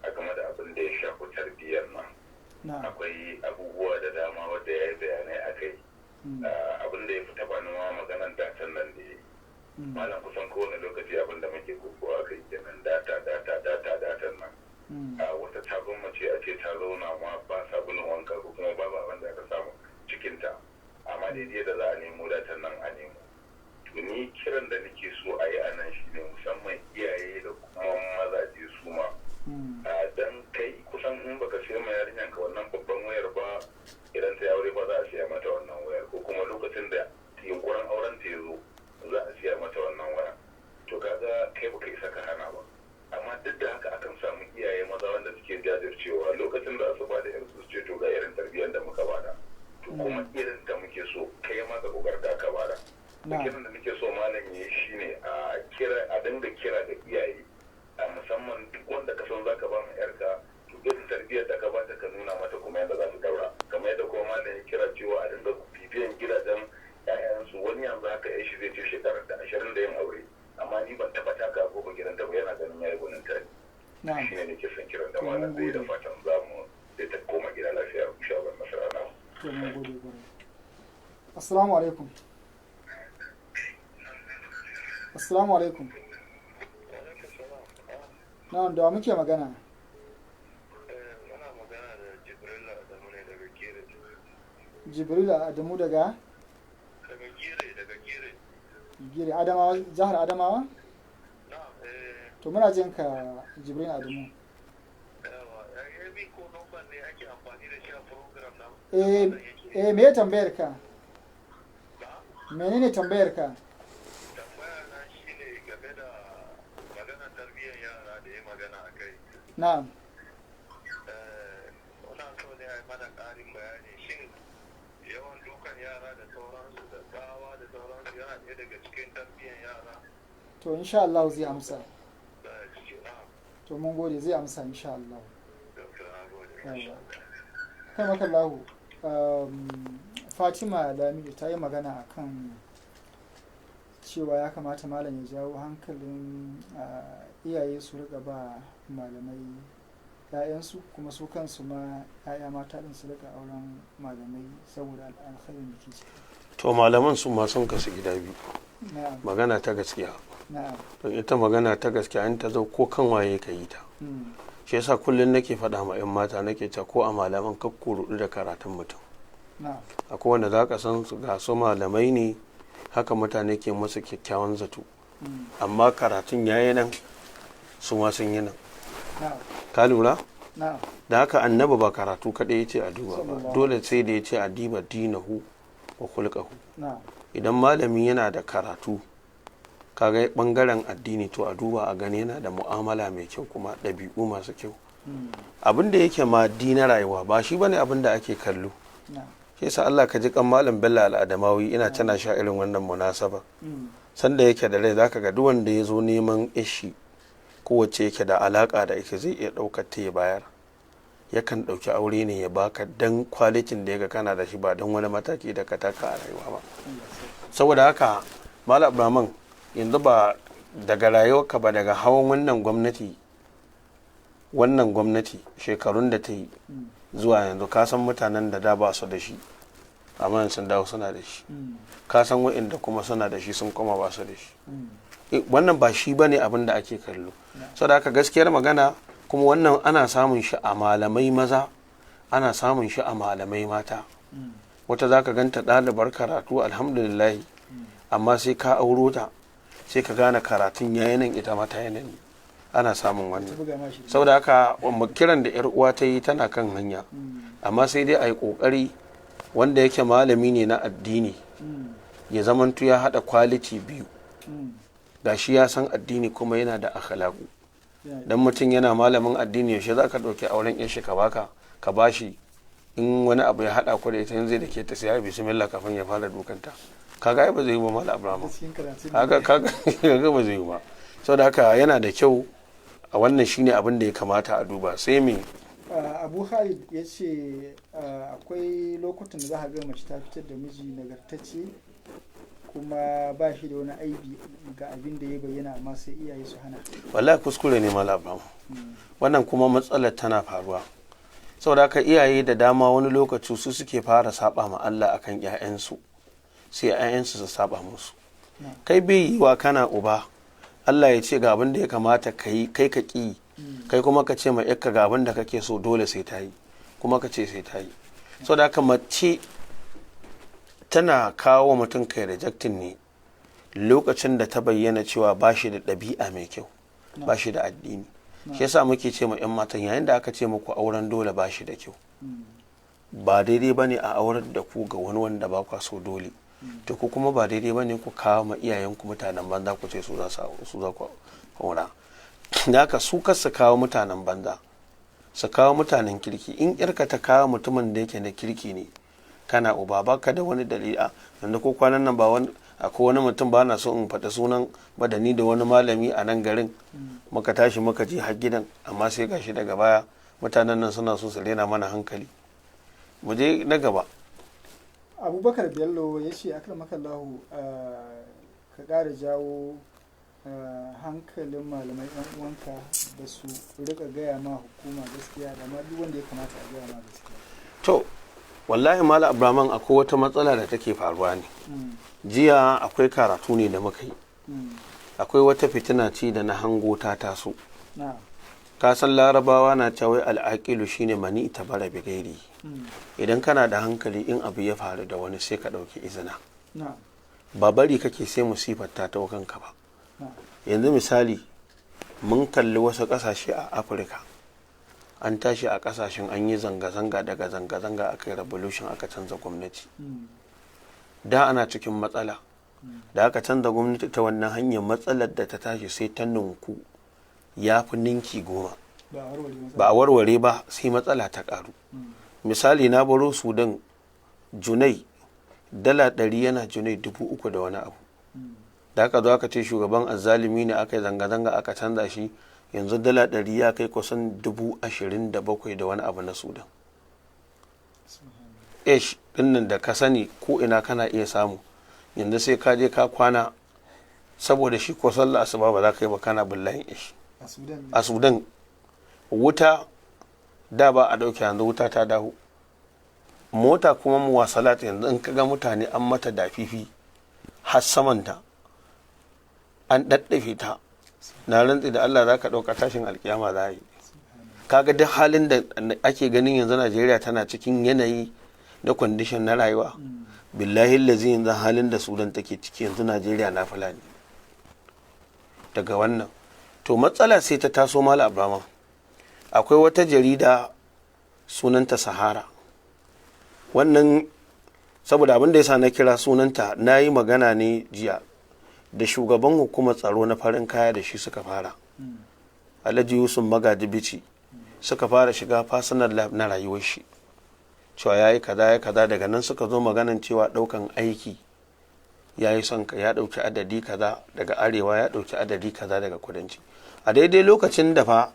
a game da abin da ya shafi tarbiyyar nan. Na'am. Akwai abubuwa da dama wadda ya yi bayanai a kai. Abin da ya fi taɓa ma maganan datan nan da ya yi. Malam, kusan kowane lokaci abin da muke kokowa kai kenan, data, data, data, datan nan. Wata ta gwammace a ce ta zauna ma ba sabulun wanka ko kuma babu abin da aka samu cikinta, amma daidai da za a nemo datan nan a nemo. To, ni kiran da nake so a yi a nan shine musamman iyaye da kuma mazaje su ma, dan kai kusan in baka siya ma yarinyan ka wannan babban wayar ba, idan ta yi aure ba za a siya mata wannan wayar, ko kuma lokacin da yunkurin auren ta ya zo za a siya mata wannan waya. To, kaga kai baka isa ka hana ba, amma duk da haka akan samu iyaye maza wanda suke jajircewa lokacin da su bada yarsu, su ce, "To, ga irin tarbiyyar da muka bada, to kuma irin ta muke so kai ma ka kokarta ka bada." Kiran da muke so malam ya yi shine a kira, a dinga kira ga iyaye, a musamman duk wanda ka san zaka ba mu yarka, to irin tarbiyyar da ka bata ka nuna mata kuma yadda za su daura. Kamar yadda kuma malam ya kira cewa a dinga bibiyan gidajen ƴaƴansu. Wani yanzu haka ya shi zai ce shekarar da 20 da yin aure, amma ni ban taɓa taka ko gidan ta ba, yana ganin yayi gwanin tare. Na'am. Shi ne nake son kiran da malam zai, da fatan za mu zai ta koma gida lafiya, insha Allah, masara na. To, mun gode kwarai. Assalamu alaikum. Assalamu alaikum. Na'am, da wa muke magana? Muna magana da Jibril Adamu ne daga Gere. Jibril Adamu daga Daga Gere, daga Gere. Gire, Adamawa, jihar Adamawa. Na'am, eh. To, muna jin ka, Jibril Adamu. Yawa, ya bi ko number ne ake amfani da shi a program na? Eh eh, me tambayar ka? Menene tambayar ka? Tambaya na shine game da maganar tarbiyyar yara da ya magana a kai. Na'am. Muna so ne a yi mana ƙarin bayani, shin yawan dukan yara da sauransu da tsawa da sauransu yana ɗaya daga cikin tarbiyyar yara? To, insha Allah zai amsa. Da ciki na. To, mun gode, zai amsa insha Allah. Dr. Na gode. Yawa. Kai maka lahu. Fatima Lamido ta yi magana akan Cewa ya kamata malam ya jawo hankalin iyaye su rika ba malamai 'ya'yansu, kuma su kansu ma 'ya'ya mata din su rika auren malamai saboda alkhairin da ke ciki. To, malaman su ma sun kasu gida biyu. Magana ta gaskiya, don ita magana ta gaskiya in ta zo, ko kan waye ka yi ta. Shi yasa kullum nake faɗa ma 'yan mata, nake cewa ko a malaman, kakku ruɗu da karatun mutum. Akwai wanda za ka san su, ga su malamai ne, haka mutane ke musu kyakkyawan zato, amma karatun yayi nan, su ma sun yi nan. Ka lura? Da haka Annabi ba karatu kaɗai ya ce a duba ba, dole sai da ya ce a diba dinahu wa khulqahu. Idan malami yana da karatu, kaga bangaren addini, to a duba a gani yana da mu'amala mai kyau kuma ɗabi'u masu kyau. Abin da yake ma na rayuwa ba shi bane abin da ake kallo. Shi yasa Allah ka ji kan Malam Bello Al'adamawi, ina tana sha irin wannan munasaba. Sanda yake da rai, zaka ga duk wanda ya zo neman ishi, kowace yake da alaka da ita, zai iya ɗaukar ta ya bayar. Yakan ɗauki aure ne ya baka dan kwalitin da ya ga kana da shi, ba don wani mataki da ka taka a rayuwa ba. Saboda haka, Malam Abraman, yanzu ba daga rayuwarka ba, daga hawan wannan gwamnati, wannan gwamnati shekarun da ta yi zuwa yanzu, ka san mutanen da da ba su da shi, amma yanzu sun dawo suna da shi. Ka san wa'inda kuma suna da shi, sun koma ba su da shi. Wannan ba shi bane abin da ake kallo. Saboda haka gaskiyar magana kuma, wannan ana samun shi a malamai maza, ana samun shi a malamai mata. Wata za ka ganta ɗalibar karatu, alhamdulillah, amma sai ka auro ta sai ka gane karatun yayi nan, ita mata yanan. Ana samun wannan. Saboda haka kiran da yar uwa ta yi tana kan hanya, amma sai dai a yi kokari, wanda yake malami ne na addini ya zamanto ya haɗa quality biyu: gashi ya san addini, kuma yana da akhlaqu. Dan mutum yana malamin addini, yaushe za ka ɗauki auren yan ka baka ka bashi, in wani abu ya haɗa ku da ita, yanzu da ke ta sai bismillah kafin ya fara dukanta? Kaga ai ba zai yi ba, Malam Abraham. Kaga kaga ba zai yi ba. Saboda haka yana da kyau a wannan shine abin da ya kamata a duba. Sai me? Abu Khalid ya ce akwai lokutan da za a ga mace ta fitar da miji nagartacce, kuma ba shi da wani aibi ga abin da ya bayyana, amma sai iyaye su hana. Wallahi kuskure ne, Malam Abraham. Wannan kuma matsalar tana faruwa. Saboda haka iyaye da dama wani lokaci su suke fara saba ma Allah akan 'ya'yansu, sai 'ya'yansu su saba musu. Kai bai yi wa kana uba, Allah ya ce ga abin da ya kamata ka yi, kai ka ƙi, kai kuma ka ce ma yakka ga abin da kake so dole sai ta yi, kuma ka ce sai ta yi. Saboda haka mace tana kawo mutum kai rejecting ne lokacin da ta bayyana cewa ba shi da ɗabi'a mai kyau, ba shi da addini. Shi yasa muke ce ma 'yan matan, yayin da aka ce muku auren dole ba shi da kyau, ba daidai ba ne a aurar da ku ga wani wanda ba kwa so dole, to ku kuma ba daidai ba ne ku kawo ma iyayenku mutanen banza, ku ce su za ku aura. Da haka su kar su kawo mutanen banza, su kawo mutanen kirki. In yarka ta kawo mutumin da yake na kirki ne, kana uba baka da wani dalili. A yanzu ko kwanan nan ba wani, akwai wani mutum, ba na so in faɗi sunan ba, da ni da wani malami a nan garin muka tashi muka je har gidan, amma sai gashi daga baya mutanen nan suna so su rena mana hankali. Mu je na gaba. Abubakar Bello ya ce, akramakallahu, ka ƙara jawo hankalin malamai yan uwanka da su rika gaya ma hukuma gaskiya, da ma duk wanda ya kamata a gaya ma gaskiya. To, wallahi Malam Abraman, akwai wata matsala da take faruwa ne. Jiya akwai karatu ne da muka yi, akwai wata fitina ce da na hango ta taso. Ka san Larabawa na cewa al'aqilu shine mani tabara bi gairi. Idan kana da hankali, in abu ya faru da wani, sai ka ɗauki izina, ba bari kake sai musifar ta ta kanka ba. Yanzu misali, mun kalli wasu ƙasashe a Afirka, an tashi a ƙasashen an yi zanga-zanga, daga zanga-zanga aka yi revolution, aka canza gwamnati. Da ana cikin matsala, da aka canza gwamnati ta wannan hanyar, matsalar da ta tashi sai ta ninku, ya fi ninki 10. Ba a warware ba, sai matsala ta karu. Misali, na baro Sudan, junai $100 yana junai 3,000 da wani abu. Da aka zo aka ce shugaban azzalimi ne, aka yi zanga-zanga, aka canza shi, yanzu $100 ya kai kusan 27,000 da wani abu na Sudan. Ish dinnan da ka sani ko ina kana iya samu, yanzu sai ka je ka kwana Saboda shi ko sallah asuba ba za ka yi ba kana billahin ishi. A Sudan wuta da ba a ɗauke, yanzu wuta ta dawo. Mota kuma muwasalat yanzu in kaga mutane an mata dafifi har samanta an ɗaɗɗafe ta, na rantsi da Allah za ka ɗauka tashin alkiyama za a yi. Kaga duk halin da ake ganin yanzu Najeriya tana cikin yanayi na condition na rayuwa, billahi lazi yanzu halin da Sudan take ciki yanzu Najeriya na fulani daga wannan. To matsala sai ta taso, Malam Abraham. Akwai wata jarida sunanta Sahara. Wannan saboda abin da ya sa na kira sunanta, na yi magana ne jiya da shugaban hukumar tsaro na farin kaya, da shi suka fara, Alhaji Yusuf Magaji Bichi, suka fara shiga personal life na rayuwar shi, cewa ya yi kaza ya kaza. Daga nan suka zo maganan cewa daukan aiki ya yi son ya dauki adadi kaza daga arewa, ya dauki adadi kaza daga kudanci. A daidai lokacin da fa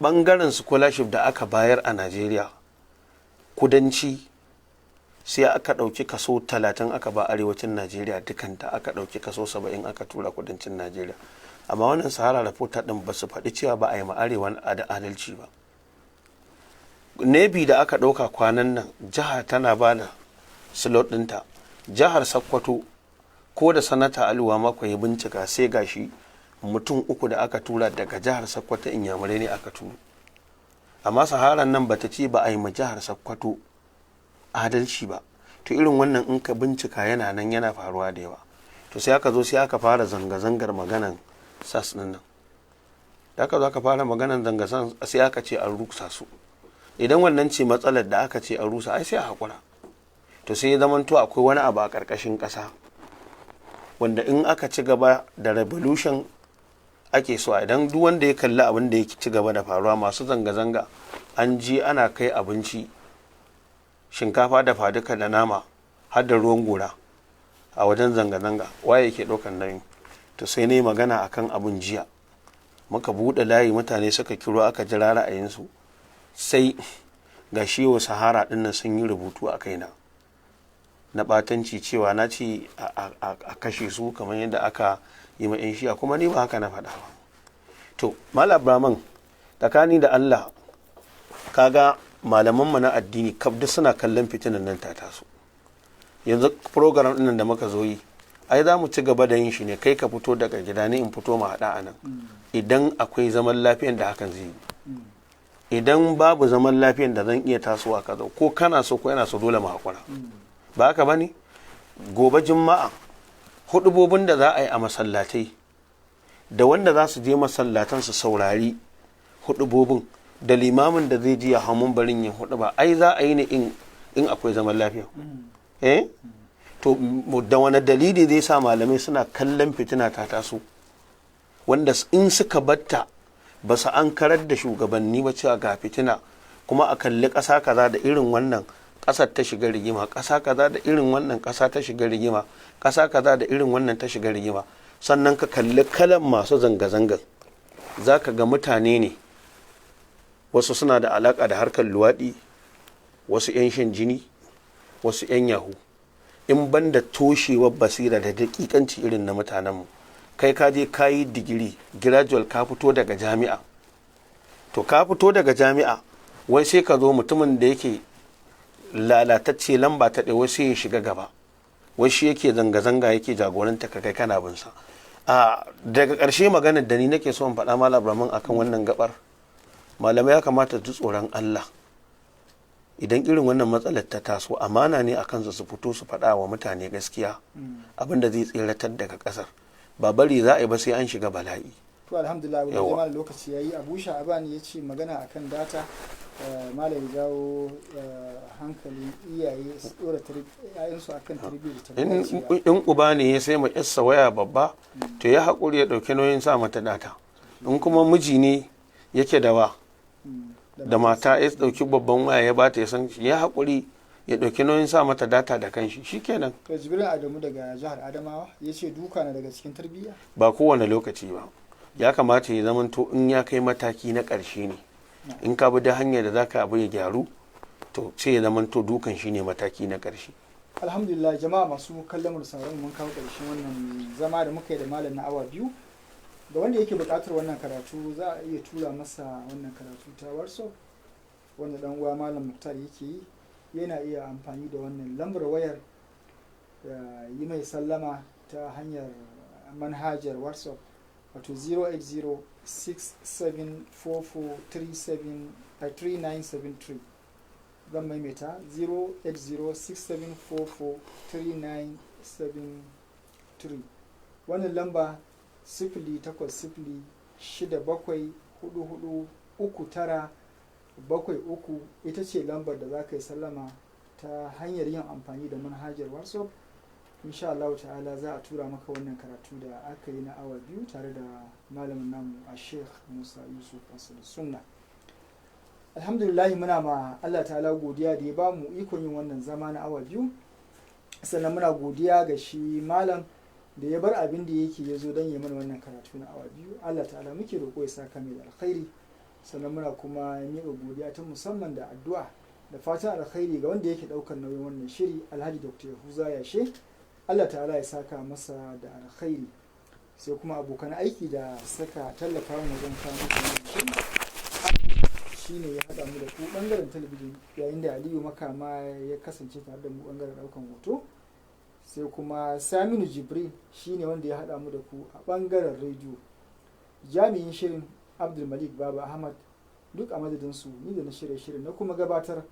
bangaren scholarship da aka bayar a Najeriya, kudanci sai aka ɗauki kaso 30 aka ba arewacin Najeriya dukanta, aka ɗauki kaso 70 aka tura kudancin Najeriya. Amma wannan Sahara Reporter ɗin ba su faɗi cewa ba a yi ma arewa da adalci ba. Navy da aka ɗauka kwanan nan, jiha tana ba da slot ɗinta. Jihar Sokoto, ko da Sanata Ali Wamakko ya bincika, sai gashi mutum uku da aka tura daga jihar Sokoto Inyamurai ne aka turo. Amma Saharan nan bata ce ba a yi ma jihar Sokoto adalci ba. To irin wannan in ka bincika yana nan yana faruwa da yawa. To sai aka zo sai aka fara zanga-zangar maganan SARS din nan. Da aka zo aka fara maganan zanga sai aka ce an rusa su. Idan wannan ce matsalar da aka ce an rusa, ai sai a haƙura. To sai ya zamanto akwai wani abu a ƙarƙashin ƙasa wanda in aka ci gaba da revolution ake so. Idan duk wanda ya kalli abin da ya ci gaba da faruwa, masu zanga-zanga an je ana kai abinci, shinkafa da faduka da nama har da ruwan gora a wajen zanga-zanga, waye yake ɗaukan nauyin? To sai ne magana akan abin jiya, muka buɗe layi, mutane suka kiro, aka jira ra'ayinsu. Sai ga shi wa Sahara ɗin sun yi rubutu a kaina na ɓatanci, cewa na ce a kashe su kamar yadda aka yi ma 'yan Shi'a, kuma ni ba haka na faɗa ba. To Malam Abraman, tsakani da Allah, kaga malamanmu na addini kaf duk suna kallon fitinan nan ta taso. Yanzu program ɗin da muka zo yi, ai za mu ci gaba da yin shi ne, kai ka fito daga gida, ne in fito, mu haɗa a nan, idan akwai zaman lafiyan da hakan zai yi. Idan babu zaman lafiyan da zan iya tasowa ka zo, ko kana so ko yana so, dole mu haƙura. Ba haka ba ne? Gobe Juma'a, hudubobin da za a yi a masallatai, da wanda za su je masallatan su saurari hudubobin, da limamin da zai ji ya hau barin yin hudu ba, ai za a yi ne in akwai zaman lafiya. Eh, to da wani dalili zai sa malamai suna kallon fitina ta taso, wanda in suka batta ba su an karar da shugabanni ba cewa ga fitina, kuma a kalli ƙasa kaza da irin wannan ƙasar ta shiga rigima, ƙasa kaza da irin wannan ƙasa ta shiga rigima, ƙasa kaza da irin wannan ta shiga rigima? Sannan ka kalli kalan masu zanga-zangar, za ka ga mutane ne, wasu suna da alaƙa da harkar luwaɗi, wasu 'yan shan jini, wasu 'yan yahoo. In ban da toshewar basira da daƙiƙanci irin na mutanenmu, kai ka je ka yi digiri, graduate, ka fito daga jami'a. To ka fito daga jami'a, wai sai ka zo mutumin da yake lalatacce lamba ta ɗaya, wai sai ya shiga gaba, wai shi yake zanga-zanga, yake jagoranta ka, kai kana bin sa. A daga ƙarshe, maganar da ni nake so in faɗa, Malam Abraman, akan wannan gabar, malamai ya kamata ji tsoron Allah. Idan irin wannan matsalar ta taso, amana ne a kansu su fito su faɗa wa mutane gaskiya, abin da zai tseratar daga ƙasar. Ba bari za a yi ba sai an shiga bala'i. To alhamdulillah, wani jama'a, lokaci yayi. Abu Sha'aban ya ce magana akan data, malam ya jawo hankalin iyaye su dora yayansu akan tarbiyyar da ta In uba ne ya sai ma yarsa waya babba, to ya haƙuri ya ɗauki nauyin sa mata data. In kuma miji ne yake da wa da mata, ya ɗauki babban waya ya bata, ya san ya haƙuri ya ɗauki nauyin sa mata data da kanshi, shikenan. To Jibrin Adamu daga jihar Adamawa ya ce duka na daga cikin tarbiyya. Ba kowane lokaci ba. Ya kamata ya zamanto in ya kai mataki na ƙarshe ne, in ka bi da hanyar da zaka abu ya gyaru, to sai ya zamanto dukan shine mataki na ƙarshe. Alhamdulillah, jama'a masu kallon mu da sauraron mu, mun kawo ƙarshen wannan zama da muka yi da malam na awa 2. Ga wanda yake buƙatar wannan karatu, za a iya tura masa wannan karatu ta WhatsApp wanda dan uwa Malam Muktar yake yi. Yana iya amfani da wannan lambar wayar da yi mai sallama ta hanyar manhajar WhatsApp, wato 080674437 3973. Zan maimaita: 08067443973. Wannan lamba 08067443973 ita ce lambar da za ka yi sallama ta hanyar yin amfani da manhajar WhatsApp. Insha Allah ta'ala za a tura maka wannan karatu da aka yi na awa 2 tare da malamin namu, a Sheikh Musa Yusuf Asadu Sunna. Alhamdulillah, muna ma Allah ta'ala godiya da ya ba mu ikon yin wannan zama na awa 2. Sannan muna godiya ga shi malam da ya bar abin da yake ya zo don ya mana wannan karatu na awa 2. Allah ta'ala muke roƙo ya saka mai da alkhairi. Sannan muna kuma miƙa godiya ta musamman da addu'a da fatan alkhairi ga wanda yake ɗaukar nauyin wannan shiri, Alhaji Dr. Yahuza Yashe. Allah ta'ala ya saka masa da alkhairi. Sai kuma abokan aiki da suka tallafa mu wajen kawo muku wannan shiri. Shine ya haɗa mu da ku ɓangaren talabijin, yayin da Aliyu Makama ya kasance tare da mu ɓangaren ɗaukan hoto. Sai kuma Saminu Jibril shine wanda ya haɗa mu da ku a ɓangaren rediyo. Jami'in shirin, Abdulmalik Baba Ahmad. Duk a madadinsu, ni da na shirya shirin na kuma gabatar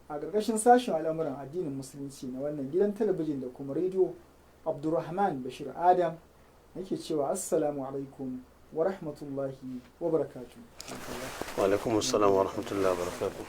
a ƙarƙashin sashen al'amuran addinin Musulunci na wannan gidan talabijin da kuma rediyo, Abdulrahman Bashir Adam, nake cewa assalamu alaikum wa rahmatullahi wa barakatuh. Wa alaikum assalam wa rahmatullahi wa barakatuh.